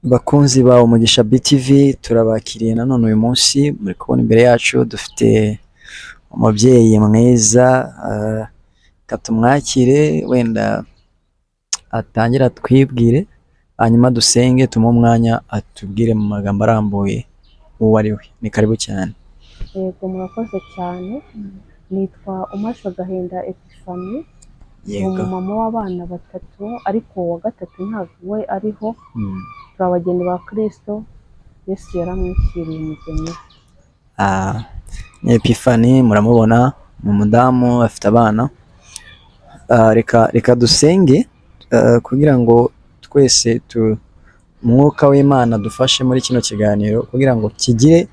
Bakunzi ba Umugisha BTV, turabakiriye nanone uyu munsi. Muri kubona imbere yacu dufite umubyeyi mwiza. Reka tumwakire, wenda atangire atwibwire, hanyuma dusenge, tumuhe umwanya atubwire mu magambo arambuye uwo ari we. Ni karibu cyane. Yego, murakoze cyane. Nitwa Umaze Agahinda Epiphanie, ni umumama w'abana batatu, ariko uwa gatatu ntabwo we ariho. Turi abageni ba Kristo, Yesu yaramwishyiriye umugeni we. Ah, ni Epiphanie, muramubona, ni umudamu afite abana. Ah, reka dusenge kugira ngo twese umwuka w'Imana dufashe muri kino kiganiro, kugira ngo kigire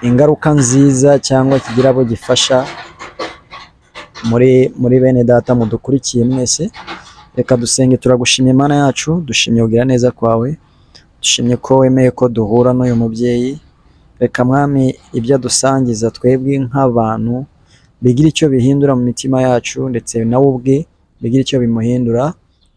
ingaruka nziza cyangwa kigire abo gifasha muri bene data mudukurikiye mwese. Reka dusenge. Turagushimye Imana yacu, dushimye kugira neza kwawe, dushimye ko wemeye ko duhura n'uyu mubyeyi. Reka Mwami, ibyo adusangiza twebwe nk'abantu bigira icyo bihindura mu mitima yacu, ndetse nawe ubwe bigira icyo bimuhindura,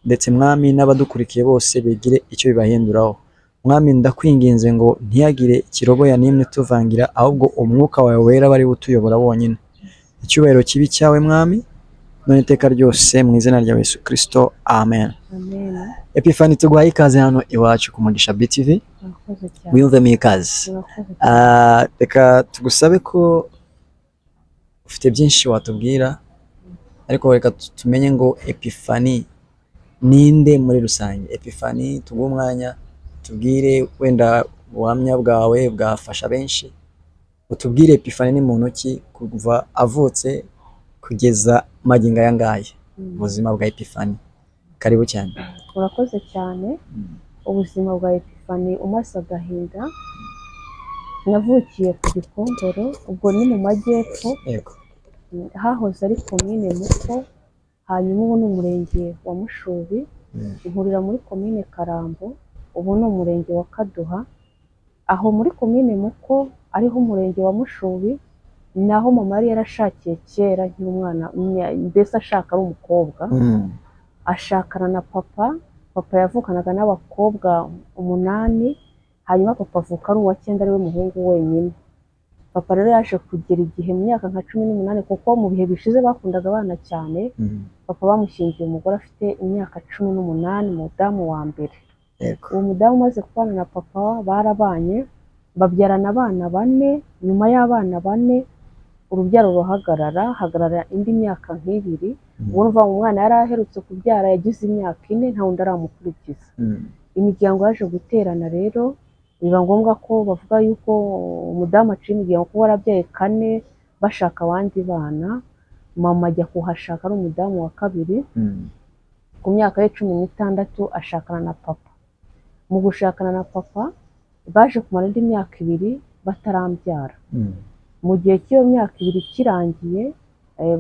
ndetse Mwami, n'abadukurikiye bose bigire icyo bibahinduraho. Mwami, ndakwinginze ngo ntiyagire ikirogoya n'imwe tuvangira, ahubwo umwuka wawe wera bari utuyobora wonyine. Icyubahiro kibe icyawe Mwami, none iteka ryose, mu izina rya Yesu Kristo, amen. Amen. Epiphanie, tuguhaye ikaze hano iwacu ku Mugisha BTV. Murakoze cyane. Wiyumvemo ikaze. Murakoze cyane. Ah, reka tugusabe ko ufite byinshi watubwira, ariko reka tumenye ngo Epiphanie ninde muri rusange. Epiphanie, tuguhe umwanya tubwire, wenda ubuhamya bwawe bwafasha benshi. Utubwire Epiphanie ni muntu ki kuva avutse kugeza magingo aya ngaya, ubuzima bwa Epiphanie. Karibu cyane. Urakoze cyane. Ubuzima bwa Epiphanie Umaze Agahinda, navukiye ku Gikongoro, ubwo ni mu majyepfo, hahoze ari komine Muko, hanyuma ubu ni umurenge wa Mushubi. Nkurira muri komine Karambo, ubu ni umurenge wa Kaduha. Aho muri komine Muko, ariho umurenge wa Mushubi, naho mama yari yarashakiye kera nkiri umwana, mbese ashaka ari umukobwa, ashakana na papa. Papa yavukanaga n'abakobwa umunani, hanyuma papa avuka ari uwa cyenda, ariwe muhungu wenyine. Papa rero yaje kugera igihe mu myaka nka 18, kuko mu bihe bishize bakundaga abana cyane. Papa bamushyingiye umugore afite imyaka 18, umudamu wa mbere. Uwo mudamu umaze kubana na papa, barabanye babyarana abana bane. Nyuma y'abana bane urubyaro ruhagarara, hagarara indi myaka nk'ibiri. Ubwo urumva umwana yari aherutse kubyara yagize imyaka 4, nta wundi aramukurikiza. Imiryango yaje guterana rero, biba ngombwa ko bavuga yuko umudamu aciye imiryango kuba warabyaye kane, bashaka abandi bana. Mama ajya kuhashaka ari umudamu wa kabiri. Ku myaka ye 16 ashakana na papa. Mu gushakana na papa baje kumara indi myaka 2 batarambyara. Mu gihe cy'iyo myaka 2 kirangiye,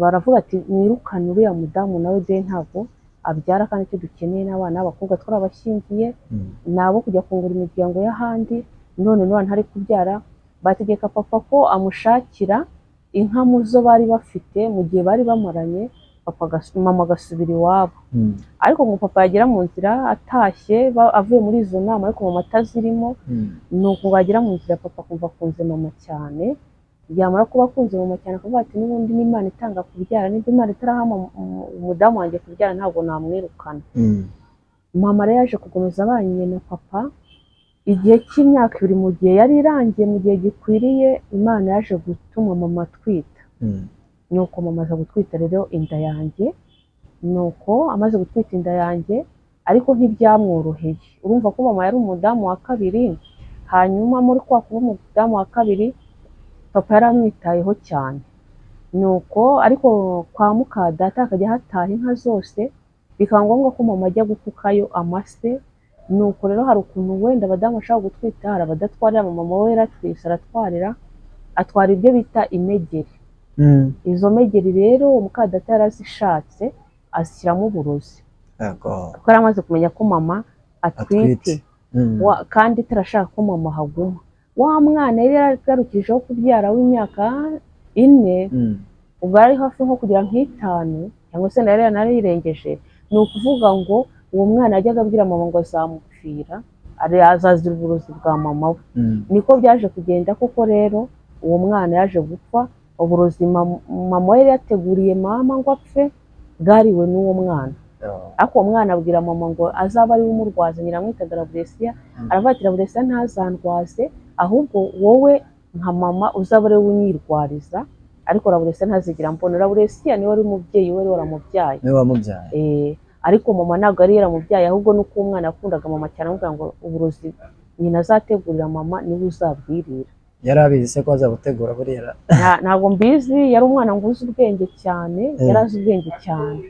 baravuga ati: "Mwirukane uriya mudamu nawe de, ntabwo abyara, kandi icyo dukeneye n'abana b'abakobwa twarabashyingiye, ni abo kujya kungura imiryango y'ahandi, none none ntari kubyara." Bategeka papa ko amushakira inka mu zo bari bafite mu gihe bari bamaranye, mama agasubira iwabo. Ariko ngo papa yagera mu nzira atashye, avuye muri izo nama, ariko mama atazirimo. Nuko ngo yagera mu nzira, papa akumva akunze mama cyane. Yamara kuba akunze mama cyane, akavuga ati: "N'ubundi n'Imana itanga kubyara, niba Imana itaraha umudamu wanjye kubyara, ntabwo namwirukana." Mama rero yaje gukomeza abanye na papa igihe cy'imyaka 2. Mu gihe yari irangiye, mu gihe gikwiriye, Imana yaje gutuma mama atwita. Nuko mama aza gutwita rero inda yanjye. Nuko amaze gutwita inda yanjye, ariko ntibyamworoheye. Urumva ko mama yari umudamu wa kabiri, hanyuma muri kwa kuba umudamu wa kabiri, papa yari amwitayeho cyane. Nuko ariko kwa muka data hakajya hataha inka zose, bikaba ngombwa ko mama ajya gukukayo amase. Nuko rero hari ukuntu wenda abadamu bashobora gutwita, hari abadatwarira. Mama we yaratwise aratwarira, atwara ibyo bita imegeri. Izo megeri rero muka data yarazishatse, azishyiramo uburozi, kuko yari amaze kumenya ko mama atwite. Atwite. Kandi itarashaka ko mama ahaguma. Wa mwana yari yaragarukirijeho kubyara w'imyaka 4, ubwo yari hafi nko kugira nk'itanu cyangwa se yari yaranayirengeje. Ni ukuvuga ngo uwo mwana yajyaga abwira mama ngo azamupfira. Azazira uburozi bwa mama we. Niko byaje kugenda koko. Rero uwo mwana yaje gupfa uburozi mama we yari yateguriye mama ngo apfe bwariwe n'uwo mwana. Ariko uwo mwana abwira mama ngo azaba ari we umurwaza. Nyina amwitaga Laburesiya. Aravuga ati: "Laburesiya ntazandwaze, ahubwo wowe nka mama uzaba ari we unyirwariza, ariko Laburesiya ntazigera mbona." Laburesiya niwe wari umubyeyi we, wari waramubyaye. Niwe wamubyaye. Ariko mama ntabwo yari yaramubyaye, ahubwo nuko uwo mwana yakundaga mama cyane, amubwira ngo uburozi nyina azategurira mama niwe uzabwirira. Yari abizi se ko azabutegura buriya? Ntabwo mbizi. Yari umwana ngo uzi ubwenge cyane. Yari azi ubwenge cyane.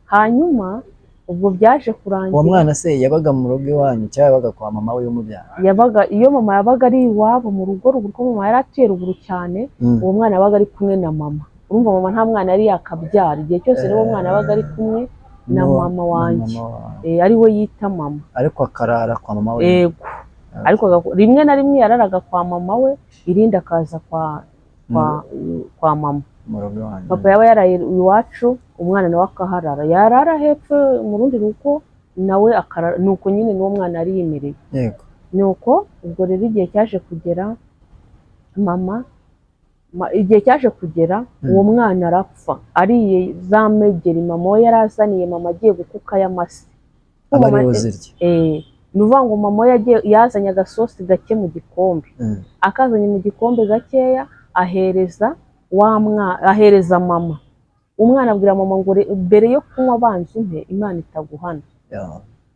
Hanyuma ubwo byaje kurangira. Uwo mwana se yabaga mu rugo iwanyu cyangwa yabaga kwa mama we umubyara? Yabaga, iyo mama yabaga ari iwabo mu rugo ruguru, ko mama yari atuye ruguru cyane, uwo mwana yabaga ari kumwe na mama. Urumva mama nta mwana yari yakabyara. Igihe cyose rero uwo mwana yabaga ari kumwe na mama Na wanjye. mama wawe. Ari we yita mama. Ariko akarara kwa mama we? Yego, ariko rimwe na rimwe yararaga kwa mama we, irindi akaza kwa mama. Mu rugo iwanyu. Papa yaba yaraye iwacu, umwana nawe akaharara. Yarara hepfo mu rundi rugo, nawe akarara. Nuko nyine n'uwo mwana yari yimereye. Nuko ubwo rero igihe cyaje kugera mama igihe cyaje kugera, uwo mwana arapfa ariye za megeri mama we yari azaniye mama agiye gukuka y'amase. Aba ariwe uzirya? Ni ukuvuga ngo mama we yazanye agasosi gake mu gikombe. Akazanye mu gikombe gakeya, ahereza wa mwana, ahereza mama. Umwana abwira mama ngo: "Mbere yo kunywa banza umpe, Imana itaguhana."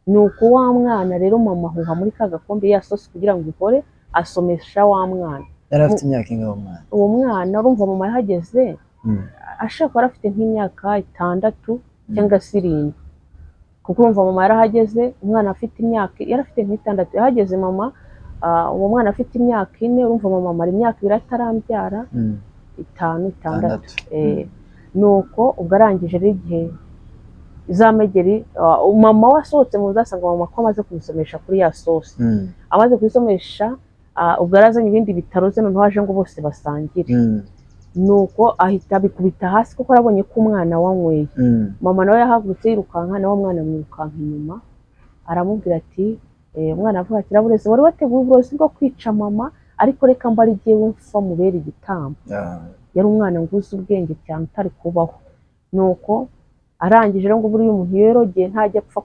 Nuko wa mwana rero, mama ahuha muri ka gakombe ya sosi kugira ngo ihore, asomesha wa mwana. Yari afite imyaka ingahe umwana? Uwo mwana, urumva mama yahageze ashobora kuba afite nk'imyaka 6 cyangwa se 7, kuko urumva mama yarahageze umwana afite imyaka, yari afite nk'itandatu. Yahageze mama, uwo mwana afite imyaka 4. Urumva mama amara imyaka 2 atarambyara. 5, 6. 6. Nuko ubwo arangije rero, igihe za megeri, mama we asohotse mu nzu, asanga mama ko amaze kumusomesha kuri ya sosi. Amaze kuyisomesha, ubwo yarazanye ibindi bitaroze, noneho aje ngo bose basangire. Nuko ahita abikubita hasi kuko arabonye ko umwana wanyweye. Mama nawe yahagurutse yirukanka, nawe umwana amwirukanka inyuma, aramubwira ati umwana avuga ati: "Rabureze, wari wateguye uburozi bwo kwica mama, ariko reka mba ari jyewe mfa mubere igitambo." Yari umwana ngo uzi ubwenge cyane, utari kubaho. Nuko arangije rero, ngo buriya umuntu yirogeye ntajya apfa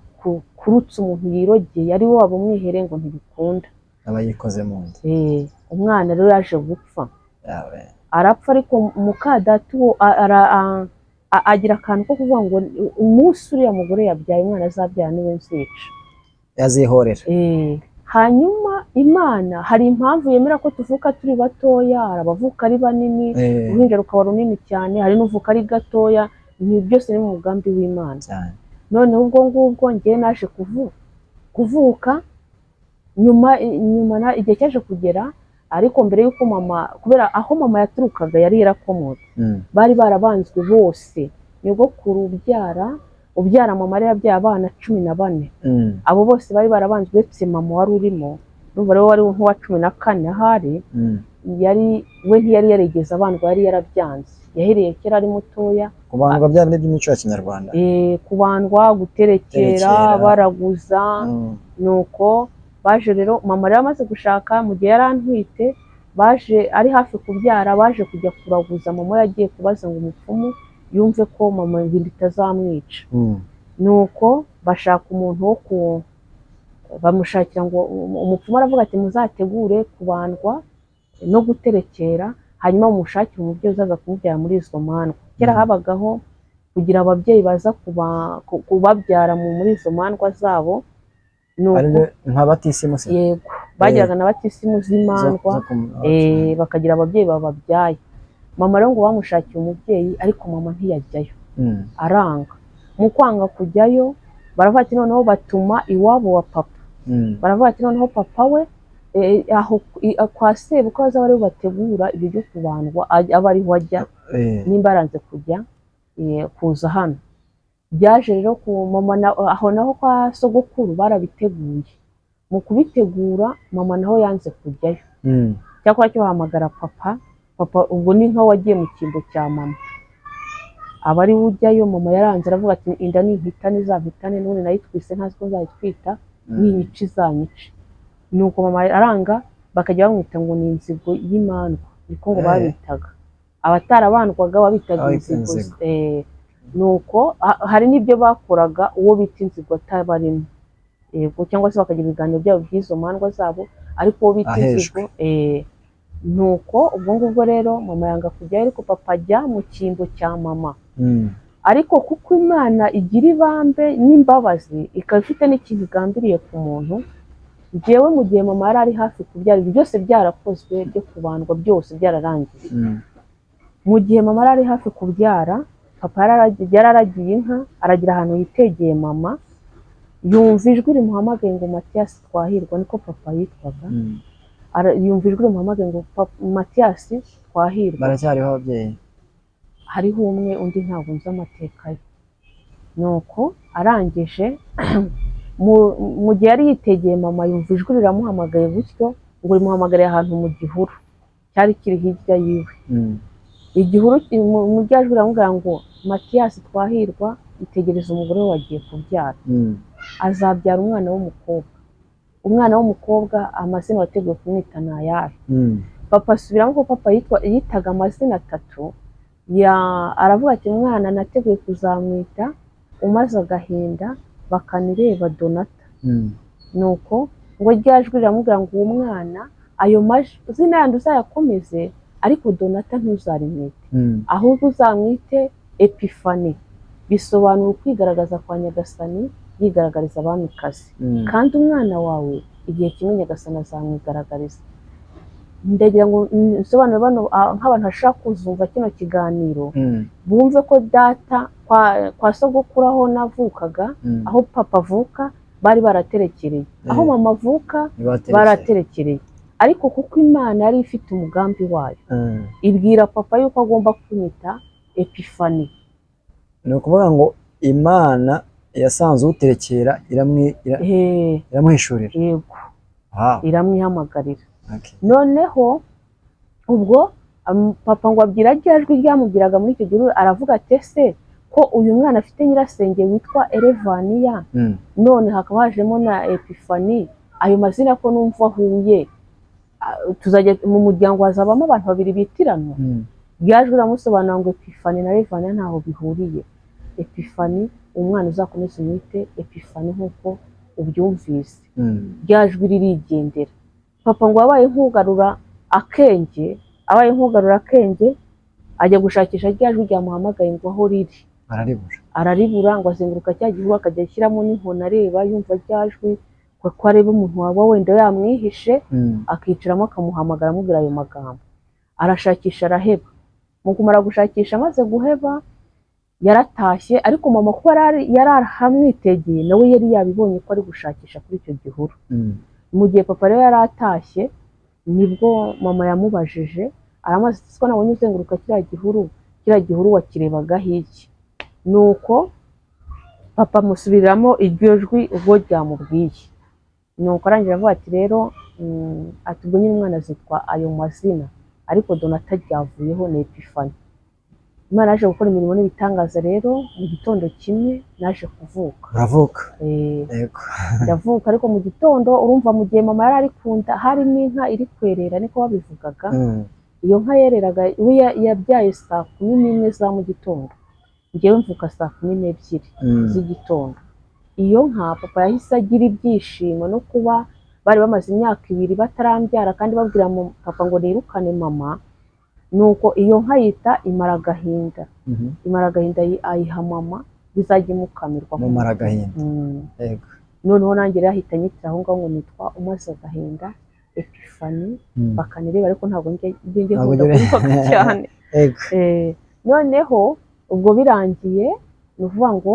kurutsa umuntu yirogeye, ari we waba umwihere, ngo ntibikunda. Aba yikoze mu nda. Umwana rero yaje gupfa. Yawe. Arapfa, ariko mukadata uwo agira akantu ko kuvuga ngo umunsi uriya mugore yabyaye umwana azabyara niwe nzica. Yazihorera. Hanyuma Imana hari impamvu yemera ko tuvuka turi batoya. Hari abavuka ari banini, uruhinja rukaba runini cyane, hari n'uvuka ari gatoya. Ni byose ni mu mugambi w'Imana. Cyane. Noneho ubwo ngubwo njyewe naje kuvuka nyuma igihe cyaje kugera, ariko mbere y'uko mama, kubera aho mama yaturukaga yari yarakomotse, bari barabanzwe bose. Nyogokuru ubyara mama yari yarabyaye abana 14. Abo bose bari barabanzwe uretse mama wari urimo. Urumva rero wari nk'uwa 14 ahari. Yari we ntiyari yarigeze abandwa, yari yarabyanze, yahereye kera ari mutoya. Kubandwa bya bindi by'imico ya kinyarwanda. Kubandwa, guterekera, Guterekera. baraguza. Nuko baje rero, mama rero amaze gushaka, mu gihe yari antwite, baje ari hafi kubyara, baje kujya kuraguza. Mama yagiye kubaza ngo umupfumu yumve ko mama ibintu itazamwica. Nuko bashaka umuntu wo ku bamushakira ngo umupfumu aravuga ati: "Muzategure kubandwa no guterekera, hanyuma mumushakire umubyeyi uzaza kumubyara muri izo mandwa." Kera habagaho kugira ababyeyi baza kubabyara muri izo mandwa zabo. Nuko Aribyo nka batisimu se? Yego, bagiraga na batisimu z'imandwa. Bakagira ababyeyi bababyaye. Mama rero ngo bamushakiye umubyeyi, ariko mama ntiyajyayo, aranga. Mu kwanga kujyayo, baravuga ati noneho batuma iwabo wa papa. Baravuga ati noneho papa we, aho kwa sebukwe bazaba aribo bategura ibyo byo kubandwa, abe ariho ajya, nimba yaranze kujya, kuza hano. Byaje rero ku mama aho naho kwa sogokuru barabiteguye. Mu kubitegura, mama naho yanze kujyayo. Cyakora cyo bahamagara papa. Papa ubwo ni nkaho wagiye mu cyimbo cya mama, aba ari we ujyayo. Mama yaranze, aravuga ati: "Inda nimpitane izampitane, n'ubundi nayitwise ntazi ko nzayitwita, ninyica izanyice." Nuko mama aranga, bakajya bamwita ngo ni inzigo y'imandwa, niko ngo babitaga abatarabandwaga, babitaga Babita inzigo. inzigo. Nuko hari n'ibyo bakoraga uwo bita inzigo atabarimo, yego, cyangwa se bakagira ibiganiro byabo by'izo mandwa zabo, ariko uwo bita Ahejwe. inzigo. Nuko ubwo ngubwo rero mama yanga kujyayo, ariko papa ajya mu cyimbo cya mama. Ariko kuko Imana igira ibambe n'imbabazi, ikaba ifite n'ikintu igambiriye ku muntu, njyewe mu gihe mama yari ari hafi kubyara, ibyo byose byarakozwe byo kubandwa, byose byararangiye. Mu gihe mama yari ari hafi kubyara, papa yari aragiye inka, aragira ahantu yitegeye mama, yumva ijwi rimuhamagaye ngo Matiyasi Twahirwa, niko papa yitwaga. Yumva ijwi rimuhamagaye ngo Matiyasi Twahirwa. Baracyariho ababyeyi? Hariho umwe, undi ntabwo nzi amateka ye. Nuko arangije, mu gihe yari yitegeye mama, yumva ijwi riramuhamagaye gutyo, ngo rimuhamagariye ahantu mu gihuru cyari kiri hirya yiwe. Igihuru mu rya jwi riramubwira ngo Matiyasi Twahirwa, itegereze umugore we wagiye kubyara, azabyara umwana w'umukobwa, umwana w'umukobwa amazina wateguye kumwita ni ayahe? Papa asubiramo ko papa yitaga amazina atatu ya, aravuga ati umwana nateguye kuzamwita Umaze Agahinda Bakanireba Donata. Nuko ngo rya jwi riramubwira ngo uwo mwana ayo mazina yandi uzayakomeze, ariko Donata ntuzarimwite, ahubwo uzamwite Epifani, bisobanura ukwigaragaza kwa Nyagasani yigaragariza abamikazi, kandi umwana wawe igihe kimwe Nyagasani azamwigaragariza. Ndagira ngo nsobanure bano, nk'abantu bashaka kuzumva kino kiganiro, bumve ko data kwa sogokuru aho navukaga, aho papa avuka, bari baraterekereye, aho mama avuka Ntibaterekeye. baraterekereye, ariko kuko Imana yari ifite umugambi wayo, ibwira papa yuko agomba kunyita Epifani. Ni ukuvuga ngo Imana yasanze uterekera iramuhishurira. Yego. Wow. Iramwihamagarira. Okay. Noneho ubwo papa ngo abwira rya jwi ryamubwiraga muri icyo gihuru, aravuga ati ese ko uyu mwana afite nyirasenge witwa Erevaniya, none hakaba hajemo na Epifani, ayo mazina ko numva ahuye, tuzajya mu muryango hazabamo abantu babiri bitiranwa? Rya jwi riramusobanura ngo Epifani na Erevaniya ntaho bihuriye. Epifani, umwana uzakomeze umwite Epifani nk'uko ubyumvise. Rya jwi ririgendera. Papa ngo abaye nk'ugarura akenge, abaye nk'ugarura akenge, ajya gushakisha rya jwi ryamuhamagaye ngo aho riri. Araribura. Araribura, ngo azenguruka cya gihuru, akajya ashyiramo n'inkoni areba, yumva rya jwi, ko areba umuntu waba wenda yamwihishe, akicaramo akamuhamagara amubwira ayo magambo. Arashakisha araheba. Mu kumara gushakisha, amaze guheba, yaratashye, ariko mama kuko yari ahamwitegeye, nawe yari yabibonye ko ari gushakisha kuri icyo gihuru. Mu gihe papa rero yari atashye, nibwo mama yamubajije, aramubaza ati ko nabonye uzenguruka kiriya gihuru, kiriya gihuru wakirebagaho iki? Nuko papa amusubiriramo iryo jwi ubwo ryamubwiye. Nuko arangije avuga ati rero, ati ubwo nyine umwana azitwa ayo mazina, ariko Donata ryavuyeho, ni Epifani. Imana yaje gukora imirimo n'ibitangaza rero, mu gitondo kimwe naje kuvuka. Uravuka. Eh, Yego. Ndavuka, ariko mu gitondo, urumva mu gihe mama yari ari kunda, harimo inka iri kwerera, niko babivugaga. Iyo nka yereraga, we yabyaye saa 11 za mu gitondo, njyewe mvuka saa 12 z'igitondo. Iyo nka, papa yahise agira ibyishimo no kuba bari bamaze imyaka 2 batarambyara, kandi babwira papa ngo nirukane mama. Nuko iyo nka yita Imara Agahinda. Imara Agahinda ayiha mama, bizajya imukamirwa. Mumara agahinda. Yego. Noneho nanjye rero ahita anyitira aho ngaho ngo nitwa Umaze Agahinda Epifani Bakanireba, ariko ntabwo njye Ntabwo nkunda kubivuga cyane. Yego. Noneho ubwo birangiye, ni ukuvuga ngo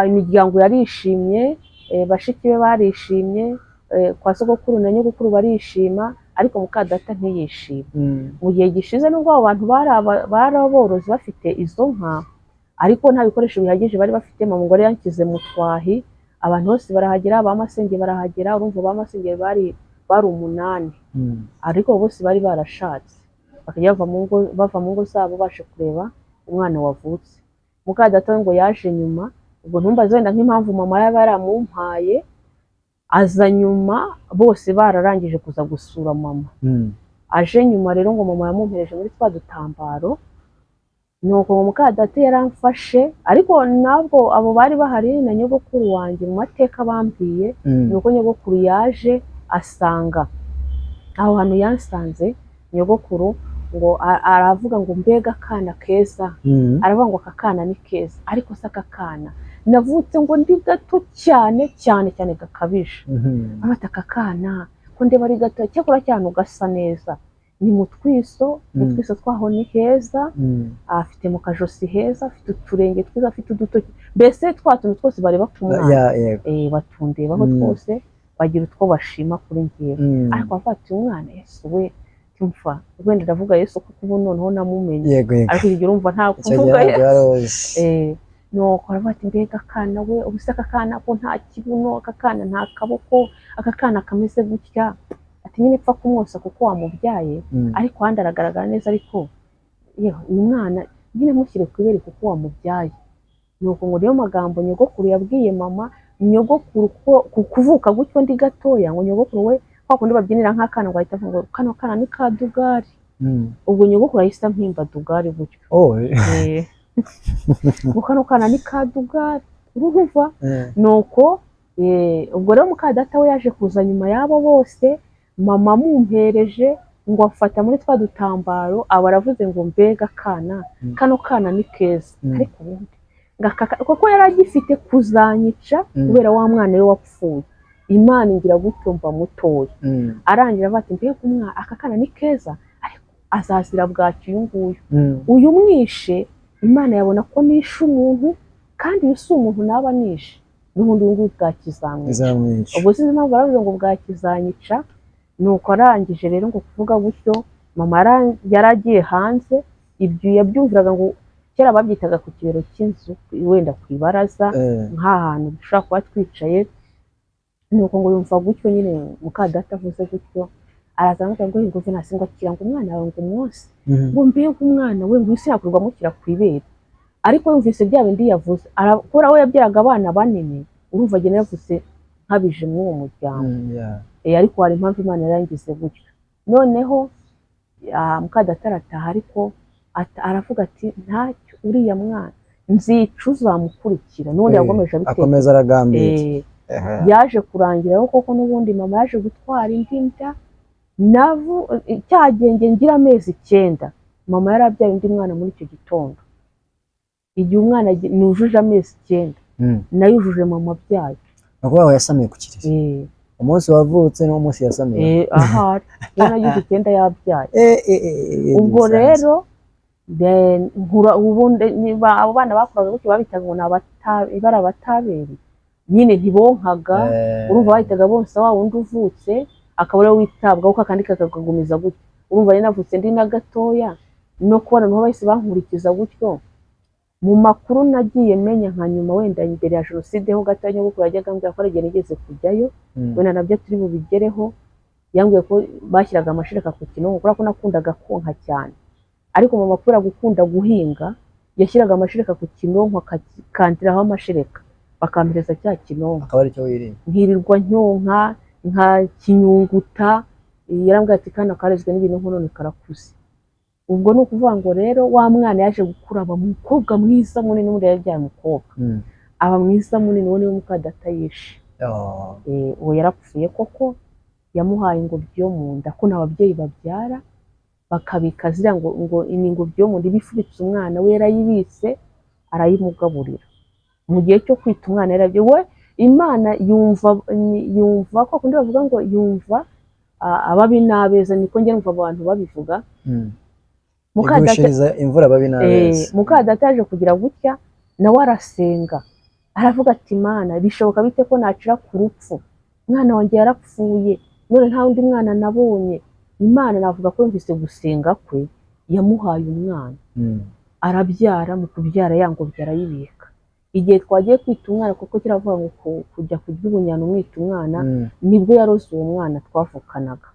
imiryango yarishimye, bashiki be barishimye, kwa sogokuru na nyogokuru barishima, ariko mukadata ntiyishima. Mu gihe gishize, nubwo abo bantu bari aborozi bafite izo nka, ariko nta bikoresho bihagije bari bafite. Mama ngo yari yanshyize mu twahi, abantu bose barahagera, ba masenge barahagera. Urumva ba masenge bari 8, ariko bose bari barashatse, bakajya bava mu ngo zabo baje kureba umwana wavutse. Mukadata we ngo yaje nyuma. Ubwo ntumbaze wenda nk'impamvu mama yaba yaramumpaye. Aza nyuma bose bararangije kuza gusura mama. Aje nyuma rero ngo mama yamumpereje muri twa dutambaro, nuko ngo mukadata yaramfashe, ariko ntabwo abo bari bahari na nyogokuru wanjye mu mateka bambwiye, nuko nyogokuru yaje asanga aho hantu yansanze, nyogokuru ngo aravuga ngo mbega akana keza, aravuga ngo aka kana ni keza, ariko se aka kana navutse ngo ndi gato cyane cyane cyane gakabije. Bafata aka kana ko ndeba ari gato, cyakora cyane ugasa neza, ni mu twiso, mu twiso twaho ni heza, afite mu kajosi heza, afite uturenge twiza, afite udutoki, mbese twa tuntu twose bareba ku mwana, Yego. Batundebaho twose, bagira utwo bashima kuri njyewe. Ariko bafata uyu mwana, Yesu we, tumva wenda ndavuga Yesu kuko ubu noneho namumenye, yego yego ariko igihe urumva nta Icyo gihe kuvuga ntabwo Yesu. wari uzi. Nuko aravuga ati mbega akana we, ubu se aka kana ko nta kibuno, aka kana nta kaboko, aka kana kameze gutya, ati nyine pfa kumwosa kuko wamubyaye, ariko ahandi aragaragara neza, ariko yewe uyu mwana nyine mushyire ku ibere kuko wamubyaye. Nuko ngo niyo magambo nyogokuru yabwiye mama. Nyogokuru ko ku kuvuka gutyo ndi gatoya, ngo nyogokuru we kwa kundi babyinira nk'akana, ngo ahita avuga ngo kano kana ni ka Dugari. Ubwo nyogokuru ahise ampimba Dugari gutyo. Oh. Ngo kano kana ni ka Dugari, urumva? Nuko ubwo rero mukadata we yaje kuza nyuma y'abo bose, mama amumpereje ngo afata muri twa dutambaro, aba aravuze ngo mbega akana, kano kana ni keza, ariko ubundi ngo kuko yari agifite kuzanyica kubera wa mwana we wapfuye, Imana ingira gutyo mba mutoya. Arangira avuga ati mbega umwana, aka kana ni keza, ariko azazira bwaki uyu nguyu, uyu mwishe Imana yabona ko nishe umuntu, kandi uyu si umuntu naba nishe, n'ubundi uyu nguyu bwakizamwica. Izamwica. Ubwo sinzi impamvu baravuze ngo bwakizanyica. Nuko arangije rero ngo kuvuga gutyo, mama yari agiye hanze, ibyo yabyumviraga ngo kera babyitaga ku kibero cy'inzu, wenda ku ibaraza, nk'ahantu dushobora kuba twicaye. Nuko ngo yumva gutyo nyine mukadata avuze gutyo, araza aramubwira ngo ngo Venasi, ngo akira ngo umwana wawe ngo umwonse, ngo mbega umwana we, ngo isi yakurwa amukira ku ibere. Ariko yumvise bya bindi yavuze, kubera we yabyaraga abana banini, urumva agenda yavuze nkabije muri uwo muryango. Ariko hari impamvu Imana yarangize gutyo. Noneho mukadata arataha, ariko aravuga ati ntacyo, uriya mwana nzica uzamukurikira n'ubundi. Yagomeje abitekereza. Akomeza aragambira. Yaje kurangiraho koko n'ubundi mama yaje gutwara indi nda, navu cyagenge ngira amezi 9, mama yari abyaye undi mwana muri icyo gitondo. Igihe umwana nujuje amezi 9, nayujuje mama abyaye. Ni ukuvuga ngo yasamiye ku kiriri? Eh. Umunsi wavutse niwo munsi yasamiye? Ahari iyo nagize 9 yabyaye. Ubwo Bisanzwe. Rero then nkura ubundi niba abo bana bakuraga gutyo babitaga ngo ni bari abataberi nyine, ntibonkaga. Urumva bahitaga bonsa wa wundi uvutse, akaba ariwe witabwaho, kakandi kakagumiza gutyo. Urumva rero navutse ndi na gatoya, no kubona niho bahise bankurikiza gutyo. Mu makuru nagiye menya nka nyuma, wenda mbere ya jenoside ho gato, nyogokuru yajyaga ambwira ko hari igihe nigeze kujyayo, wenda nabyo turi bubigereho. Yambwiye ko bashyiraga amashereka ku kinonko, kubera ko nakundaga konka cyane, ariko mama kubera gukunda guhinga yashyiraga amashereka ku kinonko, akakandiraho amashereka, bakampereza cya kinonko, Akaba aricyo wirinda. Nkirirwa nyonka nka kinyunguta. Yarambwiye ati kana karezwe n'ibinonko none karakuze. Ubwo ni ukuvuga ngo rero wa mwana yaje gukura aba umukobwa mwiza munini, n'ubundi yabyaye umukobwa, aba mwiza munini, uwo niwe mukadata yishe. Oh. Uwo yarapfuye koko, yamuhaye ingobyi yo mu nda, ko nta babyeyi babyara bakabika ziriya ngo ni ingobyi yo mu nda iba ifubitse umwana we, yarayibitse arayimugaburira mu gihe cyo kwita umwana. Yarabye we Imana yumva ko kundi bavuga ngo yumva ababi n'abeza, niko njya numva abantu babivuga. Mukadata Igushiriza imvura ababi n'abeza. Mukadata yaje kugira gutya nawe arasenga, aravuga ati Mana, bishoboka bite ko nacira ku rupfu? Umwana wanjye yarapfuye, none nta wundi mwana nabonye. Imana navuga ko yumvise gusenga kwe, yamuhaye umwana, arabyara. Mu kubyara ya ngobyi arayibika. Igihe twagiye kwita umwana, kuko kiravuga ngo kujya kurya ubunyana umwita umwana, nibwo yaroze uwo mwana twavukanaga.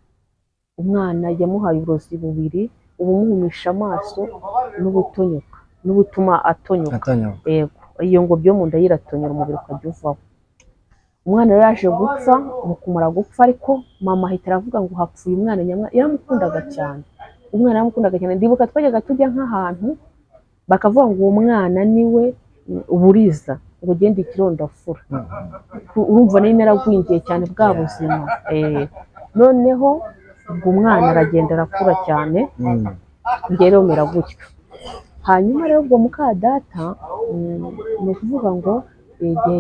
Umwana yamuhaye uburozi bubiri, ubumuhumisha amaso n'ubutonyoka, n'ubutuma atonyoka. Atonyoka. Yego, iyo ngobyi yo mu nda yiratonyora, umubiri ukajya uvaho. Umwana rero yaje gupfa, mu kumara gupfa ariko mama ahita aravuga ngo hapfuye umwana nyamwana, yaramukundaga cyane, umwana yaramukundaga cyane. Ndibuka twajyaga tujya nk'ahantu bakavuga ngo uwo mwana niwe uburiza, ngo ugende ikirondafura. Urumva nari naragwingiye cyane bwa buzima. Noneho ubwo umwana aragenda arakura cyane, njye rero mera gutyo. Hanyuma rero ubwo muka data, ni ukuvuga ngo igihe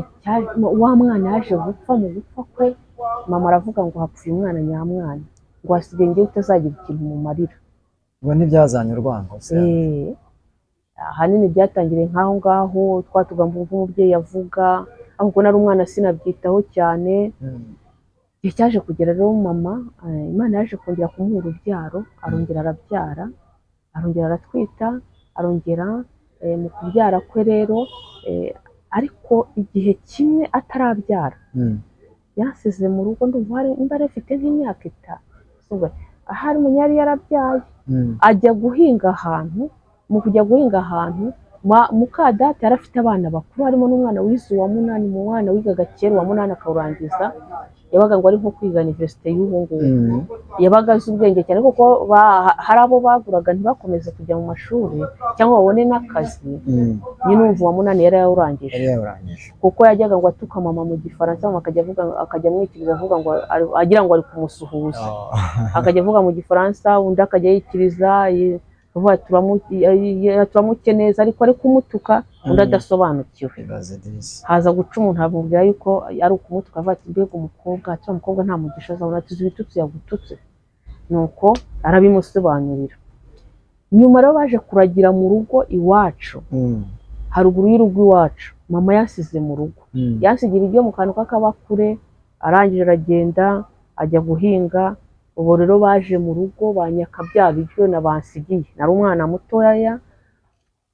wa mwana yaje gupfa, mu gupfa kwe mama aravuga ngo hapfuye umwana nyamwana, ngo hasigaye njyewe utazagira ikintu mumarira. Ubwo ntibyazanye urwango se? Ahanini byatangiriye nk'aho ngaho, twa tugambo umubyeyi avuga, ahubwo nari umwana sinabyitaho cyane. Igihe cyaje kugera rero mama, Imana yaje kongera kumuha urubyaro, arongera arabyara, arongera aratwita, arongera mu kubyara kwe rero, ariko igihe kimwe atarabyara yansize mu rugo, ndumva nimba yari afite nk'imyaka 5, ahari umenya yari yarabyaye, ajya guhinga ahantu. Mu kujya guhinga ahantu, muka data yari afite abana bakuru, harimo n'umwana wize uwa munani, mu mwana wigaga kera uwa munani akawurangiza, yabaga ngo ari nko kwiga université y'ubu ngubu. Yabaga azi ubwenge cyane, kuko hari abo baguraga ntibakomeze kujya mu mashuri cyangwa babone n'akazi. Nyine urumva uwa munani yari yawurangije. Yari yawurangije. Kuko yajyaga ngo atuka mama mu Gifaransa, mama akajya avuga, akajya amwikiriza avuga ngo agira ngo ari kumusuhuza, akajya avuga mu Gifaransa, undi akajya yikiriza avuga turamuke neza, ariko ari kumutuka undi adasobanukiwe. Ibaze disi. Haza guca umuntu amubwira yuko ari ukumutuka, avuga ati mbega umukobwa, ati uriya mukobwa nta mugisha azabona, ati uzi ibitutsi yagututse. Nuko arabimusobanurira. Nyuma rero baje kuragira mu rugo iwacu, haruguru y'urugo iwacu, mama yansize mu rugo, yansigira ibiryo mu kantu k'akabakure, arangije aragenda ajya guhinga. Ubu rero baje mu rugo banyaka bya biryo na bansigiye, nari umwana mutoya,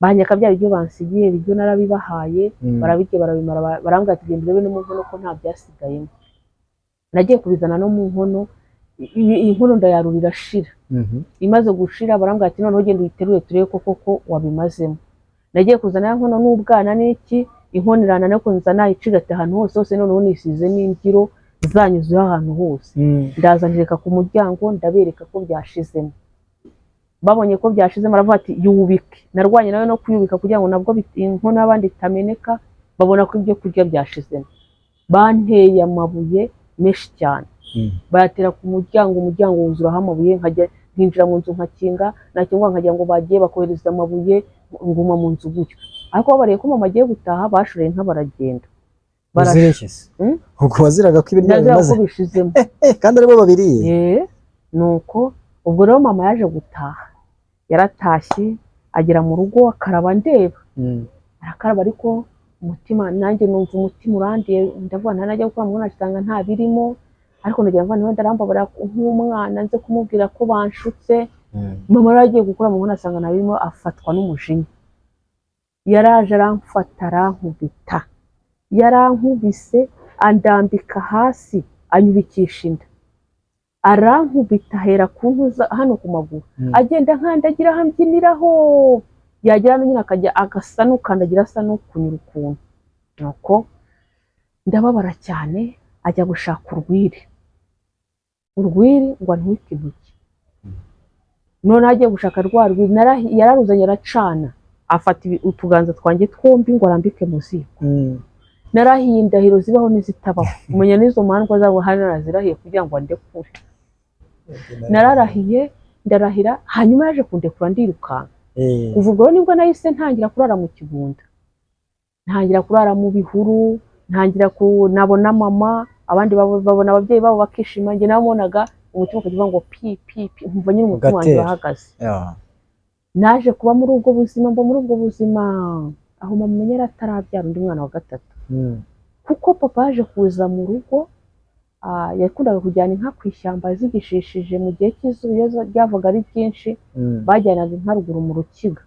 banyaka bya biryo bansigiye, ibiryo narabibahaye, barabirya barabimara, barambwira ati genda urebe no mu nkono ko nta byasigayemo. Nagiye kubizana no mu nkono, inkono ndayarura irashira. Imaze gushira barambwira ati noneho genda uyiterure turebe ko koko wabimazemo. Nagiye kuzana ya nkono n'ubwana n'iki, inkono iranana ariko nza nayicigata ahantu hose hose, noneho nisize n'imbyiro zanyuzeho ahantu hose. Ndaza ntereka ku muryango, ndabereka ko byashizemo. Babonye ko byashizemo aravuga ati yubike. Narwanye nawe no kuyubika kugira ngo nabwo inkono y'abandi itameneka, babona ko ibyo kurya byashizemo. Banteye amabuye menshi cyane, bayatera ku muryango, umuryango wuzuraho amabuye, nkajya nkinjira mu nzu nkakinga, nakingwa nkagira ngo bagiye bakohereza amabuye, nguma mu nzu gutyo. Ariko babariye ko mama agiye gutaha, bashoreye inka baragenda. Uzireke se? Mm? Ubwo waziraga ko ibiryo Ndazira bimaze ko bishizemo. Kandi aribo babiriye. Nuko ubwo rero mama yaje gutaha, yaratashye agera mu rugo akaraba ndeba, arakaraba ariko umutima nanjye numva umutima urandiye, ndavuga nta najya gukora mu nsanga nta birimo, ariko ndagira ngo wenda arambabarira nk'umwana nze kumubwira ko banshutse. Mama rero agiye gukora mu nkono asanga nta birimo, afatwa n'umujinya, yaraje aramfata arankubita, yarankubise andambika hasi anyubikisha inda, arankubita ahera ku ntuza hano ku maguru, agenda nkandagira ahambyiniraho, yagera hano nyine akajya agasa n'ukandagira asa n'ukunyura ukuntu. Nuko ndababara cyane, ajya gushaka urwiri, urwiri ngo antwike intoki. Noneho agiye gushaka rwa rwiri, yararuzanye aracana, afata utuganza twanjye twombi ngo arambike mu ziko. Narahiye indahiro zibaho n'izitabaho, umenya n'izo mandwa zabo hano narazirahiye kugira ngo andekure. Nararahiye ndarahira, hanyuma yaje kundekura ndirukanka. Kuva ubwo rero nibwo nahise ntangira kurara mu kigunda, ntangira kurara mu bihuru, ntangira nabona mama, abandi babona ababyeyi babo bakishima, njye nabonaga umutima ukajya uvuga ngo pi pi pi, nkumva nyine umutima wanjye Ugatera. urahagaze. Naje kuba muri ubwo buzima, mba muri ubwo buzima aho mama umenya yari atarabyara undi mwana wa gatatu, kuko papa yaje kuza mu rugo, yakundaga kujyana inka ku ishyamba zigishishije mu gihe cy'izuba, iyo ryavaga ari ryinshi, bajyanaga inka ruguru mu Rukiga.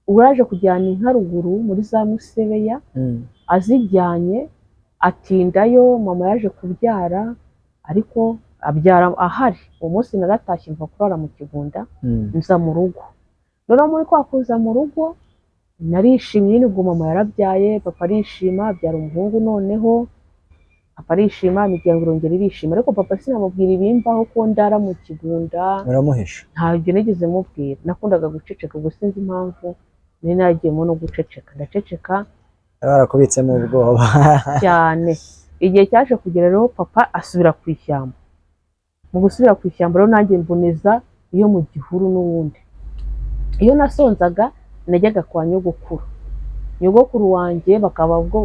Ubwo yaje kujyana inka ruguru muri za Musebeya, azijyanye atindayo, mama yaje kubyara ariko abyara ahari. Uwo munsi naratashye mva kurara mu kigunda, nza mu rugo. Noneho muri kwa kuza mu rugo narishimye nyine, ubwo mama yarabyaye, papa arishima abyara umuhungu. Noneho Papa arishima, imiryango irongera irishima, ariko papa sinamubwira ibimbaho ko ndara mu kigunda. Uramuhisha? Ntabyo nigeze mubwira, nakundaga guceceka, gusa sinzi impamvu nari nagiyemo no guceceka, ndaceceka. Barakubitsemo ubwoba. Cyane. Igihe cyaje kugera rero, papa asubira ku ishyamba. Mu gusubira ku ishyamba rero, nanjye mboneza iyo mu gihuru n'ubundi. Iyo nasonzaga najyaga kwa nyogokuru, nyogokuru wanjye bakaba ubwo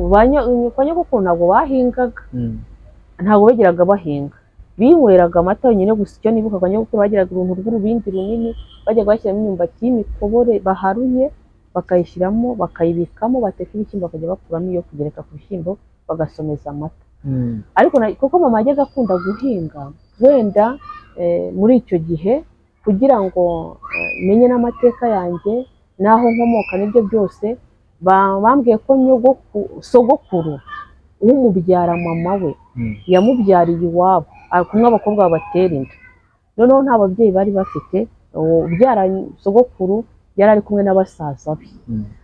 kwa nyogokuru ntabwo bahingaga, ntabwo bageraga bahinga, binyweraga amata yonyine gusa. Icyo nibuka, kwa nyogokuru bagiraga uruntu rw'urubindi runini, bajyaga bashyiramo imyumbati y'imikobore baharuye, bakayishyiramo, bakayibikamo, bateka ibishyimbo bakajya bakuramo iyo kugereka ku bishyimbo, bagasomeza amata. Ariko kuko mama yajyaga akunda guhinga, wenda muri icyo gihe kugira ngo menye n'amateka yanjye n'aho nkomoka n'ibyo byose, bambwiye ko sogokuru w'umubyara mama we yamubyariye iwabo, kumwe abakobwa babatera inda, noneho nta babyeyi bari bafite. Uwo ubyara sogokuru yari ari kumwe na basaza be,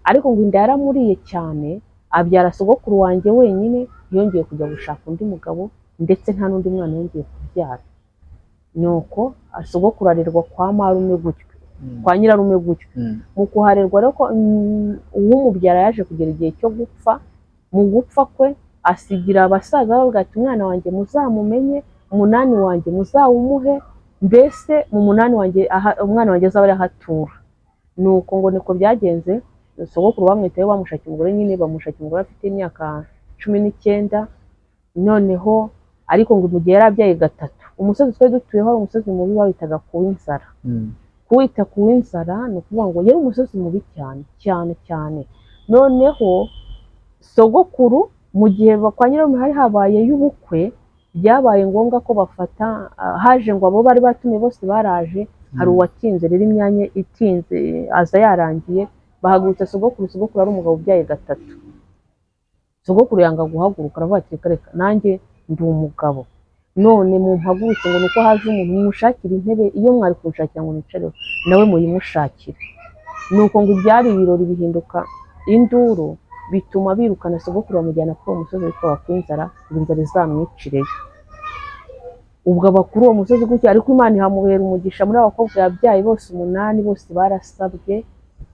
ariko ngo inda yaramuriye cyane, abyara sogokuru wanjye wenyine, ntiyongeye kujya gushaka undi mugabo, ndetse nta n'undi mwana yongeye kubyara. Nuko sogokuru arerwa kwa marume gutyo, kwa nyirarume gutyo. Mu kuharerwa rero, uwumubyara yaje kugera igihe cyo gupfa. Mu gupfa kwe asigira abasaza, bavuga ati: "Umwana wanjye muzamumenye, umunani wanjye muzawumuhe, mbese mu munani wanjye umwana wanjye azaba ari aho atura." Nuko ngo niko byagenze. Sogokuru bamwitayeho, bamushakiye umugore nyine, bamushakiye umugore afite imyaka 19. Noneho ariko ngo mu gihe yari abyaye gatatu, umusozi twari dutuyeho wari umusozi mubi bawitaga kuw'inzara. Kuwita ku w'inzara ni ukuvuga ngo yari umusozi mubi cyane cyane cyane. Noneho sogokuru, mu gihe kwa nyirarume hari habayeyo ubukwe, byabaye ngombwa ko bafata, haje ngo abo bari batumiye bose baraje, hari uwatinze rero, imyanya itinze aza yarangiye, bahagurutsa sogokuru. Sogokuru ari umugabo ubyaye gatatu. Sogokuru yanga guhaguruka, aravuga ati: "Reka reka, nanjye ndi umugabo, none mumpagurutse ngo nuko haje umuntu, mumushakire intebe, iyo mwari kunshakira ngo nicareho nawe muyimushakire." Nuko ngo ibyari ibirori bihinduka induru, bituma birukana sogokuru, bamujyana kuri uwo musozi witwa Bakwinzara, ngo inzara izamwicireyo. Ubwo aba kuri uwo musozi gutya, ariko Imana ihamubera umugisha. Muri abakobwa yabyaye bose umunani, bose barasabwe,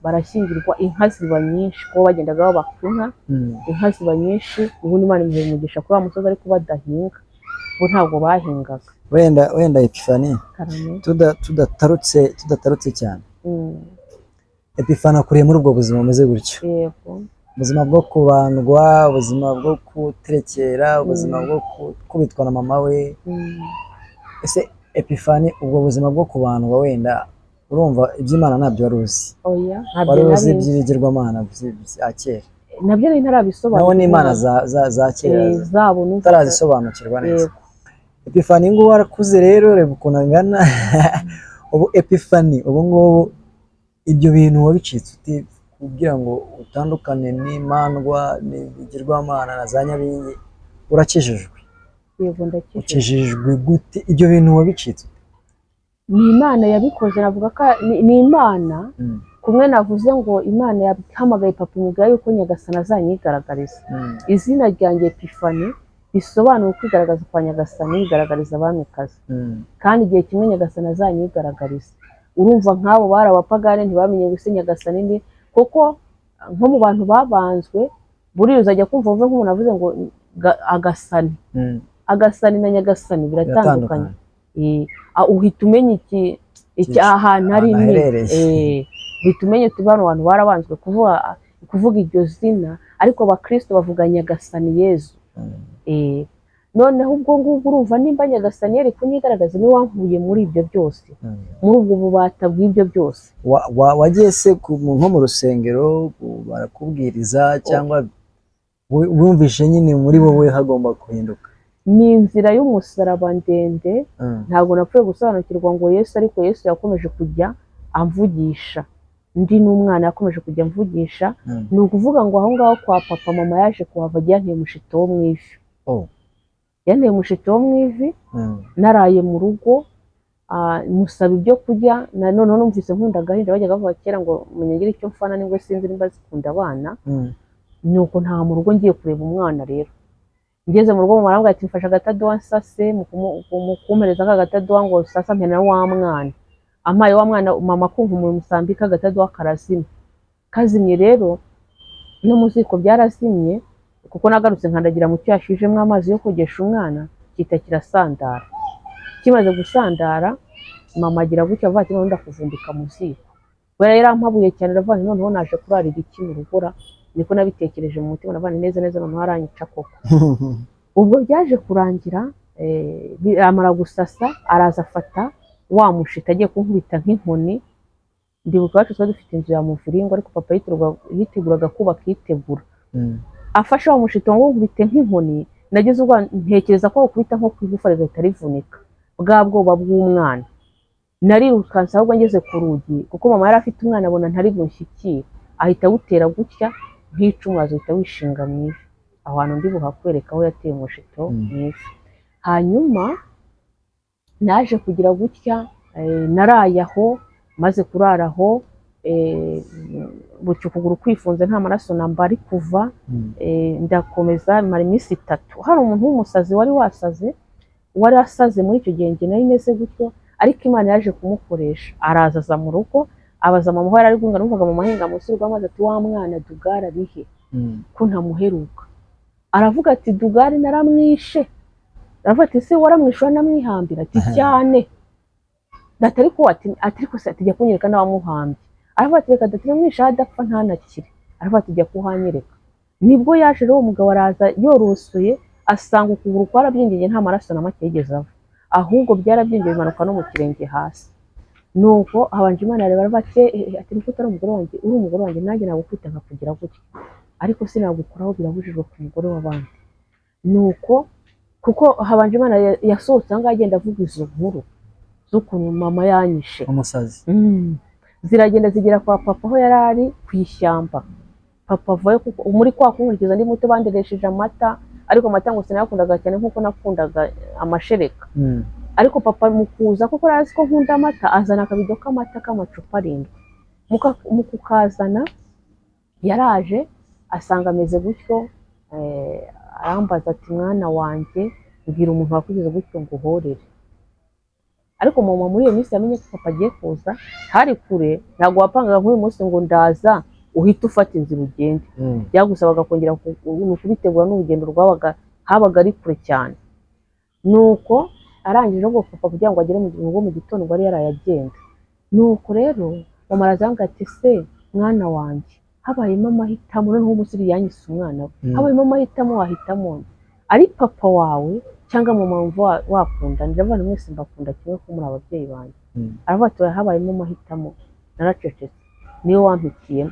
barashyingirwa, inka ziba nyinshi kuko bagendaga babaka inka. Inka ziba nyinshi, ubundi Imana imuhera umugisha kuri wa musozi, ariko badahinga, bo ntabwo bahingaga. Wenda Epifani, Karame. tudatarutse cyane, Epifani akuriye muri ubwo buzima bumeze gutyo, Yego. ubuzima bwo kubandwa, ubuzima bwo guterekera, ubuzima bwo gukubitwa na mama we. Ese Epifani, ubwo buzima bwo kubandwa, wenda urumva iby'Imana ntabyo wari uzi? Oya, ntabyo Wari uzi nari nzi. iby'ibigirwamana bya kera? Nabyo nari ntarabisobanukirwa. Naho n'imana za kera Zabo numvaga- utarazisobanukirwa neza. Yego. Epifani ngubu arakuze rero, reba ukuntu angana ubu. Epifani ubu ngubu, ibyo bintu wabicitse ute kugira ngo utandukane n'imandwa n'ibigirwamana na za nyabingi? Urakijijwe? Yego, ndakijijwe. Ukijijwe gute? Ibyo bintu wabicitse ute? Ni Imana yabikoze, navuga ko ni Imana. Kumwe navuze ngo Imana yahamagaye papa imubwira yuko Nyagasani azanyigaragariza. Izina ryanjye Epifani risobanura ukwigaragaza kwa Nyagasani, yigaragariza abamikazi. Kandi igihe kimwe Nyagasani azanyigaragariza. Urumva nk'abo bari abapagani, ntibamenye gusa Nyagasani ni kuko nko mu bantu babanzwe, buriya uzajya kumva uvuge nk'umuntu avuze ngo agasani. Agasani na Nyagasani biratandukanye. Biratandukanye. Uhita umenya iki ahantu ari ahantu ni aherereye. Uhita umenya uti bano bantu barabanzwe kuvuga iryo zina, ariko abakristo bavuga Nyagasani Yezu. Noneho ubwo ngubwo urumva nimba Nyagasani yari kunyigaragaza, niwe wankuye muri ibyo byose, muri ubwo bubata bw'ibyo byose. Wagiye se nko mu rusengero barakubwiriza, cyangwa wumvishe nyine muri wowe hagomba guhinduka? Ni inzira y'umusaraba ndende. Ntabwo napfuye gusobanukirwa ngo Yesu, ariko Yesu yakomeje kujya amvugisha ndi n'umwana, yakomeje kujya amvugisha. Ni ukuvuga ngo aho ngaho kwa papa, mama yaje kuhava yanteye umushito wo mu ivi. Yanteye umushito wo mu ivi. Naraye mu rugo, musaba ibyo kurya, na noneho numvise nkunda agahinja. Bajyaga bavuga kera ngo munyangire icyo mfana nibwo, sinzi nimba zikunda abana. Nuko nta mu rugo ngiye kureba umwana rero. Ngeze mu rugo mama arambwira ati mfashe agatadowa nsase, mu kumpereza ka gatadowa ngo sasa mpena wa mwana, ampaye wa mwana, mama kunkumura umusambi, k'agatadowa karazima. Kazimye rero no mu ziko byarazimye, kuko nagarutse nkandagira mu cyo yashijemo amazi yo kogesha umwana, gihita kirasandara. Kimaze gusandara, mama agira gutya avuga ati noneho ndakuvumbika mu ziko. Kubera yarampabuye cyane, aravuga nti noneho naje kurarira iki mu rugora? Niko nabitekereje mu mutima, ndavuga nti neza neza noneho aranyica koko. Ubwo byaje kurangira, amara gusasa, araza afata wa mushita agiye kunkubita nk'inkoni. Ndibuka iwacu twari dufite inzu ya muviringo, ariko papa yiteguraga kubaka iyitegura. Afashe wa mushito ngo nkubite nk'inkoni, nagize ubwoba ntekereza ko awukubita nko ku igufa rigahita rivunika. Bwa bwoba bw'umwana, narirukanse ahubwo ngeze ku rugi, kuko mama yari afite umwana, abona ntari bunshyikire, ahita awutera gutya nk'icumu, uhita wishinga mu ivi. Aho hantu ndi buhakwereka aho yateye umushito mu ivi. Hanyuma naje kugira gutya, naraye aho. Maze kurara aho, bucya ukuguru kwifunze, nta maraso namba ari kuva. Ndakomeza mara iminsi 3. Hari umuntu w'umusazi wari wasaze, wari asaze muri icyo gihe njye nari meze gutyo, ariko Imana yaje kumukoresha, araza aza mu rugo, abaza mama aho yari ari guhinga. Numvaga mama ahinga munsi y'urugo, ati wa mwana Dugari ari he ko ntamuheruka? Aravuga ati Dugari naramwishe. Aravuga ati ese waramwishe uranamwihambira? Ati cyane data, ariko ati ariko se, ati jya kunyereka n'abamuhambye. Aravuga ati reka data, namwishe aho adapfa ntanakire. Aravuga ati jya kuhanyereka. Nibwo yaje rero uwo mugabo araza yorosoye, asanga ukuguru kwarabyimbye, nta maraso na make yigeze ava, ahubwo byarabyimbye bimanuka no mu kirenge hasi. Nuko habanje Imana areba, aravuga ati ati nuko utari umugore wanjye, uri umugore wanjye nanjye nagukubita nkakugira gutya, ariko sinagukoraho, birabujijwe ku mugore w'abandi. Nuko kuko habanje Imana yasohotse aha ngaha agenda avuga izo nkuru z'ukuntu mama yanyishe. Umusazi. Ziragenda zigera kwa papa aho yari ari ku ishyamba. Papa avayo, kuko muri kwa kunkurikiza ndi muto banderesheje amata, ariko amata ngo sinayakundaga cyane nk'uko nakundaga amashereka. Ariko papa mu kuza, kuko yari azi ko nkunda amata, azana akabido k'amata k'amacupa 7. Mu kukazana yaraje asanga ameze gutyo, arambaza ati mwana wanjye, mbwira umuntu wakugize gutyo ngo uhorere. Ariko mama muri iyo minsi yamenye ko papa agiye kuza, hari kure, ntabwo wapangaga nk'uyu munsi ngo ndaza uhite ufata inzira ugende. Byagusabaga kongera ni ukubitegura, n'urugendo rwabaga habaga ari kure cyane. Nuko arangije ubwo papa kugira ngo agere mu rugo mu gitondo ngo yari yaraye agenda. Nuko rero mama araza ati se mwana wanjye, habayemo amahitamo, noneho umusore yanyise umwana we. Habayemo amahitamo, wahitamo ari papa wawe cyangwa mama wumva wakunda? Ndavuga mwese mbakunda kimwe ko muri ababyeyi banjye. Aravuga ati habayemo amahitamo. Naracecetse, niwe wampitiyemo.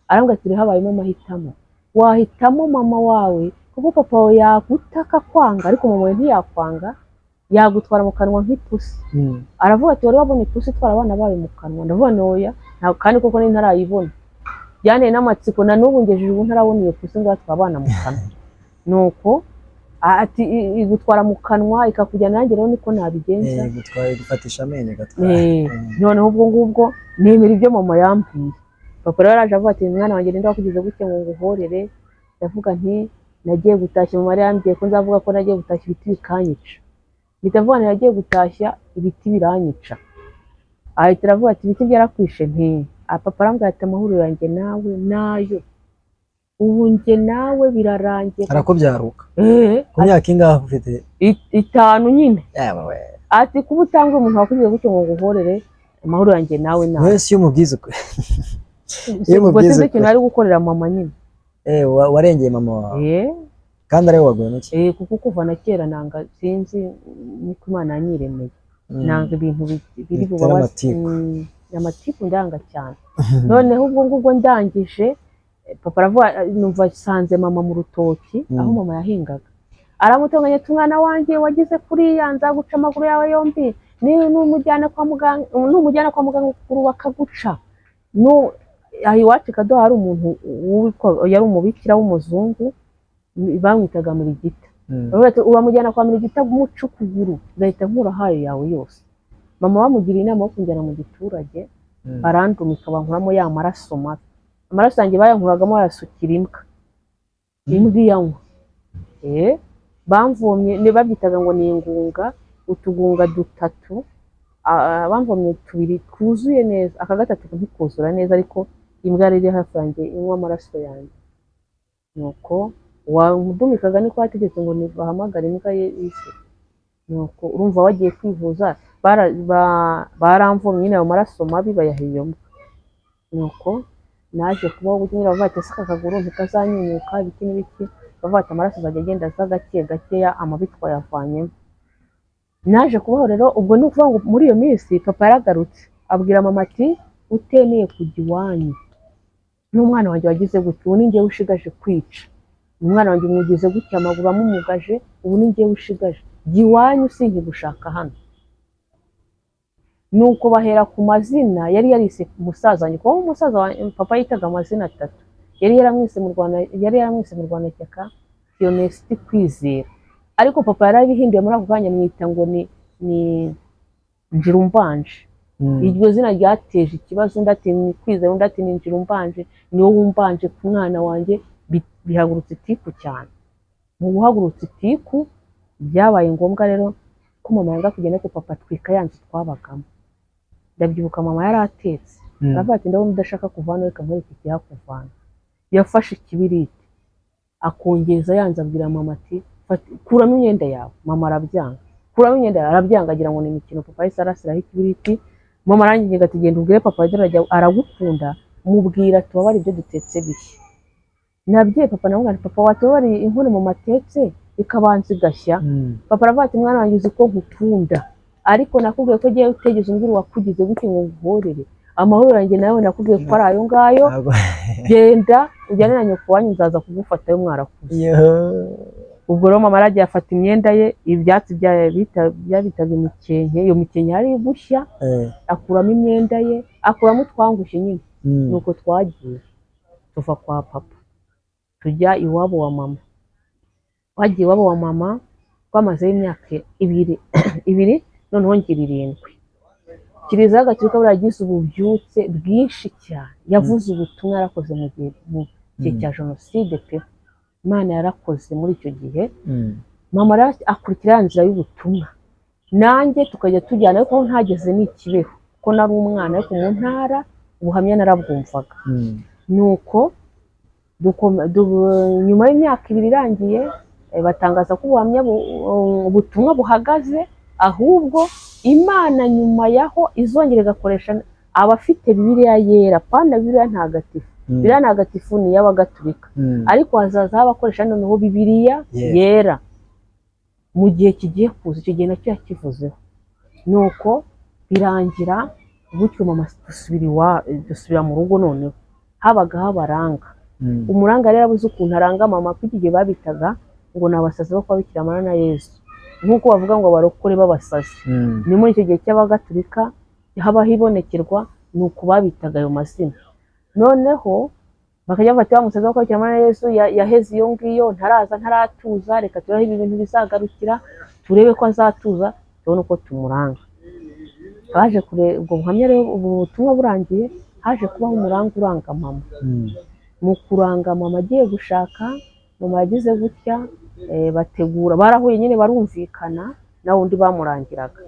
Arambwira ati habayemo amahitamo, wahitamo mama wawe, kuko papa wawe yagutaka kwanga, ariko mama wawe ntiyakwanga, yagutwara mu kanwa nk'ipusi. Aravuga ati wari wabona ipusi itwara abana bayo mu kanwa? Ndavuga ntoya, kandi koko ni ntarayibona, byanteye n'amatsiko, na n'ubu ngejeje ubu ntarabona iyo pusi ngo yatwara abana mu kanwa. Nuko ati igutwara mu kanwa ikakujyana, nanjye rero niko nabigenza. Igufatisha amenyo igatwara. Noneho ubwo ngubwo nemera ibyo mama yambwiye. Papa rero yaraje avuga ati mwana wanjye, ninde wakugize gutya ngo nguhorere? Ndavuga nti nagiye gutashya, mama yari yambwiye ko nzavuga ko nagiye gutashya ibiti bikanyica. Mpita mvuga nti nagiye gutashya ibiti biranyica. Ahita aravuga ati ibiti byarakwishe? Nti papa arambwira ati amahoro yanjye nawe nayo ubu njye nawe birarangiye. Arakubyaruka ku myaka ingahe ufite? 5 nyine. Yewe we. Ati kuba utanga umuntu wakugize gutyo ngo nguhorere, amahoro yanjye nawe nawe. Wese iyo umubwiza ukuri, iyo Ubwo umubwiza sinzi ikintu ukuri. ari gukorera mama nyine. Warengeye mama wawe kandi ariwe waguhemukiye. Kuko kuva na kera nanga, sinzi niko Imana yanyiremeye, nanga ibintu biri Bitera bubabaze. amatiku. Amatiku ndanga cyane. Noneho ubwo ngubwo ndangije, papa aravuga, numva sanze mama mu rutoki aho mama yahingaga, aramutonganya ati umwana wanjye wagize kuriya, nzaguca amaguru yawe yombi, numujyana kwa muganga, numujyana kwa muganga ukuguru bakaguca. No aha iwacu i Kaduha hari umuntu yari umubikira w'umuzungu, bamwitaga Mirigita. Baravuga ati uramujyana kwa Mirigita muca ukuguru, nzahita nkura hayo yawe yose. Mama bamugiriye inama yo kunjyana mu giturage, barandumika bankuramo ya maraso mabi. Amaraso yanjye bayankuragamo bayasukira imbwa, imbwa iyanywa. Bamvomye, ne babyitaga ngo ni ingunga, utugunga dutatu. Bamvomye tubiri twuzuye neza, aka gatatu ntikuzura neza, ariko imbwa yari iri hafi yanjye inywa amaraso yanjye. Nuko wamudumikaga niko yategetse ngo bahamagare imbwa ye ise. Nuko urumva wagiye kwivuza, baramvomye nyine ayo maraso mabi bayaha iyo mbwa. Nuko naje kubaho gutyo nyine, bavuga ati: "Ese aka kaguru ntikazanyunyuka, ibiki n'ibiki?" Bavuga ati: "Amaraso azajya agenda aza gake gakeya, amabi twayavanyemo." Naje kubaho rero, ubwo ni ukuvuga ngo muri iyo minsi papa yaragarutse abwira mama ati: "Utemeye kujya iwanyu n'umwana wanjye wagize gutya, ubu ni njyewe ushigaje kwica umwana wanjye, umugize gutya amaguru amumugaje, ubu ni njyewe ushigaje, jya iwanyu sinkigushaka hano." Nuko bahera ku mazina yari yarise musaza wanjye, kuko umusaza wanjye papa yitaga amazina atatu. Yari yaramwise mu Rwanda, yari yaramwise mu Rwanashyaka Theoneste Kwizera, ariko papa yarabihinduye muri ako kanya amwita ngo ni Njirumbanje. Iryo zina ryateje ikibazo, undi ati ni Kwizera, undi ati ni Njirumbanje, ni wowe wumbanje ku mwana wanjye. Bihagurutsa itiku cyane. Mu guhagurutsa itiku byabaye ngombwa rero ko mama yanga kugenda, ariko papa atwika ya nzu twabagamo. Ndabyibuka mama yari atetse, aravuga ati: "Ndabona udashaka kuva hano, reka nkwereke ikihakuvana." Yafashe ikibiriti akongeza yanze, abwira mama ati: "Kuramo imyenda yawe." Mama arabyanga. "Kuramo imyenda yawe." Arabyanga, agira ngo ni imikino. Papa yahise arasiraho ikibiriti. Mama aranginga ati: "Genda ubwire papa, aragukunda, mubwira tubabare ibyo dutetse bishya." Nabwiye papa, nawe ati: "Papa, watubabariye inkono mama atetse ikabanza igashya?" Papa aravuga ati: "Mwana wanjye, uzi ko nkukunda, ariko nakubwiye ko ngiye utegeze umbwira uwakugize gutya ngo nguhorere amahoro yanjye nawe, nakubwiye ko ari ayo ngayo. Genda ujyane na nyoko wanyu, nzaza kugufatayo mwarakuze." Ubwo rero mama aragiye afata imyenda ye, ibyatsi byabitaga imikenke, iyo mikenke yari gushya, akuramo imyenda ye, akuramo utwangushye nyine. Nuko twagiye tuva kwa papa tujya iwabo wa mama. Twagiye iwabo wa mama, twamazeyo imyaka ibiri, noneho ngira 7. Kiliziya Gatolika buriya yagize ububyutse bwinshi cyane, yavuze ubutumwa, yarakoze mu gihe cya jenoside pe. Imana yarakoze muri icyo gihe. Mama rero akurikira ya nzira y'ubutumwa, nanjye tukajya tujyana, ariko aho ntageze ni i Kibeho kuko nari umwana, ariko mu ntara ubuhamya narabwumvaga. Nuko nyuma y'imyaka 2 irangiye, batangaza ko ubuhamya ubutumwa buhagaze, ahubwo Imana nyuma yaho izongera igakoresha abafite Bibiliya yera, pana Bibiliya ntagatifu. Bibiliya ntagatifu ni iy'Abagatulika, ariko hazaza abakoresha noneho Bibiliya yera mu gihe kigiye kuza. Icyo gihe nacyo yakivuzeho. Nuko birangira gutyo, mama dusubira mu rugo. Noneho habagaho abaranga. Umuranga rero abuze ukuntu aranga mama, kuko iki gihe babitaga ngo ni abasazi bo kwa Bikira Mariya na Yesu, nk'uko bavuga ngo abarokore b'abasazi. Ni muri icyo gihe cy'Abagatulika habaho ibonekerwa, ni uku babitaga ayo mazina. Noneho bakajya bafata wa musazi wo kwa Bikira Mariya na Yesu yaheze iyo ngiyo, ntaraza, ntaratuza, reka turebe aho ibi bintu bizagarukira, turebe ko azatuza, tubone uko tumuranga. Baje kure ubwo buhamya rero, ubu butumwa burangiye, haje kubaho umuranga uranga mama. Mu kuranga mama agiye gushaka, mama yagize gutya, bategura, barahuye nyine barumvikana na wundi bamurangiraga,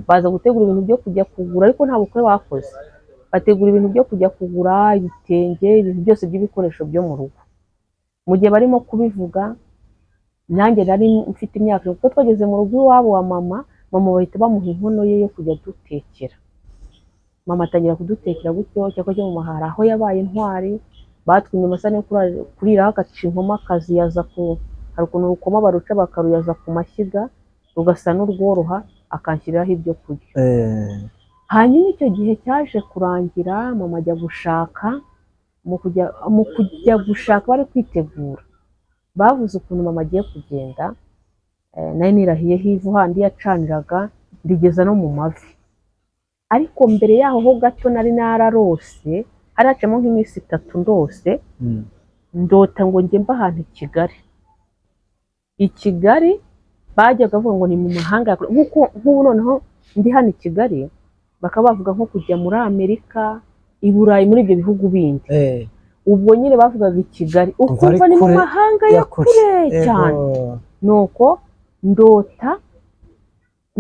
baza gutegura ibintu byo kujya kugura, ariko nta bukwe bakoze. Bategura ibintu byo kujya kugura ibitenge, ibintu byose by'ibikoresho byo mu rugo. Mu gihe barimo kubivuga, nanjye nari mfite imyaka, kuko twageze mu rugo iwabo wa mama, mama bahita bamuha inkono ye yo kujya dutekera. Mama atangira kudutekera gutyo. Cyakora cyo mu mahara aho yabaye intwari, batwimye amasahani yo kuriraho, agaca inkoma akaziyaza ku, hari ukuntu urukoma baruca bakaruyaza ku mashyiga rugasa n'urworoha, akanshyiriraho ibyo kurya. Hanyuma icyo gihe cyaje kurangira mama ajya gushaka. Mu kujya gushaka bari kwitegura, bavuze ukuntu mama agiye kugenda. Nari nirahiyeho ivu handi yacaniraga, ndigeza no mu mavi. Ariko mbere yaho ho gato nari nararose, hari haciyemo nk'iminsi 3 ndose, ndota ngo njye mba ahantu i Kigali. I Kigali bajyaga bavuga ngo ni mu mahanga ya kure, nk'uko nk'ubu noneho ndi hano i Kigali, bakaba bavuga nko kujya muri Amerika, i Burayi, muri ibyo bihugu bindi. Ubwo nyine bavugaga i Kigali, Umva ari ukumva ni mu kure mahanga ya ya kure. Kure cyane. Nuko ndota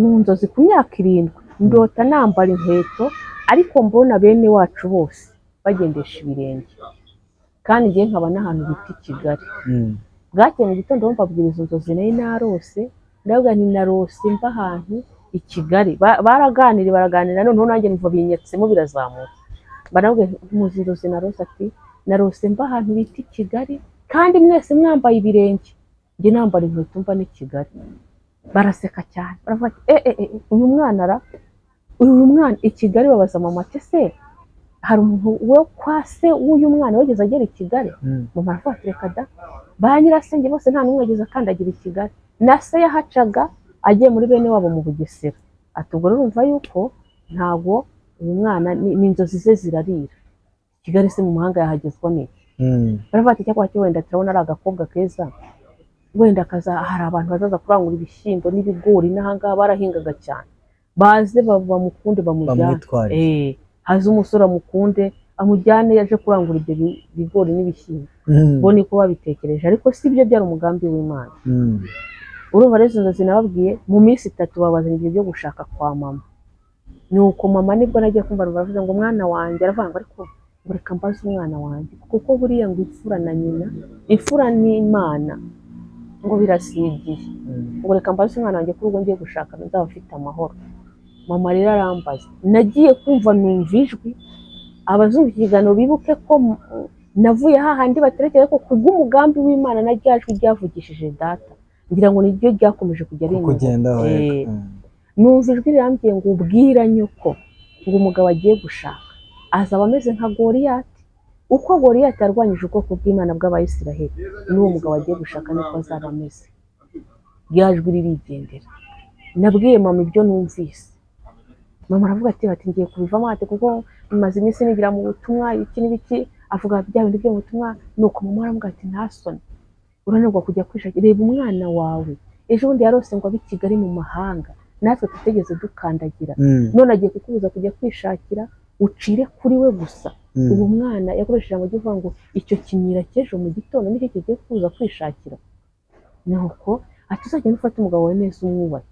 mu nzozi ku myaka 7, ndota nambara inkweto, ariko mbona bene wacu bose bagendesha ibirenge, kandi ngiye nkaba n'ahantu bita i Kigali. Bwakeye mu gitondo mbabwira izo nzozi nari narose, ndavuga nti narose mba ahantu i Kigali. Baraganira baraganira, noneho nanjye numva binyatsemo birazamuka. Barabwira nti muzi inzozi narose, ati narose mba ahantu bita i Kigali kandi mwese mwambaye ibirenge, njye nambara inkweto mba n'i Kigali. Baraseka cyane, baravuga ati e e e, uyu mwana ara uyu mwana i Kigali. Babaza mama ati se hari umuntu wo kwa se w'uyu mwana wigeze agera i Kigali? Mama aravuga ati reka da, ba nyirasenge bose nta n'umwe wigeze akandagira i Kigali, na se yahacaga agiye muri bene wabo mu Bugesera. Ati ubwo rero urumva yuko ntabwo uyu mwana ni inzozi ze zirarira Kigali, se mu mahanga yahagezwa n'iki? Baravuga ati cyakora cyo wenda turabona ari agakobwa keza, wenda kaza hari abantu bazaza kurangura ibishyimbo n'ibigori, n'ahangaha barahingaga cyane, baze bamukunde bamujyane. Bamwitwarire. Haze umusore amukunde amujyane aje kurangura ibyo bigori n'ibishyimbo. Bo niko babitekereje, ariko si byo byari umugambi w'Imana. Urumva rero izo nzozi nababwiye, mu minsi 3 babazanye ibyo byo gushaka kwa mama. Nuko mama nibwo nagiye kumva baravuze ngo umwana wanjye, aravuga ngo ariko ngo reka mbaze umwana wanjye, kuko buriya ngo imfura na nyina, imfura n'Imana ngo birasigiye. Ngo reka mbaze umwana wanjye ko ubwo ngiye gushaka nzaba mfite amahoro. Mama rero arambaza, nagiye kumva numva ijwi. Abazumva ikiganiro bibuke ko navuye hahandi baterekera, ko kubw'umugambi w'Imana na rya jwi ryavugishije data, ngira ngo niryo ryakomeje kujya rinyobora. Kukugendaho. Yego. Numva ijwi rirambwiye ngo ubwira nyoko ngo umugabo agiye gushaka azaba ameze nka Goriyati, uko Goriyati yarwanyije ubwoko bw'Imana bw'Abayisiraheli, n'uwo mugabo agiye gushaka niko azaba ameze. Rya jwi ririgendera. Nabwiye mama ibyo numvise, mama aravuga ati ngiye kubivamo, ati kuko maze iminsi nigira mu butumwa ibiki n'ibiki, avuga bya bindi byo mu butumwa. Nuko mama aramubwira ati nta soni, urananirwa kujya kwishakira, reba umwana wawe ejo bundi yarose ngo abe i Kigali mu mahanga, natwe tutigeze dukandagira, none agiye kukubuza kujya kwishakira, ucire kuri we gusa. Uwo mwana yakoresheje ijambo ryo kuvuga ngo icyo kimira cy'ejo mu gitondo nicyo kigiye kukubuza kwishakira. Nuko ati uzagenda ufate umugabo wawe neza umwubahe.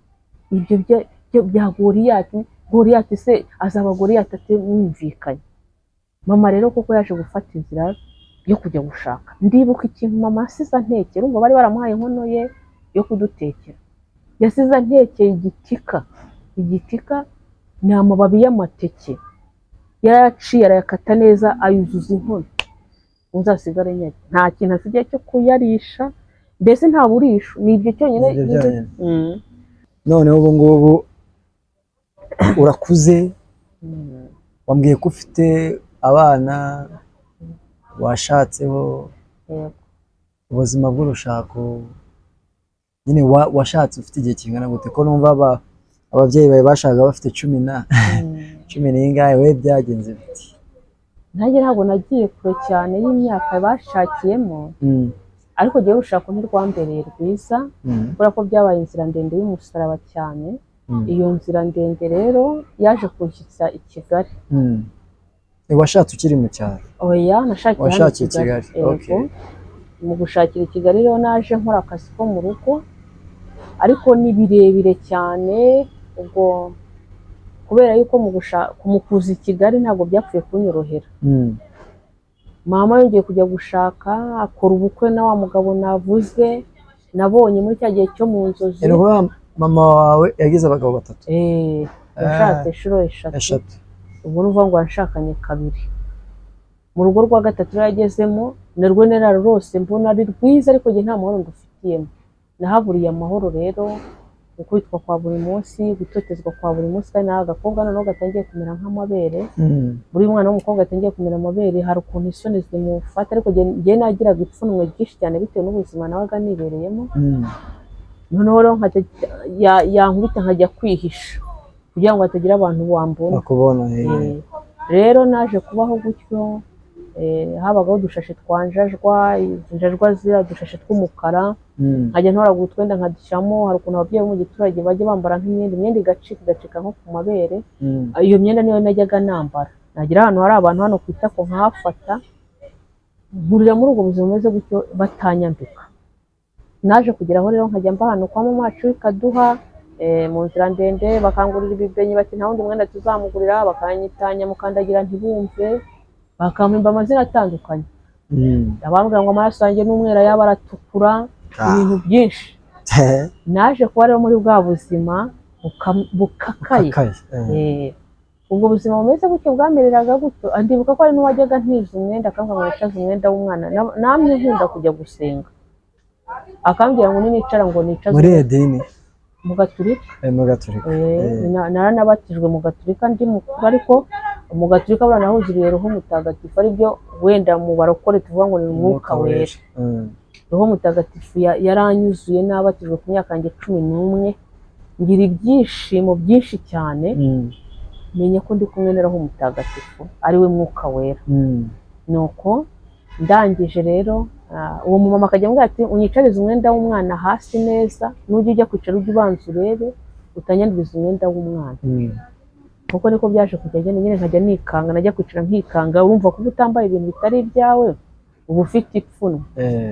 Ibyo bya Goriyati, Goriyati se azaba Goriyati atumvikanye. Mama rero koko yaje gufata inzira yo kujya gushaka. Ndibuka ikintu mama yasize antekera, urumva bari baramuhaye inkono ye yo kudutekera, yasize antekeye igitika. Igitika ni amababi y'amateke, yarayaciye arayakata neza ayuzuza inkono, nzasigare nyarya. Nta kintu asigaye cyo kuyarisha, mbese nta burisho, ni ibyo cyonyine. Ni ibyo byonyine. Noneho ubu ngubu urakuze, wambwiye ko ufite abana, washatseho. Yego. Ubuzima bw'urushako nyine, washatse ufite igihe kingana gute, ko numva ababyeyi bawe bashakaga bafite cumi na cumi n'ingahe, we byagenze biti? Nanjye ntabwo nagiye kure cyane y'imyaka bashakiyemo, ariko jyewe urushako ntirwambereye rwiza, kubera ko byabaye inzira ndende y'umusaraba cyane. Iyo nzira ndende rero yaje kunshyitsa i Kigali. Washatse ukiri mu cyaro? Oya, nashakiye hano i Washakiye i Kigali. Kigali. Yego. Mu gushakira i Kigali rero naje nkora akazi ko mu rugo, ariko ni birebire cyane. Ubwo kubera yuko mu kuza i Kigali ntabwo byapfuye kunyorohera. Mama yongeye kujya gushaka, akora ubukwe na wa mugabo navuze nabonye muri cya gihe cyo mu nzozi. Ni ukuvuga mama wawe yagize abagabo batatu? Yashatse inshuro 3. 3. Ubwo ni ukuvuga ngo yashakanye kabiri. Mu rugo rwa gatatu rero yagezemo, narwo nararurose mbona ari rwiza, ariko njye nta mahoro ndufitiyemo, nahaburiye amahoro rero, gukubitwa kwa buri munsi, gutotezwa kwa buri munsi, kandi nawe agakobwa noneho gatangiye kumera nk'amabere. Buri mwana w'umukobwa atangiye kumera amabere, hari ukuntu isoni zimufata, ariko njye nagiraga ipfunwe ryinshi cyane bitewe n'ubuzima nabaga nibereyemo. Noneho rero nkajya yankubita nkajya kwihisha kugira ngo hatagira abantu bambona. Bakubona. Rero naje kubaho gutyo, habagaho udushashe twa njajwa, injajwa ziriya udushashe tw'umukara, nkajya ntoragura utwenda nkadushyiramo. Hari ukuntu ababyeyi bo mu giturage bajya bambara nk'imyenda, imyenda igacika igacika nko ku mabere. Iyo myenda niyo najyaga nambara, nagira ahantu hari abantu hano ku itako nkahafata, nkurira muri ubwo buzima bumeze gutyo batanyambika. Naje kugeraho rero nkajya mba ahantu kwa mama wacu ikaduha mu nzira ndende, bakangurira ibibenyi bati nta wundi mwenda tuzamugurira, bakanyitanya mukandagira ntibumve, bakampimba amazina atandukanye, abambwira ngo amaraso yanjye n'umweru yaba aratukura, ibintu byinshi. Naje kuba rero muri bwa buzima bukakaye. Kakaye. Ubwo buzima bumeze gutyo bwamereraga gutyo. Ndibuka ko hari n'uwajyaga ntiza umwenda akambwira ngo nicaze umwenda w'umwana. Namwe nkunda kujya gusenga, akambwira ngo ninicara ngo nicaze Muri edini? Mu Gaturika. Mu Gaturika. Naranabatijwe mu Gaturika ndi mukuru, ariko mu Gaturika buriya nahuzuriye Roho Mutagatifu, aribyo wenda mu barokore tuvuga ngo ni Umwuka Wera. Roho Mutagatifu yaranyuzuye nabatijwe ku myaka yanjye 11, ngira ibyishimo byinshi cyane, menya ko ndi kumwe na Roho Mutagatifu ari we Mwuka Wera. Nuko ndangije rero, uwo mumama akajya ambwira ati unyicarize umwenda w'umwana hasi neza, nujya ujya kwicara ujye ubanza urebe utanyanduriza umwenda w'umwana. Kuko niko byaje kujya agenda nyine, nkajya nikanga, najya kwicara nkikanga. Urumva kuba utambaye ibintu bitari ibyawe uba ufite ipfunwe,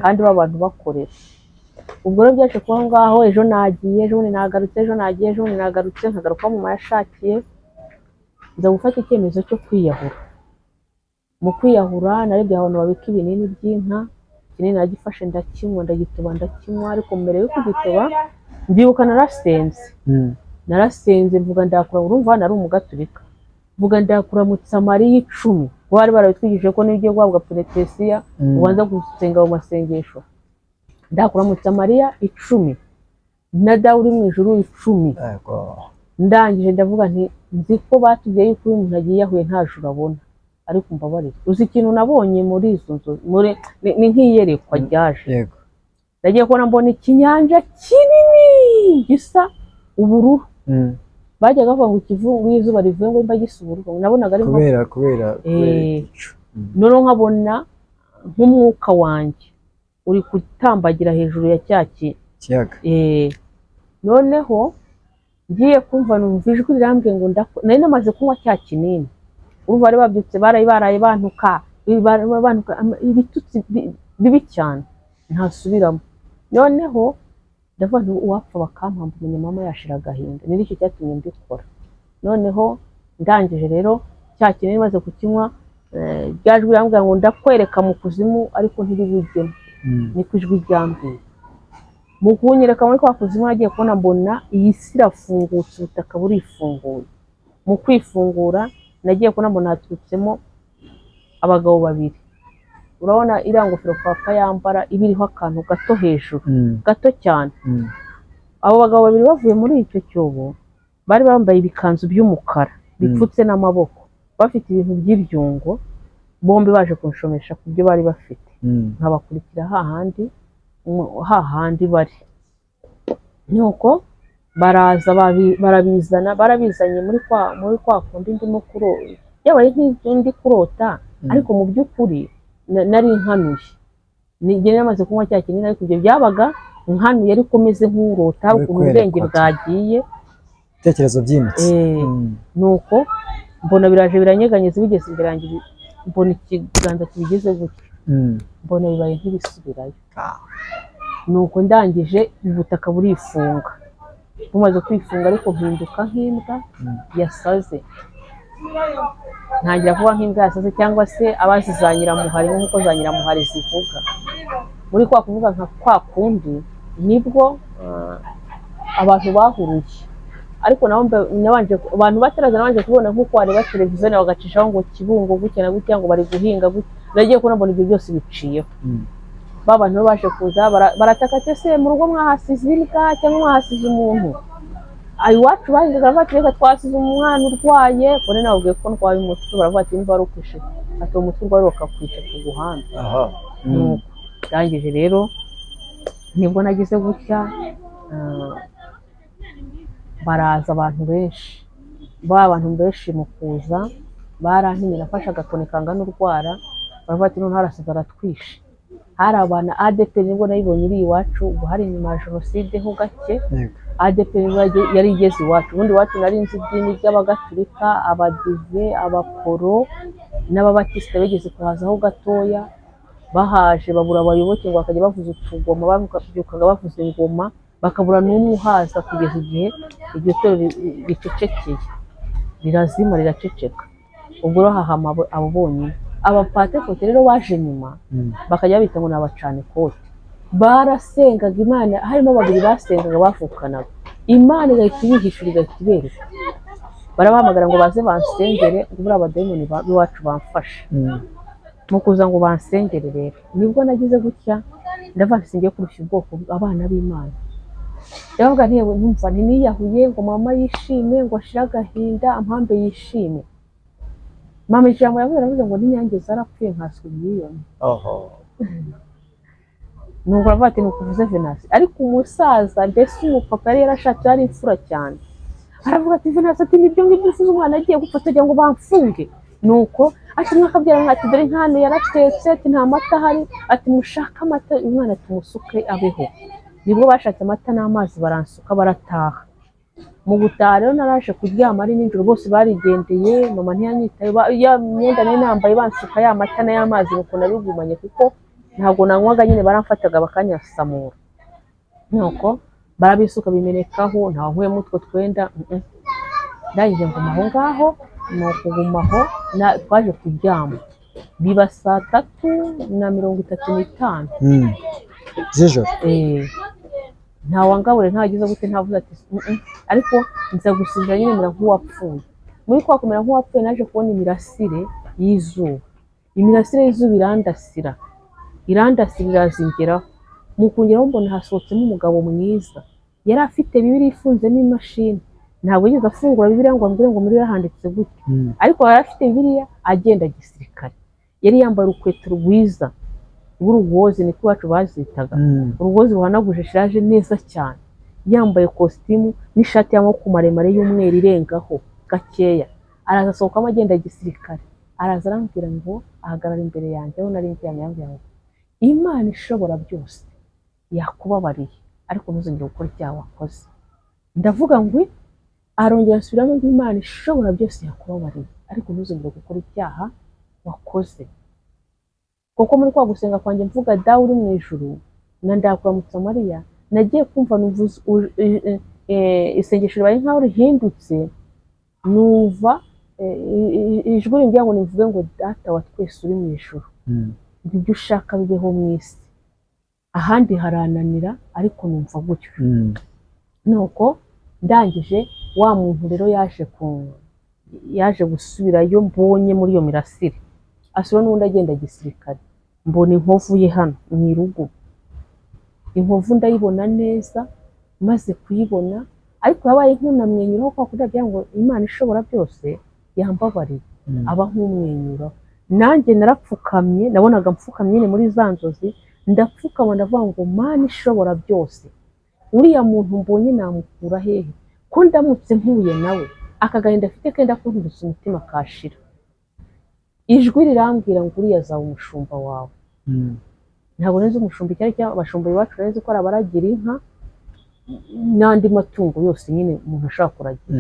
kandi ba bantu bakorera. Ubwo rero byaje kuba aho ngaho, ejo nagiye, ejo bundi nagarutse, ejo nagiye, ejo bundi nagarutse, nkagaruka aho mama yashakiye, nza gufata icyemezo cyo kwiyahura. Mu kwiyahura narebye ahantu babika ibinini by'inka, ikinini nagifashe ndakinywa, ndagitoba ndakinywa, ariko mbere yo kugitoba ndibuka narasenze. Narasenze mvuga ndakura, urumva nari umugaturika, mvuga ndakuramutsa Mariya 10, kuko bari barabitwigishije ko niyo ugiye guhabwa penetesiya ubanza gusenga mu masengesho. Ndakuramutsa Mariya 10 na Dawe uri mu ijuru 10. Ndangije ndavuga nti nzi ko batubwiye yuko iyo umuntu agiye yahuye nta juru abona, ariko mbabarire. Uzi ikintu nabonye muri izo nzu, muri ni nk'iyerekwa ryaje. Nagiye kubona mbona ikinyanja kinini gisa ubururu. Bajyaga bavuga ngo ikivungu iyo izuba rivuye ngo mba gisa ubururu, nabonaga ari nko Kubera igicu. Noneho nkabona nk'umwuka wanjye uri gutambagira hejuru ya cya Kiyaga. Noneho ngiye kumva numva ijwi rirambwiye ngo nari namaze kunywa cya kinini, urumva bari babyutse baraye baraye bantuka bantuka ibitutsi bibi cyane ntasubiramo. Noneho ndavuga nti uwapfa bakampamba umenya mama yashira agahinda, ni nicyo cyatumye mbikora. Noneho ndangije rero cya kinini maze kukinywa, rya jwi rirambwira ngo ndakwereka mu kuzimu ariko ntiribujyemo. Niko ijwi ryambwiye. Mu kunyereka muri kwa kuzimu, nagiye kubona mbona iyi si irafungutse, ubutaka burifunguye. Mu kwifungura nagiye kubona mbona haturutsemo abagabo babiri. Urabona iriya ngofero papa yambara iba iriho akantu gato hejuru, gato cyane. Abo bagabo babiri bavuye muri icyo cyobo bari bambaye ibikanzu by'umukara bipfutse n'amaboko, bafite ibintu by'ibyungo, bombi baje kunshomesha ku byo bari bafite. Nkabakurikira hahandi hahandi bari, nuko baraza barabizana, barabizanye muri kwa kundi ndimo yaba ari nk'ibyo ndi kurota. Ariko mu by'ukuri nari nkanuye. Njye namaze kunywa cya kinini, ariko ibyo byabaga nkanuye ariko meze nk'urota, Uri ukuntu ubwenge kwerekwa. bwagiye. Ibitekerezo byimitse. Nuko mbona biraje biranyeganyeza, bigeze imbere yanjye mbona ikiganza kibigize gutya, mbona bibaye nk'ibisubirayo. Nuko ndangije ubutaka burifunga, bumaze kwifunga ariko mpinduka nk'imbwa yasaze, ntangira kuba nk'imbwa yasaze cyangwa se abazi za nyiramuhari, nk'uko za nyiramuhari zivuga. Muri kwa kuvuga nka kwa kundi nibwo abantu bahuruye, ariko nabo nabanje abantu bataraza, nabanje kubona nk'uko wareba televiziyo nawe bagacishaho ngo Kibungo gutya na gutya, ngo bari guhinga gutya. Nagiye kubona mbona ibyo byose biciyeho. Ba bantu bo baje kuza barataka ati ese mu rugo mwahasize imbwa cyangwa mwahasize umuntu? Iwacu bahingaga baravuga ati reka twasize umwana urwaye. Ubwo nababwiye ko ndwaye umutwe, baravuga ati nimba wari ukwishe, ati uwo mutwe urwaye bakakwica tuguhanda. Nuko ndangije rero nibwo nagize gutya, baraza abantu benshi, ba bantu benshi mu kuza barantinye, nafashe agakoni kangana urwara, baravuga ati noneho arasize aratwishe. Hari abantu ADEPR nibwo nayibonye iri iwacu, ubwo hari inyuma ya jenoside ho gake. ADEPR nibwo yari igeze iwacu. Ubundi iwacu nari nzi idini ry'abagatulika, abadive, abaporo n'ababatisita bigeze kuhazaho gatoya. Bahaje babura abayoboke, ngo bakajya bavuza utugoma, babyukaga bavuza ingoma, bakabura n'umwe uhaza, kugeza igihe iryo torero ricecekeye, rirazima, riraceceka. Ubwo rero hahama abo bonyine. Abapantekote rero baje nyuma, bakajya babita ngo ni abacanekote. Barasengaga Imana, harimo babiri basengaga bavukanaga, Imana igahita ibihishura, igahita ibereka. Barabahamagara ngo baze bansengere, ngo buriya abadayimoni b'iwacu bamfashe. Mu kuza ngo bansengere rero, nibwo nagize gutya ndavuga nti singiye kurushya ubwoko abana b'Imana. Ndavuga nti yewe, ntumva ntiniyahuye ngo mama yishime, ngo ashire agahinda, ampambe yishime. Mama ijambo yavuze, aravuze ngo n'inyange zarapfuye nkaswe miliyoni. Oho. Nuko aravuga ati nukuvuze Venasi. Ariko umusaza, mbese umupapa yari yarashatse, yari imfura cyane, aravuga ati Venasi, ati nibyo ngibyo usize umwana agiye gupfa, tugira ngo bamfunge. Nuko ati mwakabyara, ati dore nkano yaratetse, ati nta mata ahari, ati mushake amata umwana tumusuke abeho. Nibwo bashatse amata n'amazi, baransuka, barataha. Mu gutaha rero naraje kuryama ari nijoro, bose barigendeye, mama ntiyanyitaye. Ya myenda nari nambaye bansuka ya mata n'ay'amazi, nuko nabigumanye kuko ntabwo nanywaga nyine, baramfataga bakanyasamura, nuko barabisuka bimenekaho, ntawe nkuyemo utwo twenda. Ndangije nguma aho ngaho, ni ukuguma aho twaje kuryama biba 3:35 Z'ijoro. Nta wangabure, ntagize gute, ntavuze ati "Mm-mm." Ariko nza gusinzira nyine, mera nk'uwapfuye. Muri kwa kumera nk'uwapfuye, naje kubona imirasire y'izuba. Imirasire y'izuba irandasira, irandasira, irazingeraho. Mu kungeraho mbona hasohotsemo umugabo mwiza, yari afite Bibiliya ifunze n'imashini. Ntabwo yigeze afungura Bibiliya ngo ambwire ngo muri yo handitse gutya, ariko yari afite Bibiliya, agenda gisirikare. Yari yambaye urukweto rwiza rw'urugozi, niko iwacu bazitaga, urugozi ruhanaguje shaje neza cyane, yambaye kositimu n'ishati y'amaboko maremare y'umweru irengaho gakeya. Araza asohokamo agenda gisirikare, araza arambwira ngo, ahagarara imbere yanjye aho nari ndyamye, arambwira ngo Imana ishobora byose yakubabariye, ariko ntuzongere gukora icyaha wakoze. Ndavuga ngo, arongera asubiramo ngo Imana ishobora byose yakubabariye, ariko ntuzongere gukora icyaha wakoze. Kuko muri kwa gusenga kwanjye mvuga Dawe uri mu ijuru na Ndakuramutsa Mariya, nagiye kumva numva isengesho ribaye nkaho rihindutse, numva ijwi rimbwira ngo nivuge ngo Data wa twese uri mu ijuru, ngo ibyo ushaka bibeho mu isi. Ahandi harananira, ariko numva gutyo. Nuko ndangije, wa muntu rero yaje gusubirayo, mbonye muri iyo mirasire asubira n'ubundi agenda gisirikare, mbona inkovu ye hano mu irugu. Inkovu ndayibona neza. Maze kuyibona, ariko yabaye nk'unamwenyuraho, kwa kundi agira ngo Imana ishobora byose yambabariye, aba nk'umwenyuraho. Nanjye narapfukamye, nabonaga mpfukamye nyine muri za nzozi, ndapfukama ndavuga ngo Mana ishobora byose, uriya muntu mbonye namukura hehe, ko ndamutse mpuye nawe aka gahinda afite kenda kunturutsa umutima kashira? Ijwi rirambwira ngo uriya azaba umushumba wawe. Ntabwo nzi umushumba icyo ari cyo. Abashumba iwacu nzi ko ari abaragira inka n'andi matungo yose nyine umuntu ashobora kuragira.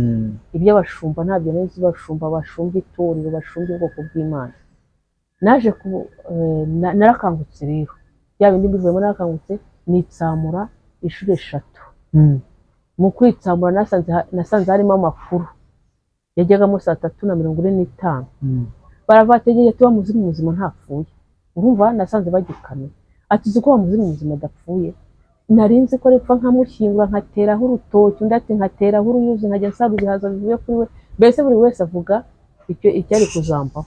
Iby'abashumba ntabyo nzi, bashumba bashumba itorero, bashumba ubwoko bw'Imana. Naje ku narakangutse rero, bya bindi mbivuyemo, narakangutse nitsamura inshuro 3. Mu kwitsamura nasanze harimo amakuru yajyagamo 3:45. Barabategeye tuba muzimu muzima ntapfuye. Urumva nasanze bagikamye, ati uzi ko wa muzimu muzima adapfuye? Nari nzi ko ripfa nkamushyingura, nkateraho urutoki, undi ati nkateraho uruyuzi, nkajya nsaba ibihaza bivuye kuri we. Mbese buri wese avuga icyo icyari kuzambaho.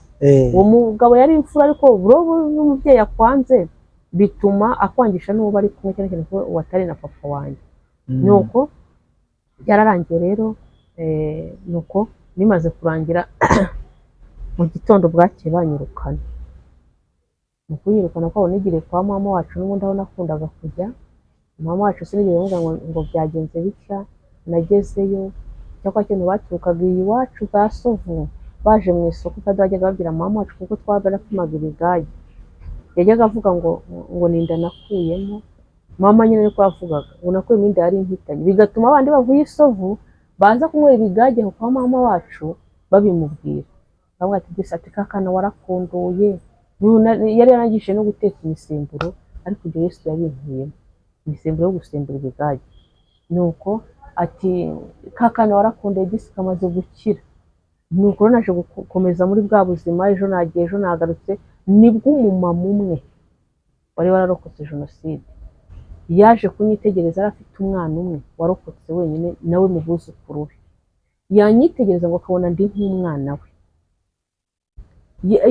Uwo mugabo yari imfura, ariko burobo n'umubyeyi akwanze bituma akwangisha n'uwo bari kumwe, cyane cyane ko uwo atari na papa wanjye. Nuko byararangiye rero, nuko bimaze kurangira, mu gitondo bwakeye banyirukana. Mu kunyirukana kwabo nigiriye kwa mama wacu n'ubundi aho nakundaga kujya. Mama wacu sinigeze mvuga ngo byagenze bitya. Nagezeyo, cyakora kintu baturukaga iwacu za Sovu baje mu isoko, kandi bajyaga babwira mama wacu, kuko twarapimaga ibigage, yajyaga avuga ngo ni inda nakuyemo. Mama nyine niko yavugaga ngo nakuyemo inda yari impitanye, bigatuma abandi bavuye i Sovu baza kunywera ibigage aho kwa mama wacu babimubwira, bamwe ati gusa ati kakana warakunduye. Yari yarangije no guteka imisemburo, ariko ibyo Yesu yabinkuyemo, imisemburo yo gusembura ibigage. Nuko ati ka kana warakundeye disi kamaze gukira. Nuko rero naje gukomeza muri bwa buzima, ejo nagiye, ejo nagarutse, nibwo umumama umwe wari wararokotse jenoside yaje kunyitegereza. Yari afite umwana umwe warokotse wenyine, nawe mu buzukuru be. Yanyitegereza ngo akabona ndi nk'umwana we.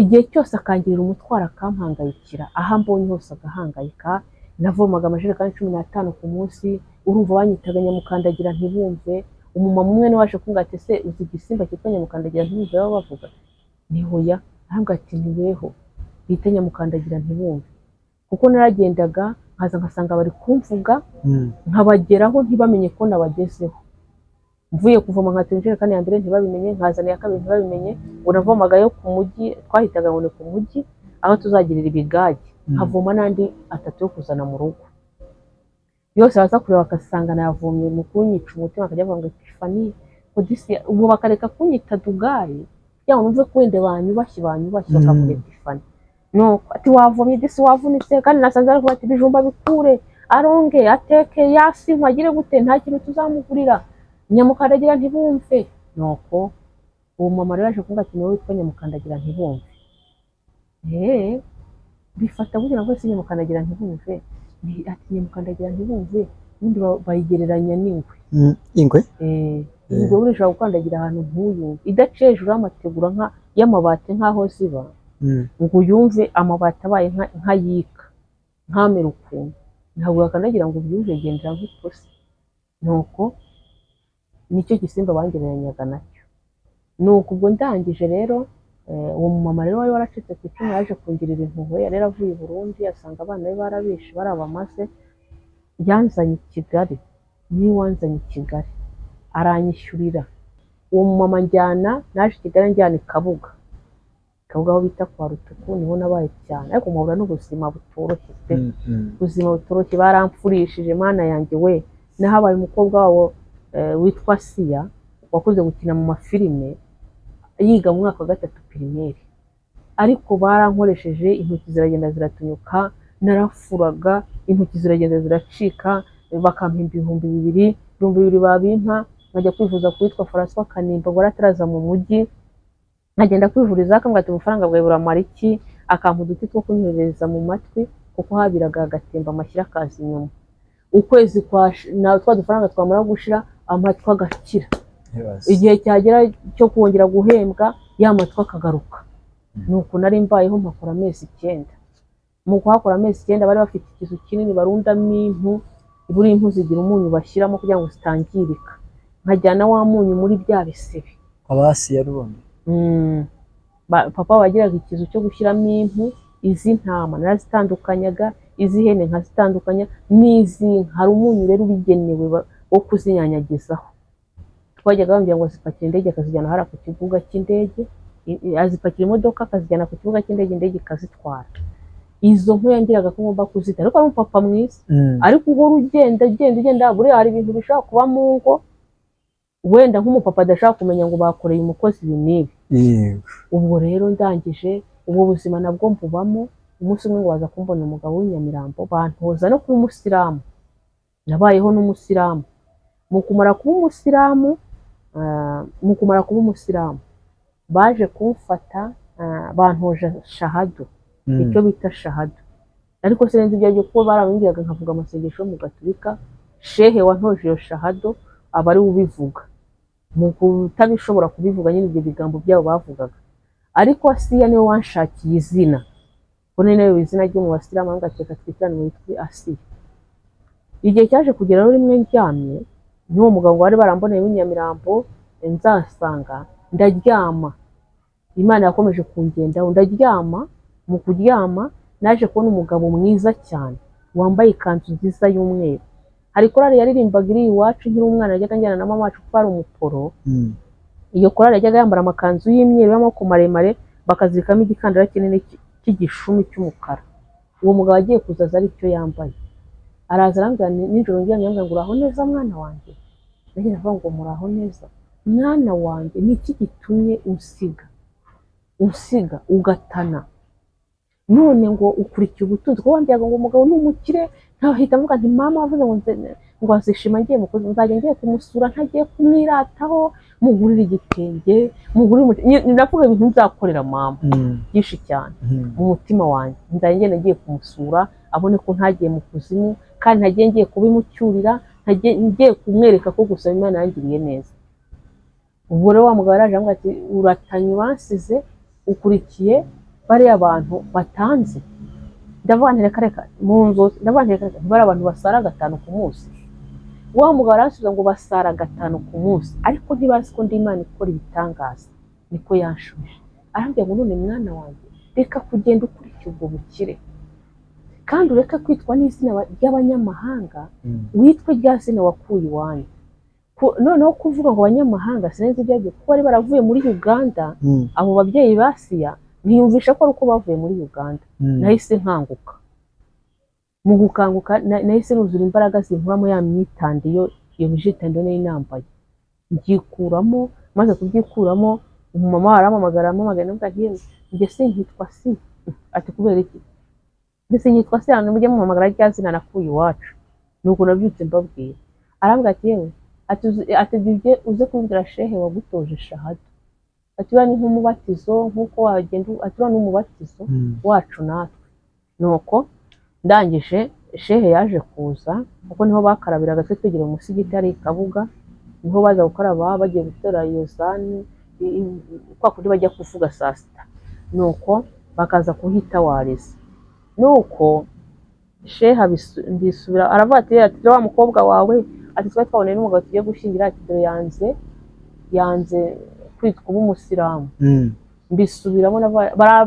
Igihe cyose akangirira umutwaro, akampangayikira, aho ambonye hose agahangayika. Navomaga amajerekani 15 ku munsi. Urumva, banyitaga nyamukandagira ntibumve. Umumama umwe niwe waje kumbwira ati: "Ese uzi igisimba cyitwa nyamukandagira ntibumve baba bavuga?" Ni hoya. Arambwira ati: "Ni weho bita nyamukandagira ntibumve," kuko naragendaga nkaza nkasanga bari kumvuga, nkabageraho ntibamenye ko nabagezeho. Mvuye kuvoma nkatura injerekani ya mbere ntibabimenye, nkazana iya kabiri ntibabimenye. Ngo navomaga yo ku mujyi, twahitaga ngo ni ku mujyi aho tuzagirira ibigage, nkavoma n'andi atatu yo kuzana mu rugo yose. Baza kureba bagasanga nayavomye. Mu kunyica umutima bakajya bavuga ngo Epifani ngo disi, ubu bakareka kunyita Dugari kugira ngo numve ko wenda banyubashye, banyubashye, bakavuga Epifani. Nuko ati: "Wavomye disi, wavunitse, kandi nasanze ari kuvuga ati ibijumba bikure, aronge ateke yasi agire gute, nta kintu tuzamugurira, nyamukandagira ntibumve." Nuko uwo mama rero yaje kuvuga ati: "Niwowe witwa nyamukandagira ntibumve." Bifata kugira ngo ese nyamukandagira ntibumve ati nyamukandagira ntibumve ubundi bayigereranya n'ingwe. Ingwe? Eh, ingwe buriya ishobora gukandagira ahantu ntuyumve, idaciye hejuru y'amategura nka y'amabati nk'aho ziba, ngo uyumve. Amabati abaye nk'ayika, nkamere ukuntu, ntabwo yakandagira ngo ubyumve, gendera nk'ipusi. Nuko nicyo gisimba bangereranyaga nacyo. Nuko ubwo ndangije rero, uwo mumama rero wari waracitse ku icumu yaje kungirira impuhwe. Yari yaravuye i Burundi asanga abana be barabishe, barabamaze. Yanzanye i Kigali, niwe wanzanye i Kigali aranyishyurira. Uwo mumama njyana, naje i Kigali njyana i Kabuga. Kabuga aho bita kwa Rutuku niho nabaye cyane, ariko mpahura n'ubuzima butoroshye pe. Ubuzima butoroshye, baramfurishije, Mana yanjye we. Nahabaye umukobwa wabo witwa Siya wakoze gukina mu mafilime, yiga mu mwaka wa gatatu primaire, ariko barankoresheje, intoki ziragenda ziratunyuka. Narafuraga, intoki ziragenda ziracika, bakampemba 2000. 2000 babimpa nkajya kwivuza ku witwa François Kanimba, ngo ataraza mu mujyi. Nkagenda kwivuriza, akambwira ati: "Ubufaranga bwawe buramara iki?" Akampa uduti two kunyohereza mu matwi, kuko habiraga agatemba amashyira akaza inyuma. Ukwezi kwa na twa dufaranga twamara gushira, amatwi agakira. Igihe cyagera cyo kongera guhembwa, ya matwi akagaruka. Nuko nari mbayeho, mpakora amezi 9. Mu kuhakora amezi 9, bari bafite ikizu kinini barundamo impu. Buriya impu zigira umunyu bashyiramo kugira ngo zitangirika. Nkajyana wa munyu muri bya bisebe. Abasiya rubundi. Papa wagiraga ikizu cyo gushyiramo impu. Iz'intama narazitandukanyaga, iz'ihene nkazitandukanya n'iz'inka. Hari umunyu rero ubigenewe wo kuzinyanyagizaho. Twajyaga bambwira ngo zipakira indege akazijyana hariya ku kibuga cy'indege, azipakira imodoka akazijyana ku kibuga cy'indege, indege ikazitwara. Izo mpu yangiraga ko ngomba kuzita, ariko ari umupapa mwiza. Ariko uhora ugenda ugenda ugenda, buriya hari ibintu bishobora kuba mu ngo, wenda nk'umupapa adashaka kumenya ngo bakoreye umukozi ibi n'ibi. Ubwo rero ndangije ubwo buzima nabwo mbubamo. Umunsi umwe ngo baza kumbona umugabo w'inyamirambo, bantoza no kuba umusilamu. Nabayeho n'umusilamu. Mu kumara kuba umusilamu, baje kumfata, bantoza shahadu, icyo bita shahadu, ariko sinzi ibyo aribyo, kuko barambwiraga nkavuga amasengesho yo mu Gaturika. Shehe wantoje iyo shahadu aba ari we ubivuga, mu kutabishobora kubivuga nyine ibyo bigambo byabo bavugaga. Ariko Asiya niwe wanshakiye izina, kuko ni nawe izina ryo mu basilamu. Aravuga ati: "Reka twitirane witwa Asiya." Igihe cyaje kugera rimwe ndyamye n'uwo mugabo bari baramboneye w'inyamirambo, nzasanga ndaryama, Imana yakomeje kungendaho. Ndaryama, mu kuryama naje kubona umugabo mwiza cyane wambaye ikanzu nziza y'umweru. Hari korali yaririmbaga iri iwacu nkiri umwana, yajyaga njyana na mama wacu kuko ari umuporo. Iyo korali yajyaga yambara amakanzu y'imyeru y'amaboko maremare, bakazirikamo igikandara kinini cy'igishumi cy'umukara. Uwo mugabo agiye kuza aza aricyo yambaye. Araza arambwira, nijoro ndyamye, arambwira ngo: "Uraho neza mwana wanjye?" Nanjye ndavuga ngo: "Muraho neza mwana wanjye. Ni iki gitumye unsiga, unsiga ugatana?" None ngo ukurikiye ubutunzi, kuko wambwiraga ngo umugabo ni umukire, nkahita mvuga nti mama wavuze ngo ngo azishima ngiye mu kuzimu, nzajya ngiye kumusura ntagiye kumwirataho, mugurire igitenge, mugurire ndavuga ibintu nzakorera mama byinshi cyane mu mutima wanjye, nzajya ngenda ngiye kumusura abone ko ntagiye mu kuzimu, kandi ntagiye ngiye kubimucyurira, ntagiye ngiye kumwereka ko gusa Imana yangiriye neza. Ubwo rero wa mugabo yaraje aramubwira ati uratanye bansize, ukurikiye bariya bantu batanze. Ndavuga nti reka reka, mu nzu ndavuga nti reka reka, bariya abantu basara 5 ku munsi. Wa mugabo aransubiza ngo basara 5 ku munsi, ariko ntibazi ko ndi Imana ikora ibitangaza. Niko yanshubije, arambwira ngo none mwana wanjye, reka kugenda ukurikiye ubwo bukire, kandi ureke kwitwa n'izina ry'abanyamahanga, witwe rya zina wakuye iwanyu. Noneho kuvuga ngo abanyamahanga sinzi ibyo aribyo, kuko bari baravuye muri Uganda, abo babyeyi ba Siya ntiyumvisha ko ari uko bavuye muri Uganda. Nahise nkanguka. Mu gukanguka nahise nuzura imbaraga zinkuramo ya myitandiyo, iyo mijitandiyo nari nambaye mbyikuramo. Maze kubyikuramo, umumama arampamagara, arampamagara, ndavuga nti yewe, njye sinkitwa si. Ati kubera iki? Mbese nkitwa si hano, mujye mumpamagara rya zina nakuye iwacu. Nuko nabyutse mbabwira, arambwira ati yewe, ati ati ujye uze kubwira shehe wagutoje shahada, ati uriya ni nk'umubatizo, nk'uko wagenda, ati uriya ni umubatizo wacu natwe. Nuko ndangije, shehe yaje kuza, kuko niho bakarabiraga, twe twegereye umusigiti hari i Kabuga, niho baza gukaraba bagiye gutera iyo zani, kwa kundi bajya kuvuga saa sita, nuko bakaza kuhitawariza. Nuko shehe mbisubira, aravuga ati ati dore wa mukobwa wawe, ati twari twaboneye n'umugabo tugiye gushyingira, ati dore yanze kwitwa uba umusilamu. Mbisubiramo,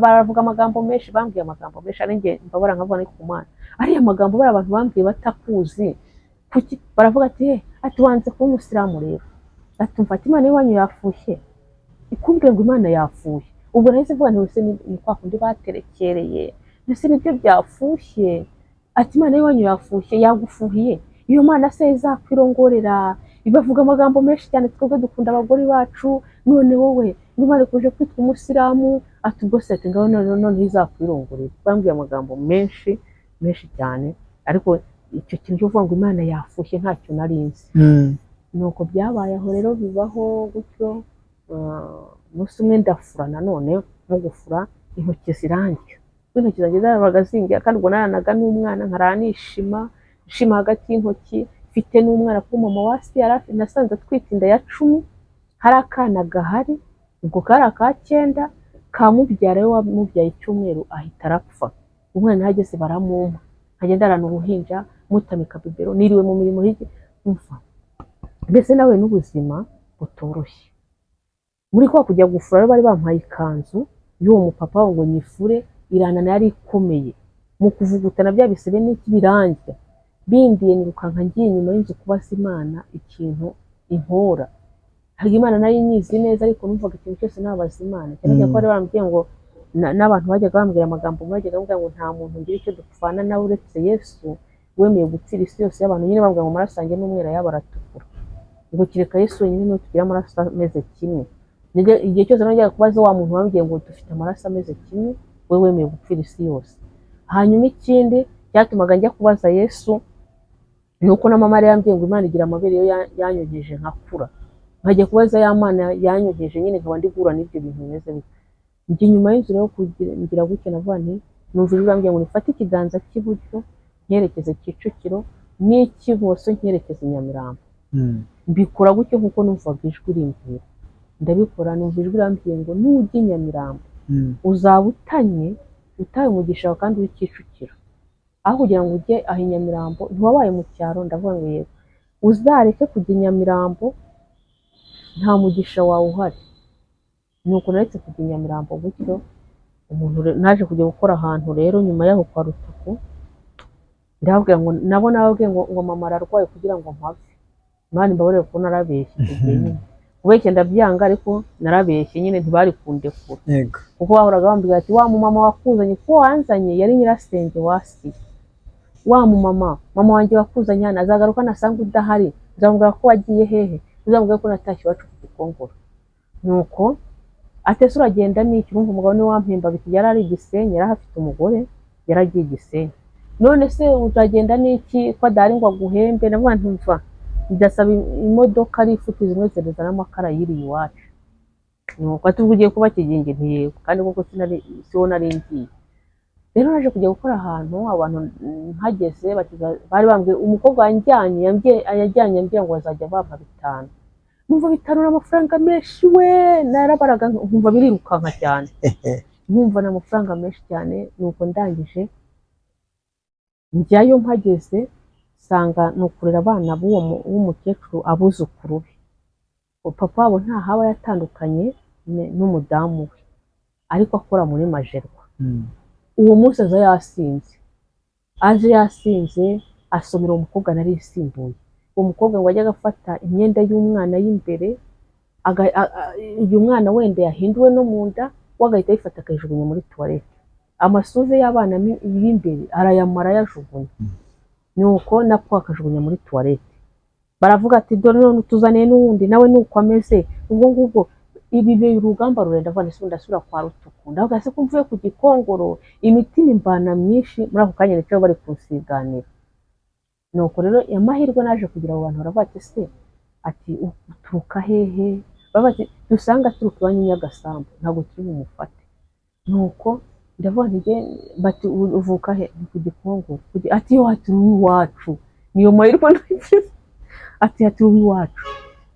baravuga amagambo menshi, bambwiye amagambo menshi, ari njye mbabara nkavuga ni ku Mana, ariya magambo bari abantu bambwiye batakuzi kuki? Baravuga ati he, ati wanze kuba umusilamu rero, ati umva, ati Imana y'iwanyu yafushye, ikubwiye ngo Imana yafushye. Ubwo nahise mvuga nti ese ni kwa kundi baterekereye, mbese nibyo byafushye? Ati Imana y'iwanyu yafushye, yagufuhiye, iyo Mana se izakwirongorera? Bavuga amagambo menshi cyane, twebwe dukunda abagore bacu, none wowe ngo Imana ikuje kwitwa umusilamu, ati ubwo se, ati ngaho none izakwirongorera. Bambwiye amagambo menshi menshi cyane, ariko icyo kintu cyo kuvuga ngo Imana yafushye ntacyo nari nzi. Nuko byabaye aho rero, bibaho gutyo. Umunsi umwe ndafura, nanone nko gufura intoki zirandya, kuko intoki zanjye zabaga zinjya, kandi ubwo naranaga n'umwana, nkarara nishima nshima hagati y'intoki, mfite n'umwana, kuko mama wa si yari nasanze atwite inda ya 10, hari akana gahari, ubwo kari aka 9 ka mubyara we wamubyaye icyumweru ahita arapfa. Umwana ahageze baramumpa, nkagenda ndarana uruhinja, mutamika bibero, niriwe mu mirimo hirya, umva mbese nawe n'ubuzima butoroshye. Muri kwa kujya gufura rero, bari bampaye ikanzu y'uwo mupapa ngo nyifure, iranana, yari ikomeye, mu kuvugutana bya bisebe n'iki birandya, bindiye, nirukanka ngiye inyuma y'inzu kubaza Imana ikintu inkora. Ntabwo Imana nari nyizi neza, ariko numvaga ikintu cyose nabaza Imana, cyane cyane ko bari barambwiye ngo n'abantu bajyaga bambwira amagambo, bajyaga bambwira ngo nta muntu ngira icyo dupfana nawe uretse Yesu wemeye gupfira isi yose y'abantu nyine, bambwira ngo amaraso yanjye n'umweru ayabo aratukura, ngo kereka Yesu wenyine niwe tugira amaraso ameze kimwe. Igihe cyose najyaga kubaza wa muntu wambwiye ngo dufite amaraso ameze kimwe, we wemeye gupfira isi yose. Hanyuma ikindi cyatumaga njya kubaza Yesu ni uko na mama yari yambwiye ngo Imana igira amabere, yo yanyonkeje nkakura, nkajya kubaza ya Mana yanyonkeje nyine, nkaba ndi guhura n'ibyo bintu bimeze bityo. Njya inyuma y'inzu rero ngira gutya, navuga nti numva ijwi rambwiye ngo nifate ikiganza cy'iburyo nkerekeze Kicukiro, n'icy'ibumoso nkerekeze i Nyamirambo. Mbikora gutyo nkuko numvaga ijwi rimbwira, ndabikora, numva ijwi rambwiye ngo nujya i Nyamirambo uzaba utanye, utaye umugisha wawe kandi uri Kicukiro, aho kugira ngo ujye aho i Nyamirambo ntiwabaye mu cyaro. Ndavuga ngo yego, uzareke kujya i Nyamirambo, nta mugisha wawe uhari. Nuko naretse kujya i Nyamirambo gutyo. Umuntu naje kujya gukora ahantu rero nyuma yaho kwa Rutuku, ndababwira ngo nabo nababwiye ngo mama ararwaye kugira ngo mpave. Imana imbabarire kuko narabeshye icyo gihe nyine, kubeshya ndabyanga, ariko narabeshye nyine, ntibari kundekura. Kuko bahoraga bambwira ati wa mumama wakuzanye, kuko wanzanye yari nyirasenge wasiye wa mumama, mama wanjye wakuzanye hano azagaruka nasanga udahari, nzamubwira ko wagiye hehe? Uzamubwira ko natashye iwacu ku Gikongoro. Nuko Ati ese uragenda n'iki? Urumva umugabo niwe wampembaga, iki yari ari i Gisenyi, yari ahafite umugore, yaragiye i Gisenyi. None se uzagenda n'iki ko adahari ngo aguhembe? Ndavuga nti mva, ndasaba imodoka ari ifite zimwe zireza n'amakara yiriye iwacu. Nuko ati ubwo ugiye kuba kigingi? Nti yego, kandi koko sinari siwo nari ngiye. Rero naje kujya gukora ahantu, abantu mpageze bari bambwiye umukobwa wanjyanye yajyanye ambwira ngo bazajya bampa 5. Numva 5 ni amafaranga menshi we, narabaraga nkumva birirukanka cyane, nkumva ni amafaranga menshi cyane. Nuko ndangije njyayo, mpageze nsanga ni ukurera abana b'uwo w'umukecuru, abuzukuru be. Papa wabo ntahaba, yatandukanye n'umudamu we, ariko akora muri Magerwa. Uwo munsi aza yasinze, aje yasinze asomera uwo mukobwa nari nsimbuye. Uwo mukobwa ngo ajye agafata imyenda y'umwana y'imbere, uyu mwana wenda yahinduwe no mu nda, we agahita ayifata akayijugunya muri toilette. Amasuve y'abana y'imbere arayamara ayajugunya, nuko napo akajugunya muri toilette. Baravuga ati dore none utuzaniye n'uwundi nawe nuko ameze. Ubwo ngubwo ibi biba urugamba rurenda vuba, ndasubira ndasubira kwa Rutuku. Ndavuga se ko mvuye ku Gikongoro, imitima imbana myinshi. Muri ako kanya nicaye bari kunsiganira. Nuko rero amahirwe naje kugira abo bantu baravuga ati se, ati uturuka hehe? Baravuga ati dusanga aturuka iwanyu i Nyagasambu, ntabwo turi bumufate. Nuko ndavuga nti njye, bati uvuka he? Ni ku Gikongoro. Ati yo, ati uri iwacu. Niyo mahirwe nagize, ati uri iwacu.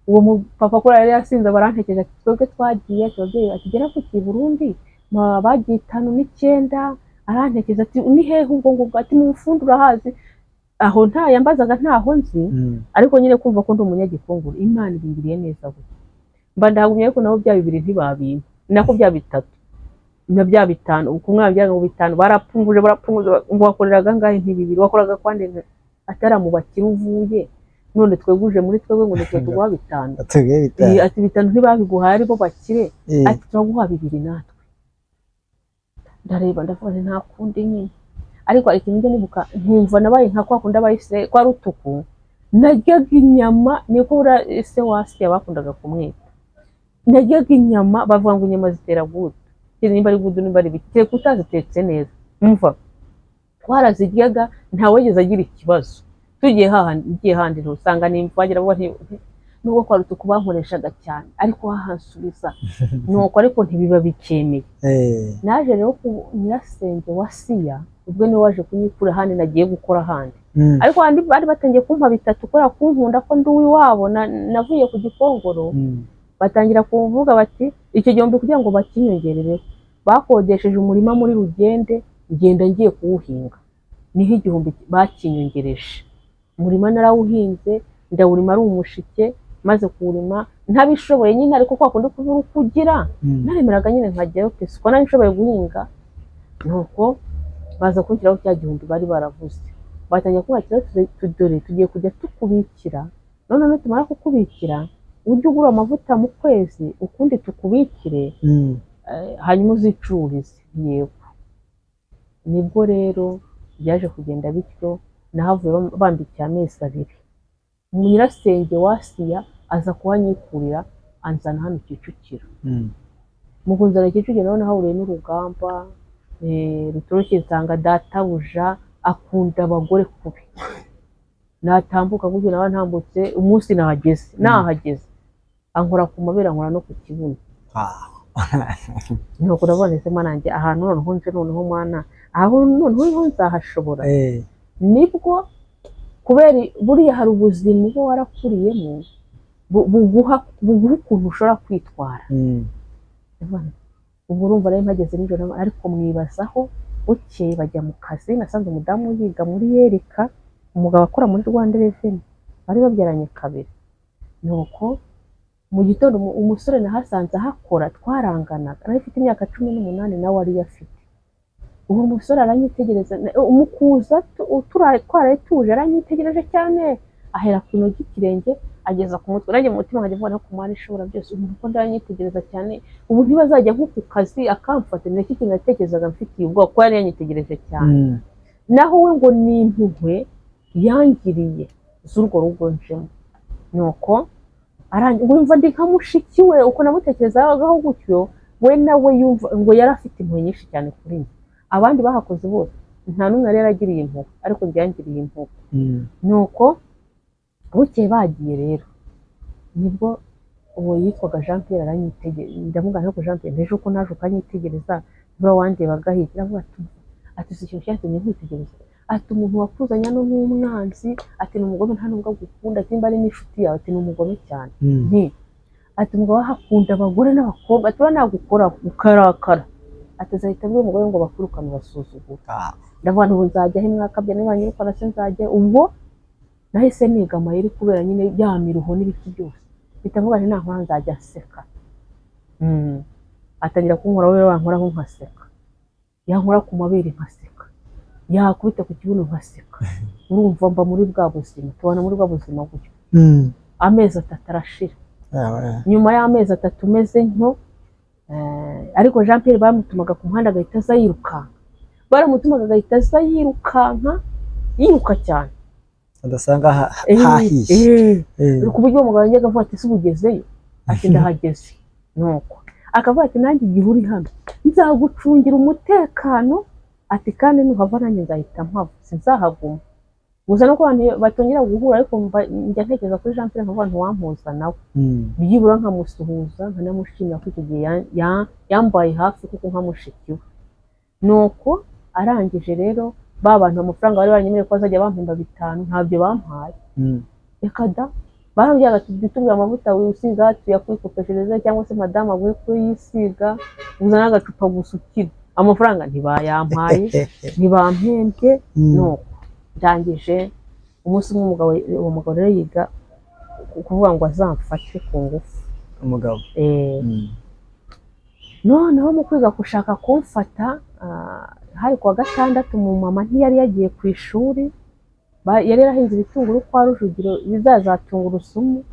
Uwo mupapa ko yari yasinze barantekereje, ati twebwe twagiye, ati ababyeyi ati gera ku i Burundi bagiye 59. Arantekereza ati ni hehe ubwo ngubwo? Ati mu Bufundi urahazi. Aho nta yambazaga, ntaho nzi. Ariko nyine kumva ko ndi umunyagikongoro, Imana ibingiriye neza gutya, mba ndahagumye. Ariko nabo bya bibiri ntibabimpa, nako bya bitatu na bya bitanu ku mwana byaga ngo 5, barapunguje barapunguza ngo wakoreraga angahe? Nti bibiri. Wakoraga kwande? Atari mu bakire uvuye, none tweguje muri twebwe ngo nitwe tuguha 5. Atubwiye 5. Ati 5 ntibabiguhaye ari bo bakire. Ati turaguha bibiri natwe. Ndareba ndavuga nti nta kundi nyine. Ariko hari ikintu njya nibuka nkumva nabaye nka kwa kundi abayise kwa Rutuku, naryaga inyama, niko buriya se wa Asiya bakundaga kumwita. Naryaga inyama, bavuga ngo inyama zitera goutte, nimba ari goutte, nimba ari ibiki, kereka utazitetse neza. Umva, twaraziryaga ntawigeze agira ikibazo. Tugiye hahandi, ngiye handi ntusanga nimvagira avuga nti nubwo kwa Rutuku bankoreshaga cyane, ariko hahansubiza nuko, ariko ntibiba bikemeye. Naje rero ku nyirasenge wa Siya, ubwo niwe waje kunyikura ahandi nagiye gukora ahandi. Ariko ahandi bari batangiye kumpa bitatu kubera kunkunda ko ndi uw'iwabo, navuye ku Gikongoro. Batangira kuvuga bati icyo gihumbi kugira ngo bakinyongerereho, bakodesheje umurima muri Rugende, ngenda ngiye kuwuhinga, niho igihumbi bakinyongereje. Umurima narawuhinze, ndawurima ari umushike, maze kuwurima ntabishoboye nyine, ariko kwa kundi kubura uko ugira, naremeraga nyine nkajyayo pe, siko nari nshoboye guhinga. Nuko baza kunshyiraho cya gihumbi bari baravuze, batangira kumbwira ati dore tugiye kujya tukubikira, none nitumara kukubikira ujye ugura amavuta mu kwezi, ukundi tukubikire, hanyuma uzicururize. Yego, nibwo rero byaje kugenda bityo. Nahavuye bambikiye amezi 2, nyirasenge wa Asiya aza kuhanyikurira, anzana hano Kicukiro. Mu kunzana Kicukiro naho nahahuriye n'urugamba rutoroshye, nsanga databuja akunda abagore kubi. Natambuka gutyo, nawe ntambutse, umunsi nahageze nahageze ankora ku mabere, ankora no ku kibuno. Nuko urabona ese mwana wanjye, ahantu noneho nje, noneho mwana aho noneho nzahashobora? Nibwo kubera buriya hari ubuzima uba warakuriyemo buguha ukuntu ushobora kwitwara. Ubwo urumva rero mpageze nijoro, ariko mwibazaho bukeye bajya mu kazi, nasanze umudamu yiga muri Yerika, umugabo akora muri Rwanda Revenue, bari babyaranye kabiri. Nuko mu gitondo umusore nahasanze ahakora twaranganaga, nari mfite imyaka 18 nawe ariyo afite. Uwo musore aranyitegereza umukuza twaraye tuje, aranyitegereje cyane, ahera ku ino ry'ikirenge ageza ku mutwe. Nanjye mu mutima nkajya mvuga no ku Mana ishobora byose, umuntu uko ndanyitegereza cyane, ubu ntibazajya nko ku kazi akamfata? Ni nacyo kintu natekerezaga mfitiye ubwoba, kuko yari yanyitegereje cyane. Naho we ngo ni impuhwe yangiriye z'urwo rugo njemo. Nuko ngo yumva ndi nka mushiki we, uko namutekerezagaho gutyo. We nawe yumva ngo yari afite impuhwe nyinshi cyane kuri njye. Abandi bahakoze bose nta n'umwe yari yaragiriye impuhwe, ariko njye yangiriye impuhwe. Nuko bukeye bagiye rero, nibwo uwo yitwaga Jean Pierre aranyitegereza. Ndamubwira, ariko Jean Pierre, ejo ko naje ukanyitegereza, niba wandebaga hirya? Aravuga ati si ikintu cyatumye nkwitegereza, ati umuntu wakuzanye hano ni umwanzi, ati ni umugome, nta nubwo agukunda, ati nimba ari n'inshuti yawe, ati ni umugome cyane. Nti ati umugabo ahakunda abagore n'abakobwa, ati uriya nagukora ukarakara, ati azahita abwira umugore ngo bakwirukane, urasuzugura. Ndavuga nti ubu nzajya he mwakabya? Niba nyirukana se nzajya? Ubwo nahise niga amayeri, kubera nyine ya miruho n'ibiki byose, mpita mvuga nti nankora nzajya nseka. Atangira kunkoraho rero, wankoraho nkaseka, yankora ku mabere nkaseka, yakubita ku kibuno nkaseka. Urumva mba muri bwa buzima, tubana muri bwa buzima gutyo. Amezi 3 arashira. Nyuma y'amezi 3 meze nko ariko Jean Pierre bamutumaga ku muhanda agahita aza yirukanka, baramutumaga agahita aza yirukanka, yiruka cyane. Udasanga hahiye. Ku buryo umugabo yajyaga avuga ati: "Ese uba ugezeyo?" Ati: "Ndahageze." Nuko akavuga ati: "Nanjye igihe uri hano nzagucungira umutekano," ati "kandi nuhava nanjye nzahita mpava, sinzahaguma." Gusa nuko abantu batongera guhura, ariko njya ntekereza kuri Jean Pierre nkavuga ntiwampuza nawe, byibura nkamusuhuza, nkanamushimira ko icyo gihe yambaye hafi kuko nka mushiki we. Nuko arangije rero, ba bantu amafaranga bari baranyemereye ko bazajya bampemba 5 ntabyo bampaye. Reka da, barambwiraga ati: "Tubwire amavuta wisiga tuyakwikopeshereze, cyangwa se madamu aguhe kuyisiga, uzane agacupa gusa ukire." Amafaranga ntibayampaye, ntibampembye. Nuko ndangije, umunsi umwe umugabo, uwo mugabo rero yiga kuvuga ngo azamfate ku ngufu. Umugabo? Eh. Noneho mu kwiga gushaka kumfata, hari kuwa gatandatu, mu mama ntiyari yagiye ku ishuri. Yari yarahinze ibitunguru kwa Rujugiro bizaza tungurusumu,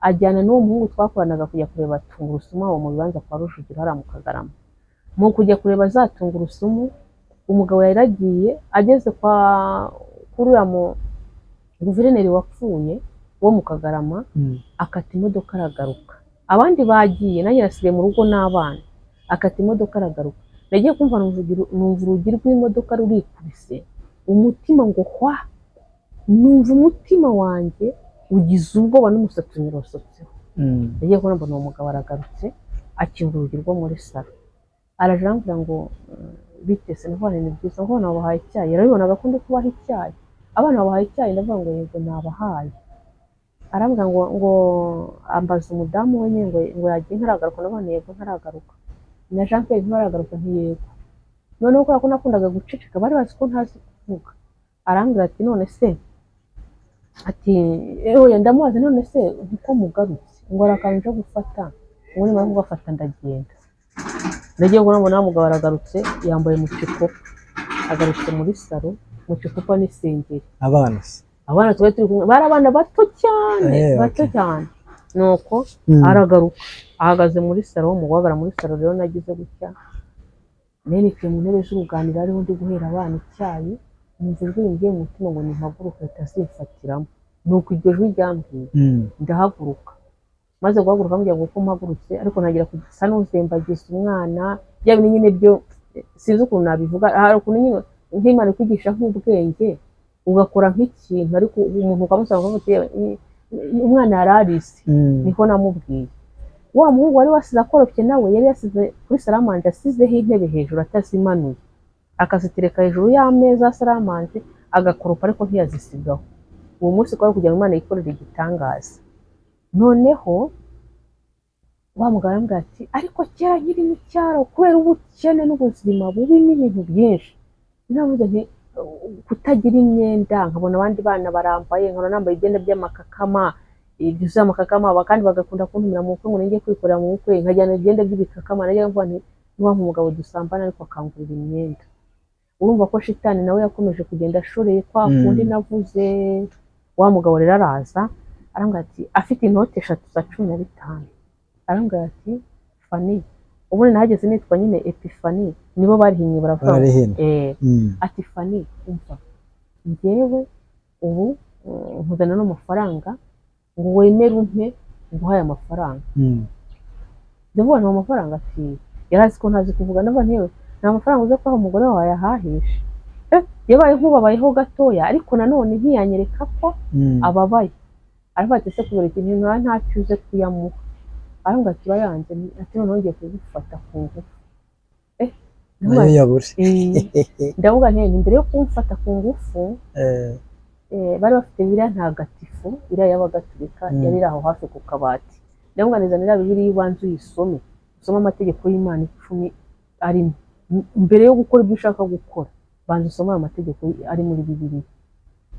ajyana n'uwo muhungu twakoranaga kujya kureba tungurusumu aho mu bibanza kwa Rujugiro hariya mu Kagarama. Mu kujya kureba za tungurusumu, umugabo yari agiye ageze kwa kuri uriya mu guverineri wapfuye wo mu Kagarama, akata imodoka aragaruka. Abandi bagiye, nanjye nasigaye mu rugo n'abana. Akata imodoka aragaruka. Nagiye kumva numva urugi rw'imodoka rurikubise, umutima ngo hwa, numva umutima wanjye ugize ubwoba n'umusatsi unyirosotseho. Nagiye kubona mbona uwo mugabo aragarutse, akinga urugi rwo muri salo, araje arambwira ngo: "Bite se?" Ndavuga nti: "Ni byiza." Ngo: "Abana babahaye icyayi?" Yarabibonaga ko ndi kubaha icyayi. "Abana babahaye icyayi?" Ndavuga ngo: "Yego, nabahaye." Arambwira ngo ambaza umudamu we nyine ngo yagiye ntaragaruka. Ndavuga nti: "Yego, ntaragaruka." "Na Jean Pierre ntibaragaruka?" Nti: "Yego." Noneho kubera ko nakundaga guceceka, bari bazi ko ntazi kuvuga, arambwira ati: "None se," ati oya, ndamubaza: "None se niko mugarutse?" Ngo hari akantu nje gufata, ngo nimara kugafata ndagenda. Nagiye kubona mbona wa mugabo aragarutse, yambaye mucikopa, agarutse muri salo mucikopa n'isengeri. Abana se? Abana twari turi kumwe bari abana bato cyane, bato cyane. Nuko aragaruka ahagaze muri salo. Mu guhagarara muri salo rero, nagize gutya nenikiye mu ntebe z'uruganiriro, ariho ndi guhera abana icyayi, numva ijwi rimbwiye mu mutima ngo nimpaguruke, ahita azimfatiramo. Nuko iryo jwi ryambwiye, ndahaguruka. Maze guhaguruka, mbwira ngo uko mpagurutse, ariko ntangira gusa n'uzembagiza umwana, bya bintu nyine byo sinzi ukuntu nabivuga. Hari ukuntu nyine nk'Imana ikwigisha nk'ubwenge, ugakora nk'ikintu, ariko umuntu ukamusanga ukavuga uti: "Yewe, umwana yari arize." Niko namubwiye. Wa muhungu wari wasize akoropye nawe yari yasize kuri salle à manger, asizeho intebe hejuru atazimanuye, akazitereka hejuru y'ameza ya salle à manger, agakoropa ariko ntiyazisigaho. Uwo munsi kwari kugira ngo Imana yikorere igitangaza. Noneho wa mugabo arambwira ati: "Ariko kera nkiri mu cyaro, kubera ubukene n'ubuzima bubi n'ibintu byinshi," navuze nti kutagira imyenda, nkabona abandi bana barambaye, nkabona nambaye ibyenda by'amakakama byuzuye amakakama, kandi bagakunda kuntumira mu bukwe ngo njye kwikorera mu bukwe, nkajyana ibyenda by'ibikakama. Najyaga mvuga nti niba umugabo dusambana ariko akangurira imyenda. Urumva ko shitani nawe yakomeje kugenda ashoreye kwa kundi navuze. Wa mugabo rero araza arambwira ati, afite inoti eshatu za 15, arambwira ati: "Fani," ubundi nahageze nitwa nyine Epifani, nibo barihinnye baravuga ngo Bararihina. Ati: "Fani, umva, njyewe ubu nkuzana n'amafaranga ngo wemere umpe, nguhaye amafaranga." Ndavuga nti: "Amafaranga?" Ati Yari azi ko ntazi kuvuga. Ndavuga nti yewe, nta mafaranga uza kuha umugore wawe ayahahishe. Yabaye nk'ubabayeho gatoya, ariko nanone ntiyanyereka ko ababaye. Aravuga ati ese kubera ikintu nta ntacyo uze kuyamuha? Aravuga ati urayanze, ati noneho ngiye kugufata ku ngufu. Ndavuga Nayo yabure. Ndavuga nti mbere yo kumfata ku ngufu, bari bafite Bibiliya ntagatifu, iriya y'Abagatulika, yari iri aho hafi ku kabati. Ndavuga neza, iriya Bibiliya ubanza uyisome, usome amategeko y'Imana 10 arimo. Mbere yo gukora ibyo ushaka gukora, banza usome ayo mategeko ari muri Bibiliya.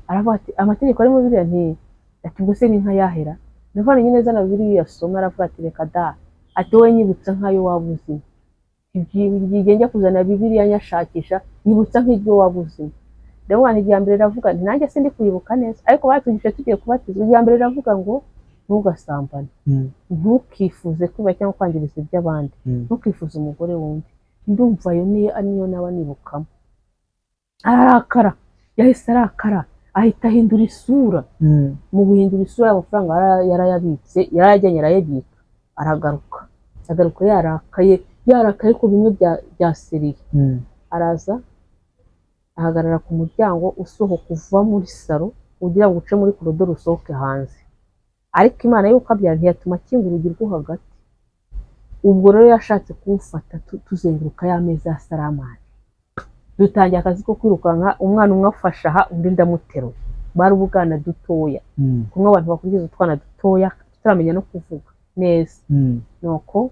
Aravuga ati amategeko ari muri Bibiliya? Nti ati ubwo se ni nk'ayahera? Ndavuga nti neza na Bibiliya uyasome. Aravuga ati reka da, ati wowe nyibutsa nk'ayo waba uzi. Igihe njya kuzana Bibiliya nyashakisha, nyibutsa nk'ibyo waba uzi. Ndavuga nti irya mbere riravuga nti nanjye sindi kuyibuka neza, ariko batwigishije tugiye kubatizwa. Irya mbere riravuga ngo ntugasambane, ntukifuze kwiba cyangwa kwangiriza iby'abandi, ntukifuze umugore wundi. Ndumva ayo niyo naba nibukamo. Ararakara, yahise arakara, ahita ahindura isura. Mu guhindura isura, amafaranga yarayabitse, yarayajyanye arayabika, aragaruka, agaruka yarakaye, yarakaye ko bimwe bya sérieux. Araza ahagarara ku muryango usohoka uva muri salo, ugira ngo uce muri korodoro usohoke hanze. Ariko Imana y'uko abyara ntiyatuma akinga urugi rwo hagati. Ubwo rero yashatse kumfata tuzenguruka ya meza ya saramani, dutangiye akazi ko kwirukanka. Umwana umwe afashe aha, undi ndamuteruye. Bari ubwana dutoya, kumwe abantu bakurikiza utwana dutoya tutaramenya no kuvuga neza. Nuko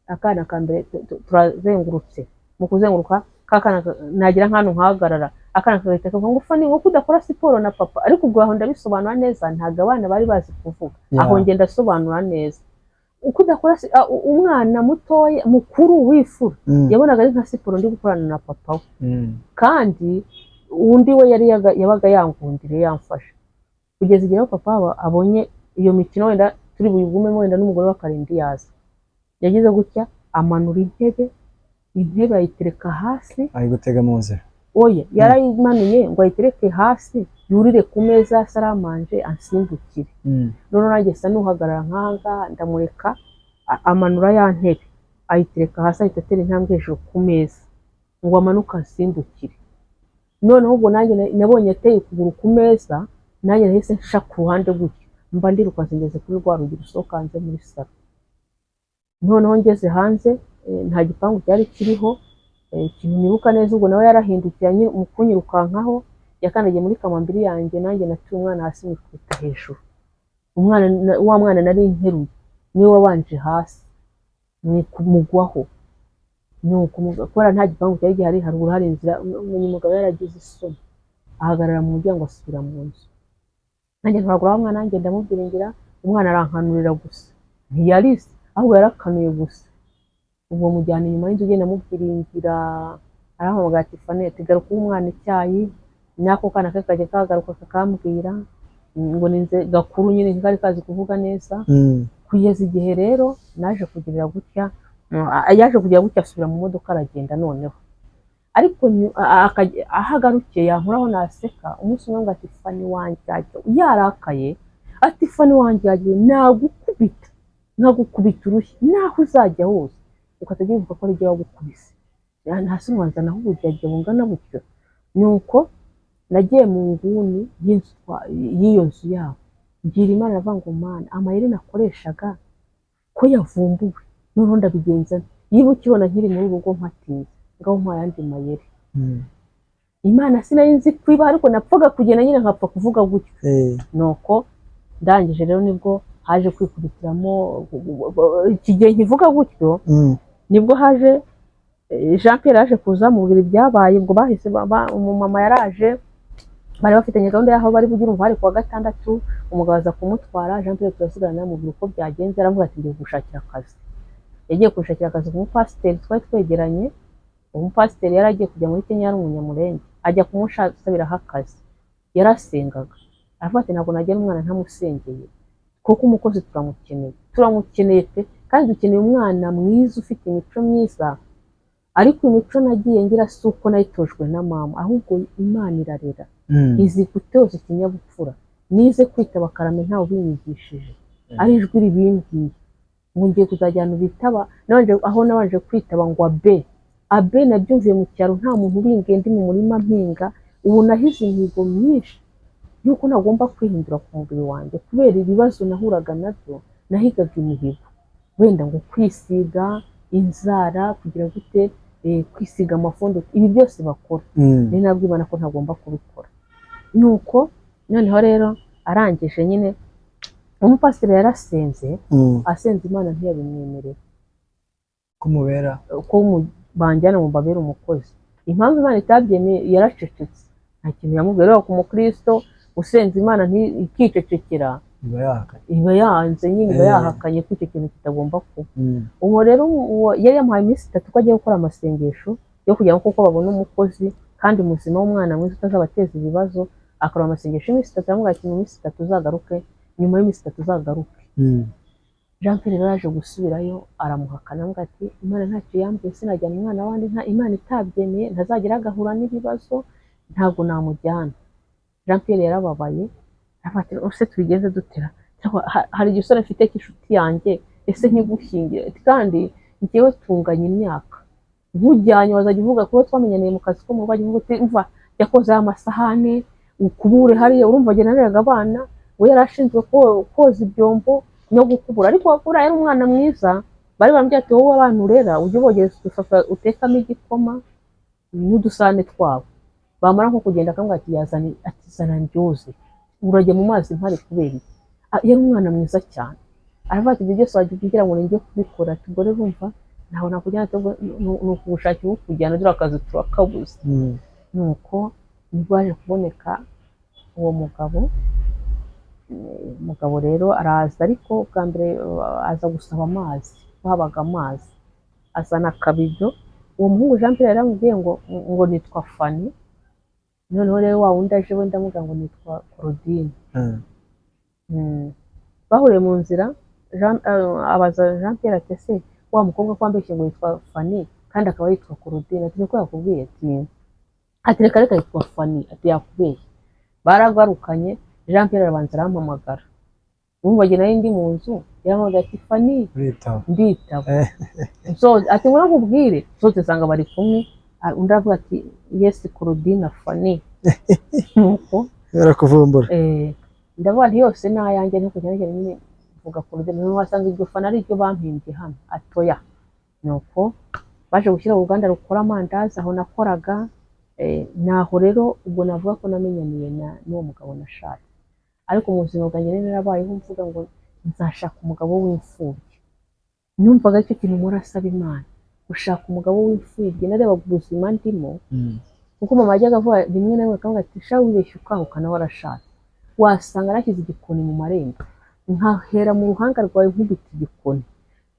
akana ka mbere turazengurutse, mu kuzenguruka ka kana nagira nk'ahantu nkahagarara, akana kagahita kavuga ngo Fani, ngo udakora siporo na papa. Ariko ubwo aho ndabisobanura neza, ntabwo abana bari bazi kuvuga. Aho ngenda ndasobanura neza uko udakora umwana mutoya mukuru w'ifura yabonaga ari nka siporo ndi gukorana na papa we. Kandi undi we yari yabaga yangundiriye, yamfasha, kugeza igihe papa abonye iyo mikino wenda turi buyigumemo, wenda n'umugore we akarinda yaza. Yagize gutya amanura intebe, intebe ayitereka hasi. Ari gutega mu nzira. Oya, yarayimanuye ngo ayitereke hasi, yurire ku meza ya saramanje ansimbukire. Noneho nanjye sa n'uhagarara nk'aha ngaha, ndamureka amanura ya ntebe ayitereka hasi, ahita atera intambwe hejuru ku meza ngo amanuke ansimbukire. Noneho ubwo nanjye nabonye ateye ukuguru ku meza, nanjye nahise nsha ku ruhande gutya, mba ndirukanse ngeze kuri rwa rugi rusohoka hanze muri salo. Noneho ngeze hanze, nta gipangu cyari kiriho. Ikintu nibuka neza, ubwo nawe yarahindukiye mu kunyirukankaho, yakandagiye muri kamambiri yanjye, nanjye natuye umwana hasi mwikubita hejuru. Umwana wa mwana nari nteruye niwe wabanje hasi mugwaho. Nuko kubera nta gipangu cyari gihari, haruguru hari inzira. Umenya umugabo yaragize isoni, ahagarara mu muryango, asubira mu nzu. Nanjye ntoragura wa mwana, nanjye ndamubyiringira. Umwana arankanurira gusa, ntiyarize ahubwo yarakanuye gusa. Ubwo mujyana inyuma y'inzu, ugenda amubyiringira, arampamagara ati Fane, garuka uhe umwana icyayi. N'ako kana ke kajya kagaruka kakambwira ngo ninze gakuru nyine, ntikari kazi kuvuga neza. Kugeza igihe rero naje kugirira gutya, yaje kugira gutya asubira mu modoka aragenda. Noneho ariko aho agarukiye yankuraho naseka. Umunsi umwe ngo ati Fani wanjye yarakaye, ati Fani wanjye yagiye nagukubita, nkagukubita urushyi naho uzajya hose ukatajya wibuka ko ari jye wagukubise. Nta soni wanzanaho ubujyajya bungana butyo? Nuko nagiye mu nguni y'inzu y'iyo nzu yabo, ngira Imana, aravuga ngo Mana, amayeri nakoreshaga ko yavumbuwe, noneho ndabigenza nte? Niba ukibona nkiri muri uru rugo mpatinze, ngaho mpa ayandi mayeri. Imana sinari nzi kwiba, ariko napfaga kugenda nyine nkapfa kuvuga gutyo. Nuko ndangije rero nibwo haje kwikubitiramo iki gihe nkivuga gutyo, nibwo haje Jean Pierre yaje kuza mubwira ibyabaye. Ubwo bahise umumama yaraje, bari bafitanye gahunda y'aho bari bugire, umva hari kuwa gatandatu, umugabo aza kumutwara. Jean Pierre turasigarana, namubwira uko byagenze, aravuga ati ngiye gushakira akazi. Yagiye kunshakira akazi ku mupasiteri twari twegeranye. Uwo mupasiteri yari agiye kujya muri Kenya, yari umunyamurenge, ajya kumusabiraho akazi. Yarasengaga, aravuga ati ntabwo najyana umwana ntamusengeye, kuko umukozi turamukeneye, turamukeneye pe, kandi dukeneye umwana mwiza ufite imico myiza. Ariko imico nagiye ngira si uko nayitojwe na mama, ahubwo Imana irarera, izi gutoza ikinyabupfura. Nize kwitaba karame ntawe ubinyigishije, ari ijwi ribimbwiye. Ngo ngiye kuzajya ahantu bitaba, nabanje aho nabanje kwitaba ngo abe abe, nabyumviye mu cyaro, nta muntu ubimbwiye, ndi mu murima mpinga. Ubu nahize imihigo myinshi yuko ntagomba kwihindura ku mubiri wanjye kubera ibibazo nahuraga nabyo. Nahigaga imihigo wenda ngo kwisiga inzara, kugira gute, kwisiga amafundo, ibi byose bakora. Ni nabwo Imana ko ntagomba kubikora. Nuko noneho rero arangije nyine, umupasiteri yarasenze, asenze Imana ntiyabimwemerera. Kumubera ko banjyana ngo mbabere umukozi. Impamvu Imana itabyemeye, yaracecetse, nta kintu yamubwiye. Rero ku mukristo usenze Imana ikicecekera, iba yahakanye. Iba yanze nyine, iba yahakanye ko icyo kintu kitagomba kuba. Uwo rero uwo yari yamuhaye iminsi 3 ko agiye gukora amasengesho yo kugira ngo kuko babone umukozi kandi muzima w'umwana mwiza utazabateza ibibazo. Akora amasengesho y'iminsi 3, aramubwira ati: "Mu minsi 3 uzagaruke, nyuma y'iminsi 3 uzagaruke." Jean Pierre rero yaje gusubirayo, aramuhakana, aramubwira ati: "Imana ntacyo yambwiye, sinajyana umwana w'abandi, nta Imana itabyemeye, ntazagira agahura n'ibibazo, ntabwo namujyana." Jean Pierre yarababaye, aravuga ati: "Ese tubigenze dutera? Cyangwa hari igisore mfite cy'inshuti yanjye, ese nkigushyingire? Kandi njyewe tunganya imyaka, nkujyanye wazajya uvuga kuba twamenyaniye mu kazi ko mu rugo, wajya uvuga uti umva jya koza aya masahane, ukubure hariya." Urumva njye nareraga abana, we yari ashinzwe koza ibyombo no gukubura. Ariko buriya yari umwana mwiza. Bari bambwiye ati: "Wowe abana urera ujye ubogereza udusafuriya utekamo igikoma n'udusahane twabo." Bamara nko kugenda akambwira ati: "Yazane," ati: "Zana ndyoze, urajya mu mazi mpari kubera iki?" Ah, yari umwana mwiza cyane. Aravuga ati: "Ibyo byose wajya ugira ngo ninjye kubikora?" Ati: "Ubwo rero urumva ntaho nakujyana, ahubwo ni ukugushakira ukujyana, dore akazi turakabuze." Nuko nibwo haje kuboneka uwo mugabo. Umugabo rero araza, ariko bwa mbere aza gusaba amazi, habaga amazi, azana akabido. Uwo muhungu Jean Pierre yaramubwiye ngo nitwa Fanny. Noneho rero wa wundi aje we, ndamubwira ngo nitwa Claudine. Bahuriye mu nzira, abaza Jean Pierre ati: "Ese wa mukobwa ko wambeshye ngo yitwa Fanny kandi akaba yitwa Claudine?" Ati: "Niko yakubwiye?" Ati: "Reka reka, yitwa Fanny." Ati: "Yakubeshye." Baragarukanye, Jean Pierre arabanza arampamagara. Urumva njye nari ndi mu nzu, yarampamagaye ati: "Fanny." Uritaba? Nditaba. Ati: "Ngo nkubwire." Zose nsanga bari kumwe. Ah, undi aravuga ati: "Yes, Claudine, Fanny." Nuko barakuvumbura. Ndavuga nti yose ni ayanjye, ariko cyane cyane nyine mvuga Claudine, niho wasanga iryo Fanny ari ryo bampimbye hano atoya. Nuko baje gushyira uruganda rukora amandazi aho nakoraga. Naho rero ubwo navuga ko namenyaniye n'uwo mugabo nashatse. Ariko mu buzima bwanjye rero narabayeho mvuga ngo nzashaka umugabo w'imfubyi. Numvaga aricyo kintu mpora asaba Imana, gushaka umugabo w'imfubyi. Narebaga ubuzima ndimo, kuko mama yajyaga avuga rimwe na rimwe, akavuga ati: "Sha, wibeshye ukahukana warashatse, wasanga nashyize igikoni mu marembo, nkahera mu ruhanga rwawe nkubita igikoni,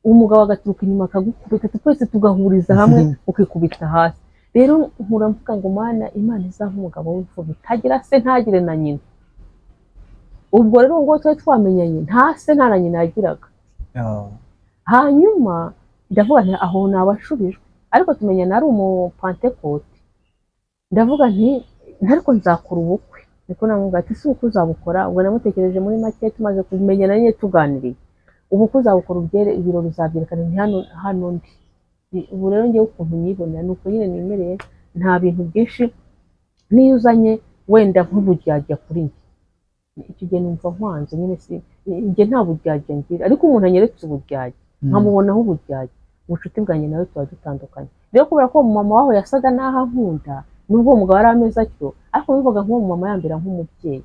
umugabo agaturuka inyuma akagukubita, twese tugahuriza hamwe ukikubita hasi." Rero nkura mvuga ngo: "Mana, Imana izampa umugabo w'imfubyi utagira se, ntagire na nyina." Ubwo rero ngo twari twamenyanye nta se nta na nyina yagiraga. Hanyuma ndavuga nti: "Aho nabashubijwe." Ariko tumenyana ari umupantekote. Ndavuga nti: "Ariko nzakora ubukwe." Niko namubwira ati: "Si ubukwe uzabukora?" Ubwo namutekereje muri make, tumaze kumenyana nyine, tuganiriye. "Ubukwe uzabukora, ubyere ibirori uzabyerekana." Nti: "Hano hano ndi." Ubu rero ngewe ukuntu nyibonera ni uko nyine nimereye, nta bintu byinshi. Niyo uzanye wenda nk'uburyarya kuri njye, icyo gihe numva nkwanze nyine. Si njye, nta buryarya ngira, ariko umuntu anyeretse uburyarya, nkamubonaho uburyarya, ubucuti bwanjye nawe tuba dutandukanye. Rero kubera ko uwo mumama waho yasaga n'aho ankunda, nubwo uwo mugabo yari ameze atyo, ariko numvaga nk'uwo mumama yambera nk'umubyeyi.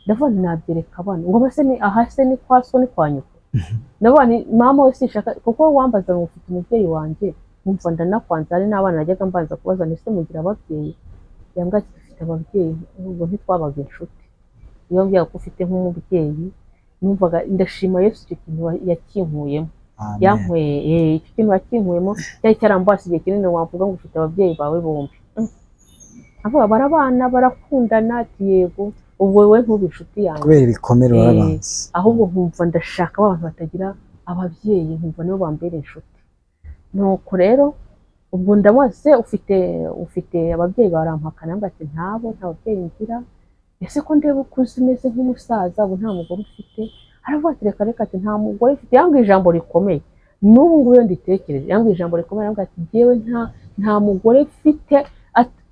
Ndavuga nti: "Nabyereka abana ngo base ni aha se, ni kwa so, ni kwa nyoko?" Ndavuga nti: "Mama we sinshaka, kuko wambaza ngo ufite umubyeyi wanjye, nkumva ndanakwanze." Hari n'abana najyaga mbanza kubaza nti: "Ese mugira ababyeyi?" Yambwira ati: "Dufite ababyeyi." Ubwo ntitwabaga inshuti. Iyo mbwira ko ufite nk'umubyeyi, numvaga ndashima Yesu icyo kintu yakinkuyemo. Amen. Yankweye icyo kintu yakinkuyemo cyari cyarambase igihe kinini. Wavuga ngo ufite ababyeyi bawe bombi. Avuga barabana, barakundana, ati: "Yego." Ubwo wowe ntube inshuti yanjye. Kubera ibikomere warabanze. Ahubwo nkumva ndashaka abantu batagira ababyeyi, nkumva nibo bambera inshuti. Nuko rero ubwo ndamubaza: "Se ufite ababyeyi?" Barampakana ati: "Ntabo, nta babyeyi ngira." "Ese ko ndeba ukuze umeze nk'umusaza, ubu nta mugore ufite?" Aravuga ati reka reka, ati nta mugore mfite. Yambwiye ijambo rikomeye, n'ubu ngubu iyo nditekereje, yambwiye ijambo rikomeye, arambwira ati jyewe nta mugore mfite,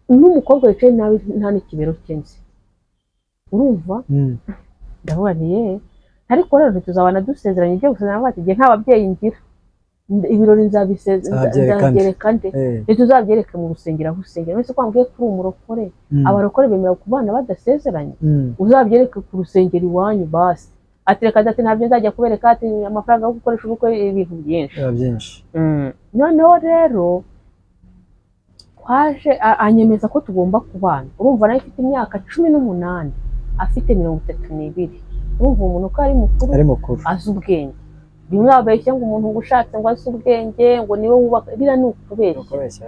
n'umukobwa wicaye nabi nta n'ikibero cye nzi. Urumva? Ndavuga nti ye, ariko rero ntituzabana dusezeranye ibyo gusezerana. Aravuga ati jye nta babyeyi ngira, ibirori Nzabyereka nde? nzabyereka nde? Ntituzabyereke mu rusengero aho usengera wese ko wambwiye ko uri umurokore? Abarokore bemera kubana badasezeranye? Uzabyereke ku rusengero iwanyu basi. Ati reka, ati ntabyo nzajya kubereka, ati amafaranga yo gukoresha ubukwe, ibintu byinshi. Biba byinshi. Noneho rero twaje anyemeza ko tugomba kubana. Urumva nawe ifite imyaka 18, afite 32. Urumva umuntu ko ari mukuru. Ari mukuru. Azi ubwenge. Bimwe babeshya ngo umuntu ngo ushatse ngo azi ubwenge ngo niwe wubaka, biriya ni ukubeshya. Ukubeshya.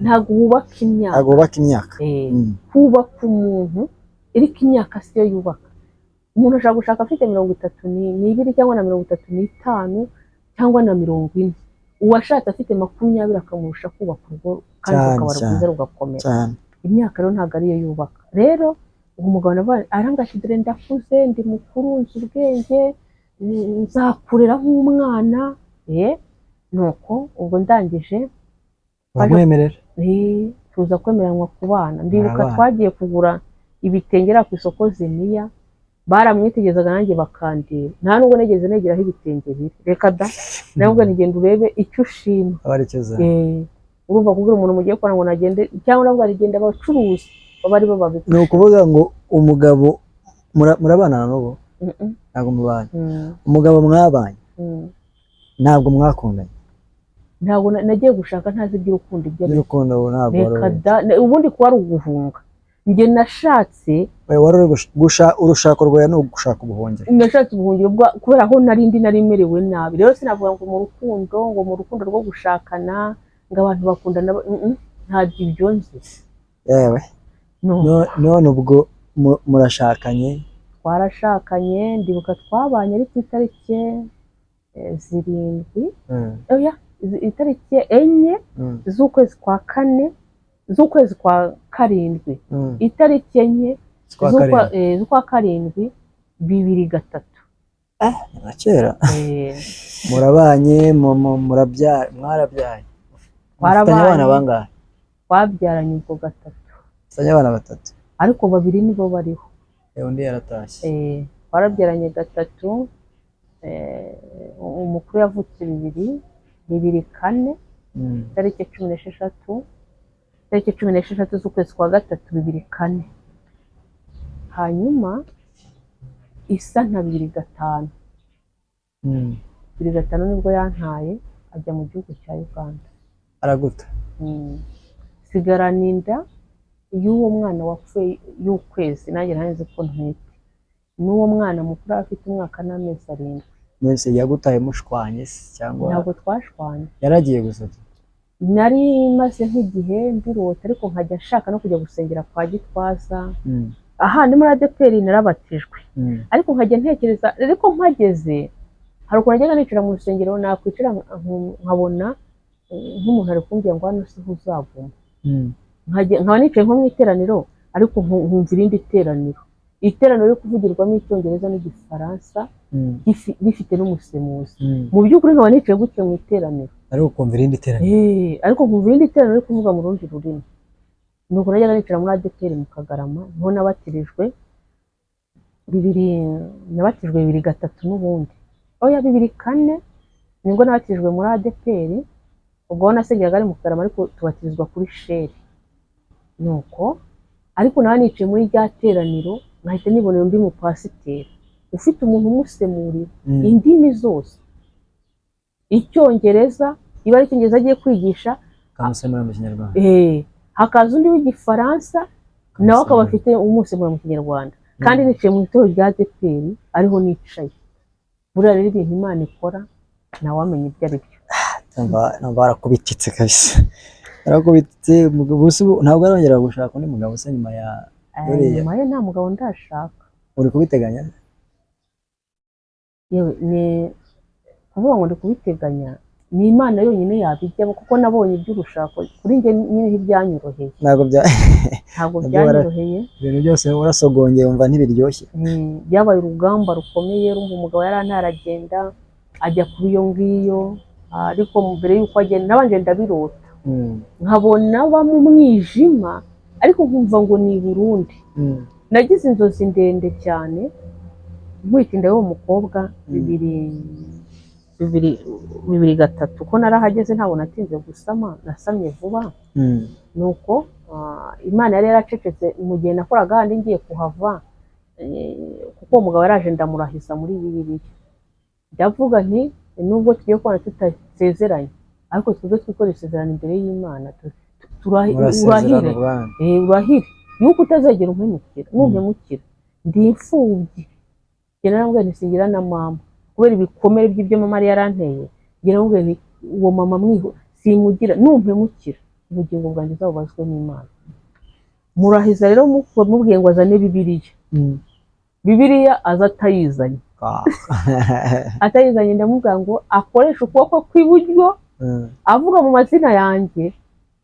Ntabwo wubaka imyaka. Ntabwo wubaka imyaka. Kubaka umuntu, ariko imyaka siyo yubaka umuntu. Ashobora gushaka afite 32 cyangwa na 35 cyangwa na 40, uwashatse afite 20 akamurusha kubaka urugo kandi rukaba rwiza, rugakomera. Imyaka rero ntabwo ariyo yubaka. Rero uwo mugabo navuga, arambwira ati dore ndakuze, ndi mukuru, nzi ubwenge, nzakurera nk'umwana. Nuko ubwo ndangije Uramwemerera? Tuza kwemeranwa kubana. Ndibuka Murabana. twagiye kugura ibitenge ku isoko Zeniya, baramwitegerezaga nanjye bakandeba, nta nubwo nigeze negeraho ibitenge biri, reka da. Nabwo nigenda urebe icyo ushima. Aba ari cyo uzana. Urumva kubwira umuntu mugiye kubona ngo nagende, cyangwa nabwo arigenda abacuruzi baba ari bo babikora. Ni ukuvuga ngo umugabo murabana na n'ubu? Mm-mm. Ntabwo mubana? Mm. Umugabo mwabanye ntabwo mwakundanye? Ntabwo nagiye gushaka ntazi iby'urukundo ibyo ari byo. By'urukundo ubu ntabwo wari Reka ubizi. da, ubundi kuba ari uguhunga. Njye nashatse Oya, wari uri urushako rwawe ni ugushaka ubuhungiro. Nashatse ubuhungiro kubera aho nari ndi nari merewe nabi. Rero sinavuga ngo mu rukundo, ngo mu rukundo rwo gushakana, ngo abantu bakundana, ntabwo ibyo nzi. Yewe. No. None ubwo murashakanye? Twarashakanye. Ndibuka twabanye ari ku itariki 7, oya, itariki 4 z'ukwezi kwa kane, z'ukwezi kwa karindwi, itariki 4 Z'ukwa karindwi. Z'ukwa karindwi 2003. Na kera. Murabanye, mwarabyaye, mufitanye Twarabanye. abana bangahe? Twabyaranye ubwo gatatu. Mufitanye abana batatu? Ariko babiri nibo bariho. Undi yaratashye. Twarabyaranye gatatu. Umukuru yavutse 2004, itariki 16, itariki 16 z'ukwezi kwa gatatu 2004, hanyuma isa nka 2005. 2005 nibwo yantaye ajya mu gihugu cya Uganda. Araguta? Sigarana inda y'uwo mwana wapfuye y'ukwezi, nanjye nari nzi ko ntwite, n'uwo mwana mukuru afite umwaka n'amezi 7. Mwese yagutaye mushwanye se cyangwa? Ntabwo twashwanye. Yaragiye gusa? Nari maze nk'igihe mbirota, ariko nkajya nshaka no kujya gusengera kwa Gitwaza. Aha ni muri ADEPR, narabatijwe. Ariko nkajya ntekereza, ariko mpageze hari ukuntu najyaga nicara mu rusengero, nakwicara nkabona nk'umuntu ari kumbwira ngo hano siho uzaguma. Nkaba nicaye nko mu iteraniro, ariko nkumva irindi teraniro, iteraniro riri kuvugirwamo Icyongereza n'Igifaransa, rifite n'umusemuzi. Mu by'ukuri nkaba nicaye gutya mu iteraniro, ariko ukumva irindi teraniro. Ariko nkumva irindi teraniro riri kuvuga mu rundi rurimi. Nuko najyaga nicara muri ADEPR mu Kagarama, niho nabatirijwe bibiri, nabatijwe 2003 n'ubundi, oya, 2004 nibwo nabatirijwe muri ADEPR. Ubwo nasengeraga ari mu Kagarama, ariko tubatirizwa kuri sheri. Nuko ariko nawe nicaye muri rya teraniro, nkahita nibonera undi mupasiteri ufite umuntu umusemurira indimi zose, Icyongereza, iba ari Icyongereza agiye kwigisha, Akamusemura mu Kinyarwanda. Hakaza undi w'Igifaransa, nawe akaba afite umusemura mu Kinyarwanda, kandi nicaye mu itorero rya ADEPR ariho nicaye. Buriya rero ibintu Imana ikora ntawamenya ibyo ari byo. Numva barakubititse kabisa, barakubititse. Umugabo se ubu ntabwo arongera gushaka undi mugabo se nyuma ya buriya? Nyuma ye nta mugabo ndashaka. Uri kubiteganya? Yewe, ni kuvuga ngo ndi kubiteganya, Ni Imana yonyine yabijyamo, kuko nabonye iby'urushako kuri njye nyine ntibyanyoroheye. Ntabwo bya Ntabwo Nabyo byanyoroheye. Ibintu byose warasogongeye wumva ntibiryoshye. Byabaye urugamba rukomeye. Urumva umugabo yarantaragenda ajya kuri iyo ngiyo, ariko mbere y'uko agenda nabanje ndabirota, nkabona aba mu mwijima, ariko nkumva ngo ni i Burundi. Nagize inzozi ndende cyane nkwita inda y'uwo mukobwa 2003, ko narahageze ntabwo natinze gusama, nasamye vuba. Nuko Imana yari yaracecetse mu gihe nakoraga handi ngiye kuhava, kuko uwo mugabo yaraje ndamurahiza muri Bibiliya, ndavuga nti nubwo tugiye kubana tutasezeranye, ariko twebwe twikora isezerano imbere y'Imana, Murasezerana urahire ubwanyu. Urahire yuko utazagera umpemukira, numpemukira ndi imfubyi. Njye naramubwiye nti singira na mama kubera ibikomere by'ibyo mama yari yaranteye. Njye naramubwiye nti uwo mama mwiho simugira, numpemukira ubugingo bwanjye uzabubazwe n'Imana. Murahiza rero, mubwiye ngo azane Bibiliya. Bibiliya aza atayizanye. Atayizanye, ndamubwira ngo akoreshe ukuboko kw'iburyo, avuga mu mazina yanjye,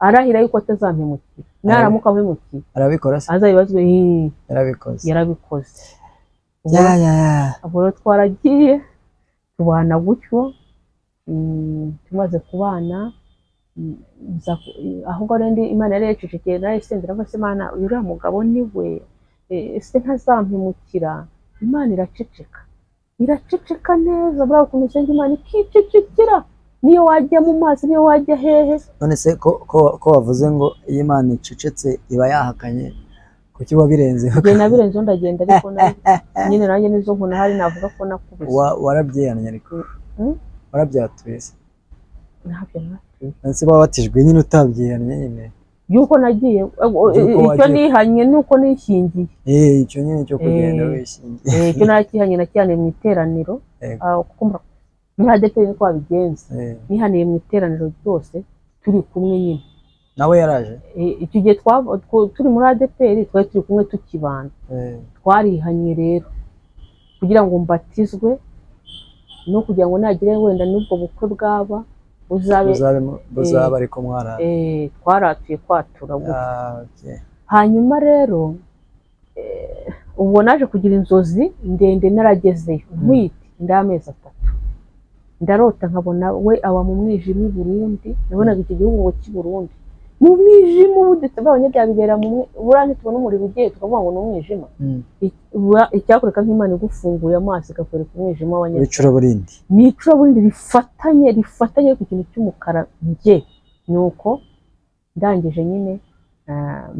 arahira yuko atazampemukira, naramuka ampemukiye Arabikora se? azabibazwe. Yarabikoze. Yarabikoze. Ubwo Ya ya ya. Ubwo rero twaragiye tubana gutyo. Tumaze kubana, ahubwo rero Imana yari yacecekeye, narayisenze ndavuga se Imana uyu uriya mugabo ni we, ese ntazampemukira? Imana iraceceka, iraceceka neza. Buriya ukuntu usenga Imana ikicecekera, niyo wajya mu mazi, niyo wajya hehe. None se ko wavuze ngo iyo Imana icecetse iba yahakanye, kuki wabirenzeho? Njye nabirenzeho ndagenda, ariko nyine nanjye nizo nkuna hari navuga ko nakubise. Warabyihannye ariko? Mm? Warabyatuye se? Ntabyo natuye. None se wabatijwe nyine utabyihannye nyine? Yuko nagiye Yuko icyo wagiye. nihanye nuko nishingiye. Icyo nyine cyo kugenda wishingiye. Icyo narakihanye, nakihaniye mu iteraniro. Kuko muri ADEPR niko babigenza. Nihaniye mu iteraniro ryose turi kumwe nyine. Nawe yaraje? Icyo gihe turi muri ADEPR, twari turi kumwe tukibana. Twarihanye rero kugira ngo mbatizwe no kugira ngo nagire wenda n'ubwo bukwe bwaba buzabe. Buzabe ariko mwara Twaratuye kwatura gutyo. Ah, okay. Hanyuma rero ubwo naje kugira inzozi ndende naragezeyo ntwite inda y'amezi 3, ndarota nkabona we aba mu mwijima i Burundi. Nabonaga iki gihugu ngo cy'i Burundi mu mwijima ubuditse bw'abanyabyaha bibera mu buriya ntitubona umuriro ugiye tukavuga ngo ni umwijima. Icyakwereka nk'Imana igufunguye amaso ikakwereka umwijima w'abanyabyaha. W'icuraburindi. Ni icuraburindi rifatanye, rifatanye ku kintu cy'umukara. Njye ni uko ndangije nyine,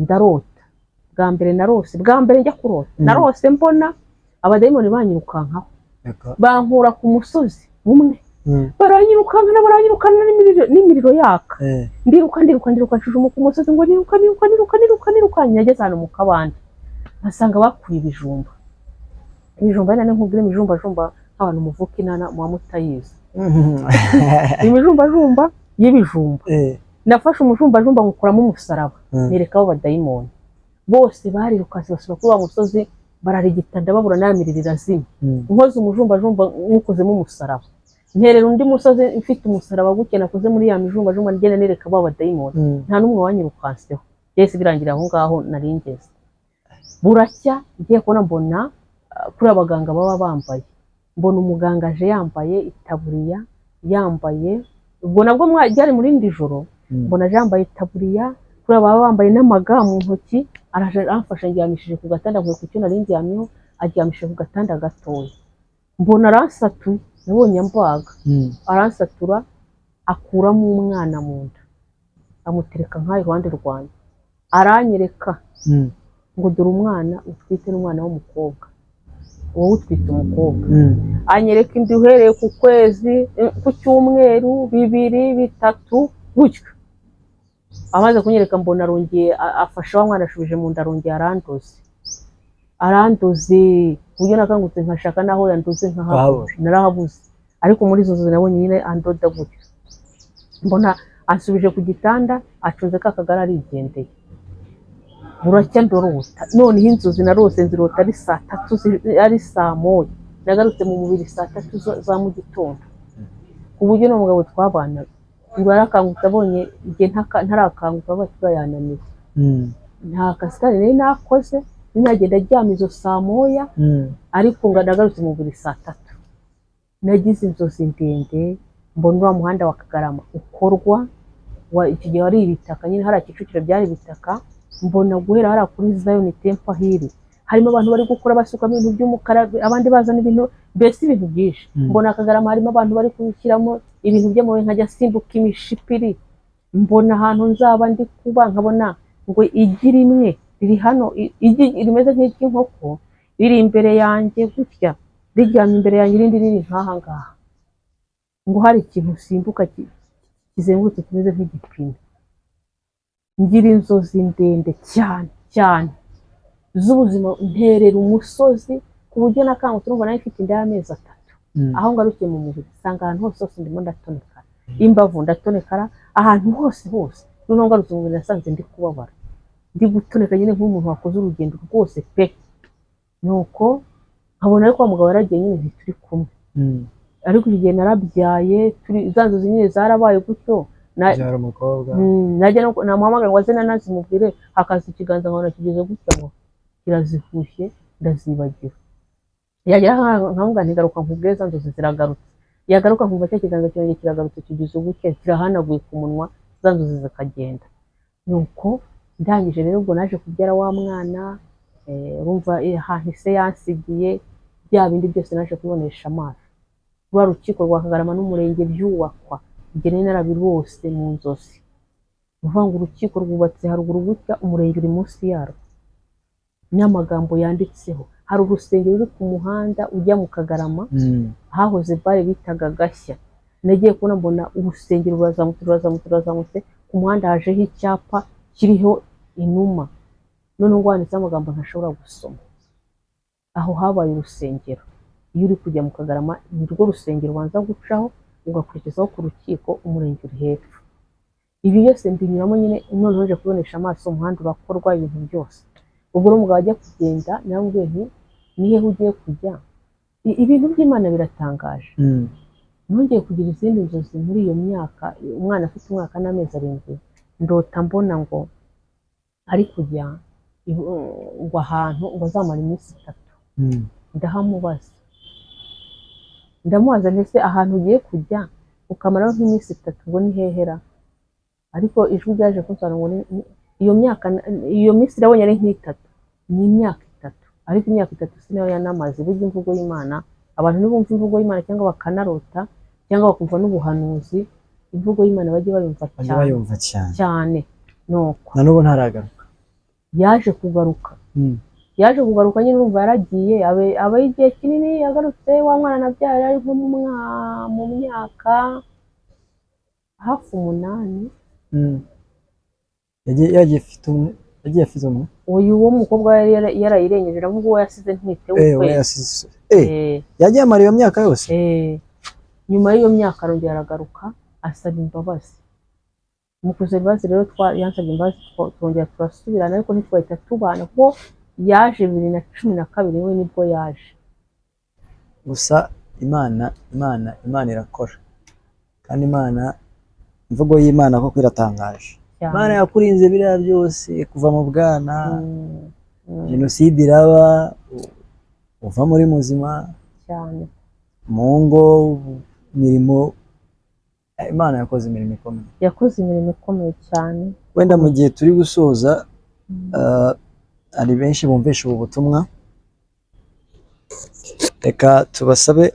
ndarota bwa mbere, narose bwa mbere njya kurota, narose mbona abadayimoni banyirukankaho, bankura ku musozi umwe, baranyirukankana, baranyirukankana n'imiriro yaka. Ndiruka, ndiruka, ndiruka, nshujuma ku musozi ngo niruka, niruka, niruka, niruka, niruka, nageze ahantu mu kabande nkasanga bakuye ibijumba. Ibijumba nyine nkubwira imijumbajumba nk'abantu muvuka inana muba mutayizi, imijumbajumba y'ibijumba. Nafashe umujumbajumba nkukuramo umusaraba, nereka abo badayimoni bose barirukanse basubira kuri wa musozi, bararigita ndababura, namirira irazima. Nkoze umujumbajumba nywukozemo umusaraba, nterera undi musozi mfite umusaraba gutya nakoze muri ya mijumbajumba, ngenda nereka abo badayimoni, nta n'umwe wanyirukanseho. Byahise birangira aho ngaho nari ngeze. Buracya ngiye kubona mbona, kuri abaganga baba bambaye, mbona umuganga aje yambaye itaburiya, yambaye, ubwo nabwo ryari muri rindi joro, mbona aje yambaye itaburiya kuri baba bambaye n'amaga mu ntoki, araje aramfasha, ndyamishije ku gatanda, nkuye ku cyo nari ndyamyeho, aryamishije ku gatanda gatoya, mbona aransatuye, nabonye ambaga, aransatura akuramo umwana mu nda, amutereka nk'aho iruhande rwanjye, aranyereka ngo dore umwana utwite n'umwana w'umukobwa, wowe utwite umukobwa. Anyereka inda uhereye ku kwezi, ku cyumweru, 2, 3 gutyo. Amaze kunyereka mbona arongeye afashe wa mwana ashubije mu nda, arongeye arandoze, arandoze ku buryo nakangutse nkashaka n'aho yandoze nkahabura. Wahabura. Narahabuze, ariko muri izo nzozi nabonye nyine andoda gutyo, mbona ansubije ku gitanda, acunze ka kagare arigendeye. Buracya ndorota noneho inzozi narose nzirota ari saa tatu, ari saa moya, nagarutse mu mubiri saa tatu za mu gitondo. Ku buryo n'umugabo twabanaga ngo yarakangutse abonye igihe ntarakanguka batura yananiwe. Nta kazi kandi nari nakoze, nagenda aryama izo saa 1, ariko ngo nagarutse mu buriri saa 3. Nagize inzozi ndende, mbona uriya muhanda wa Kagarama ukorwa, icyo gihe wari ibitaka nyine, hariya Kicukiro byari ibitaka. Mbona guhera hariya kuri Zion Temple hiri harimo abantu bari gukora basukamo ibintu by'umukara, abandi bazana ibintu, mbese ibintu byinshi. Mbona Kagarama harimo abantu bari kubishyiramo ibintu by'amabuye, nkajya simbuka imishipiri. Mbona ahantu nzaba ndi kuba, nkabona ngo igi rimwe riri hano, igi rimeze nk'iry'inkoko riri imbere yanjye gutya, riryamye imbere yanjye, irindi riri nk'aha ngaha, ngo hari ikintu usimbuka kizengurutse kimeze nk'igipine. Ngira inzozi ndende cyane cyane z'ubuzima, nterera umusozi ku buryo nakangutse numva nari mfite inda y'amezi 3. Aho ngarukiye mu mubiri nsanga ahantu hose hose ndimo ndatonekara, imbavu ndatonekara, ahantu hose hose. Noneho ngarutse mu mubiri nasanze ndi kubabara, ndi gutoneka nyine nk'umuntu wakoze urugendo rwose pe. Nuko nkabona ariko wa mugabo yaragiye nyine, ntituri kumwe. Ariko icyo gihe narabyaye, turi za nzozi nyine zarabaye gutyo. Byara umukobwa. Najya namuhamagara ngo aze nanazimubwire, hakaza ikiganza nkabona kigeze gutya ngo kirazihushye, ndazibagira. Yagera nkamubwira nti garuka nkubwire, za nzozi ziragarutse. Yagaruka nkumva cya kiganza cyongeye kiragarutse, kigize gutya kirahanaguye ku munwa, za nzozi zikagenda. Nuko ndangije rero, ubwo naje kubyara wa mwana, urumva ahantu ise yansigiye bya bindi byose naje kubibonesha amaso. Rwa rukiko rwa Kagarama n'umurenge byubakwa, njye nari narabirose mu nzozi. Ni ukuvuga ngo urukiko rwubatse haruguru gutya, umurenge uri munsi yarwo, n'amagambo yanditseho. Hari urusengero ruri ku muhanda ujya mu Kagarama, hahoze bare bitaga Gashya. Nagiye kubona mbona urusengero rurazamutse, rurazamutse, rurazamutse, ku muhanda hajeho icyapa kiriho inuma, noneho ngo handitseho amagambo ntashobora gusoma. Aho habaye urusengero. Iyo uri kujya mu Kagarama ni rwo rusengero ubanza gucaho, ugakurikizaho ku rukiko, umurenge uri hepfo. Ibi byose mbinyuramo nyine, noneho nje kubonesha amaso umuhanda urakorwa, ibintu byose. Ubwo rero umugabo ajya kugenda naramubwiye nti ni hehe ugiye kujya? Ibintu by'Imana biratangaje. Nongeye kugira izindi nzozi muri iyo myaka, umwana afite umwaka n'amezi 7, ndota mbona ngo ari kujya ngo ahantu ngo azamara iminsi 3. Ndahamubaza, ndamubaza nti ese ahantu ugiye kujya ukamaraho nk'iminsi 3 ubwo ni hehera? Ariko ijwi ryaje kunsobanurira ngo iyo myaka, iyo minsi irabonye ari nk'itatu, ni imyaka 3, ariko imyaka 3 si nayo yanamaze. Burya imvugo y'Imana, abantu nibumva imvugo y'Imana cyangwa bakanarota cyangwa bakumva n'ubuhanuzi, imvugo y'Imana bajye bayumva Bajya cyane. Bayumva cyane. Cyane. Nuko Na n'ubu ntaragaruka. Yaje kugaruka. Yaje kugaruka nyine, urumva yaragiye abe igihe kinini. Yagarutse wa mwana nabyaye ari nko mu myaka hafi 8. Yagiye afite umwe, yagiye afite umwe. Uyu wo mukobwa yari yarayirengeje, ndavuga uwo yasize ntwite We w'ukwezi. Yasize yagiye amara iyo myaka yose. Nyuma y'iyo myaka arongera aragaruka asaba imbabazi. Mu gusaba imbabazi rero, yansabye imbabazi, turongera turasubirana, ariko ntitwahita tubana kuko yaje 2012, we nibwo yaje. Gusa Imana irakora, kandi Imana, imvugo y'Imana koko iratangaje. Cyane. Imana yakurinze biriya byose kuva mu bwana, jenoside iraba, uva muri muzima, Cyane. mu ngo, imirimo, Imana yakoze imirimo ikomeye. Yakoze imirimo ikomeye cyane. Wenda mu gihe turi gusoza, hari benshi bumvisha ubu butumwa, reka tubasabe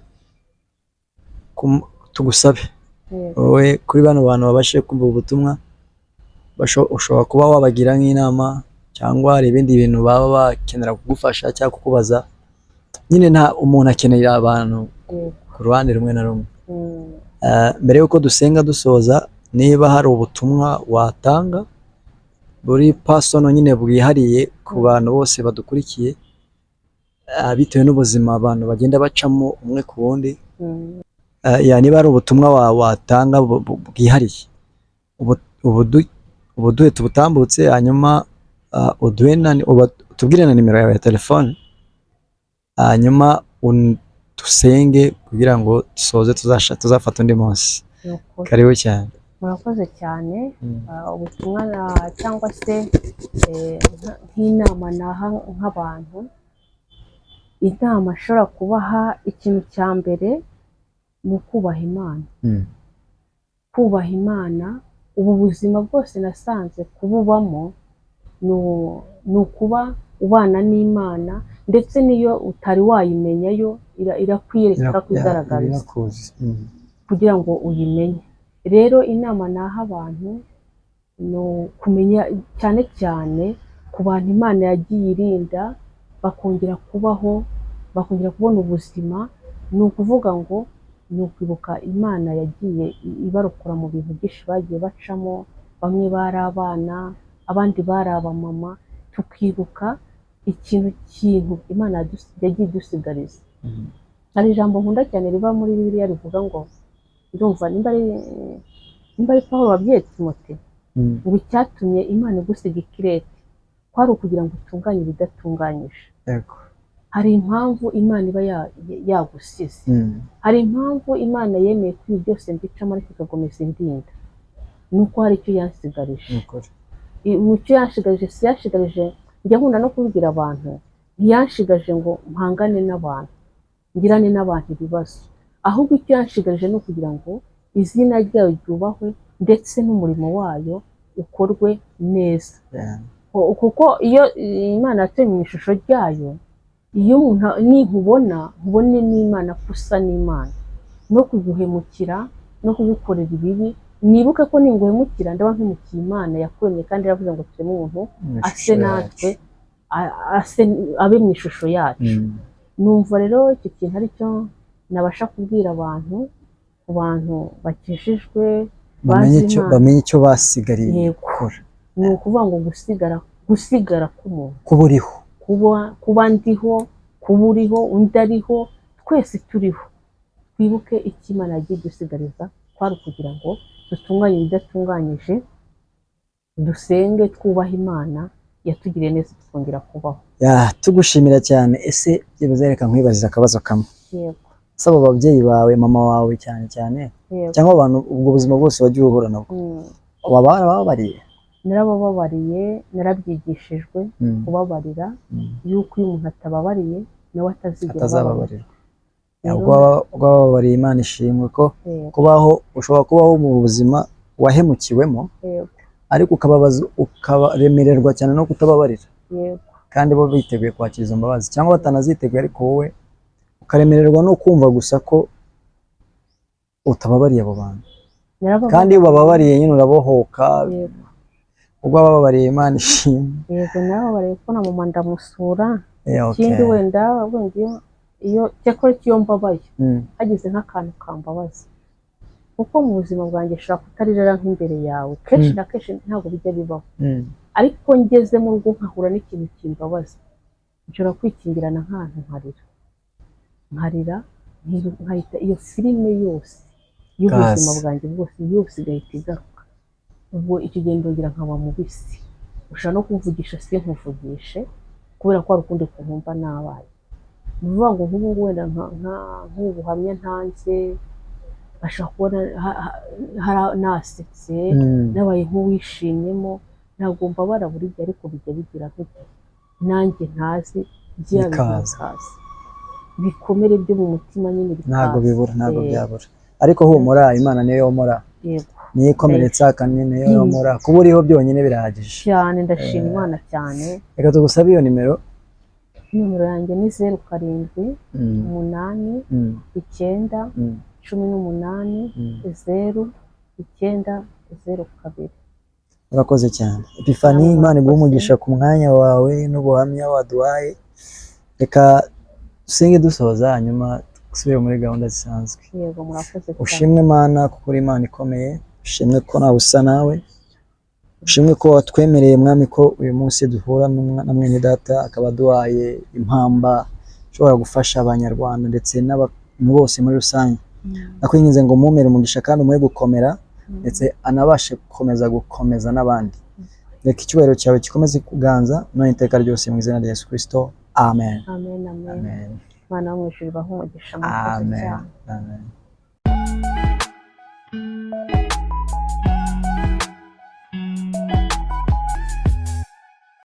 tugusabe wowe, kuri bano bantu babashije kumva ubu butumwa, ushobora kuba wabagira nk'inama cyangwa hari ibindi bintu baba bakenera kugufasha cyangwa kukubaza. Nyine nta umuntu akenera abantu ku ruhande rumwe na rumwe. Mbere y'uko dusenga dusoza, niba hari ubutumwa watanga buri personal nyine, bwihariye ku bantu bose badukurikiye, bitewe n'ubuzima abantu bagenda bacamo umwe ku wundi, ya niba hari ubutumwa watanga bwihariye, ubuduhe tubutambutse, hanyuma uduhe na utubwire na nimero yawe ya telefone, hanyuma dusenge kugira ngo dusoze, tuzafata undi munsi. Ni ukuri. Karibu cyane. Murakoze cyane. Ubutumwa cyangwa se nk'inama naha nk'abantu, inama nshobora kubaha, ikintu cya mbere ni ukubaha Imana. Kubaha Imana, ubu buzima bwose nasanze kububamo ni ukuba ubana n'Imana, ndetse n'iyo utari wayimenya yo irakwiyereka, irakwigaragariza Irakuzi. Kugira ngo uyimenye. Rero inama naha abantu ni ukumenya, cyane cyane ku bantu Imana yagiye irinda bakongera kubaho, bakongera kubona ubuzima, ni ukuvuga ngo ni ukwibuka Imana yagiye ibarokora mu bintu byinshi bagiye bacamo, bamwe bari abana, abandi bari abamama, tukibuka ikintu Imana yagiye idusigariza. Hari ijambo nkunda cyane riba muri Bibiliya rivuga ngo, ndumva nimba ari Pawulo wabwiye Timote ngo icyatumye Imana igusiga i Kirete kwari ukugira ngo utunganye ibidatunganyije. Hari impamvu Imana iba yagusize. Hari impamvu Imana yemeye ko ibi byose mbicamo ariko igakomeza indinda, ni uko hari icyo yansigarije. Ni ukuri. Mu cyo yanshigarije, si yanshigarije, njya nkunda no kubibwira abantu, ntiyanshigaje ngo mpangane n'abantu, ngirane n'abantu ibibazo, ahubwo icyo yanshigarije ni ukugira ngo izina ryayo ryubahwe ndetse n'umurimo wayo ukorwe neza. Kuko iyo Imana yateye mu ishusho ryayo, iyo umuntu ninkubona nkubone n'Imana, ko usa n'Imana, no kuguhemukira no kugukorera ibibi, nibuke ko ninguhemukira ndaba mpemukiye Imana yakuremye, kandi yaravuze ngo tureme umuntu Mu ase ishusho natwe, yacu. Ase abe mu ishusho yacu. Numva rero icyo kintu ari cyo nabasha kubwira abantu, ku bantu bakijijwe, Bamenye bazi icyo Imana. Bamenye icyo basigariye gukora. Ni ukuvuga ngo gusigara k'umuntu, Kuba uriho, kuba ndiho, kuba uriho, undi ariho, twese turiho, twibuke icyo Imana yagiye idusigariza, kwari ukugira ngo dutunganye ibidatunganyije, dusenge, twubahe Imana yatugiriye neza tukongera kubaho. Yeah, tugushimira cyane. Ese byibuze reka nkwibarize akabazo kamwe. Yego. Saba ababyeyi bawe, mama wawe cyane cyane, cyangwa abantu ubwo buzima bwose wagiye uhura nabwo, waba warabababariye? Narabababariye, narabyigishijwe kubabarira, yuko iyo umuntu atababariye nawe atazigera ababarira. Atazababarirwa. Rero- Ubwo wababariye, Imana ishimwe ko kubaho, ushobora kubaho mu buzima wahemukiwemo, ariko ukababaza, ukaremererwa cyane no kutababarira, kandi bo biteguye kwakira izo mbabazi cyangwa batanaziteguye, ariko wowe ukaremererwa no kumva gusa ko utababariye abo bantu. Narababariye. Kandi iyo ubababariye nyine urabohoka. Ubwo wababariye, Imana ishimwe. Yego, narababariye ko na mama ndamusura. Okay. Ikindi wenda iyo cyakora iyo mbabaye, hagize nk'akantu kambabaza, kuko mu buzima bwanjye nshobora kutaririra nk'imbere yawe kenshi na kenshi ntabwo bijya bibaho, ariko ngeze mu rugo nkahura n'ikintu kimbabaza, nshobora kwikingirana nk'ahantu nkarira, nkahita iyo filime yose y'ubuzima Kaze. bwanjye bwose yose igahita igaruka. Ubwo icyo gihe ndongera nkaba mubisi, ushobora no kumvugisha sinkuvugishe kubera ko hari ukundi kuntu mba nabaye. Ni ukuvuga ngo nk'ubu ngubu wenda nk'ubu buhamya ntanze, ashobora kubona nasetse, nabaye nk'uwishimyemo. Ntabwo mbabara buri gihe, ariko bijya bigira nk'igihe nanjye ntazi bya bintu Bikaza. bikaza, ibikomere byo mu mutima nyine bikaza. Ntabwo bibura, ntabwo byabura, ariko humura, Imana niyo yomora, niyo ikomeretsa kandi niyo yomora. Kuba uriho byonyine birahagije. Cyane, ndashima Imana cyane. Reka tugusabe iyo nimero. Nomero yanjye ni 07 8 9 18 0 9 0 2. Urakoze cyane, Epifani. Nawe Imana iguhe urakoze. umugisha ku mwanya wawe n'ubuhamya waduhaye. Reka dusenge dusoza, hanyuma dusubire muri gahunda zisanzwe. Yego, murakoze cyane. Ushimwe Mana, kuko uri Imana ikomeye. Ushimwe ko nawe usa nawe. Ushimwe ko watwemereye, Mwami, ko uyu munsi duhura na mwene data, akaba aduhaye impamba ishobora gufasha Abanyarwanda ndetse n'abantu bose muri rusange. Nakwinginze ngo mumere umugisha kandi umuhe gukomera, ndetse anabashe gukomeza n'abandi. Reka icyubahiro cyawe gikomeze kuganza none iteka ryose, mu izina rya Yesu Kristo, amen. Amen, amen. Amen. Imana yo mu ijuru ibahe umugisha, murakoze Amen. cyane. Amen.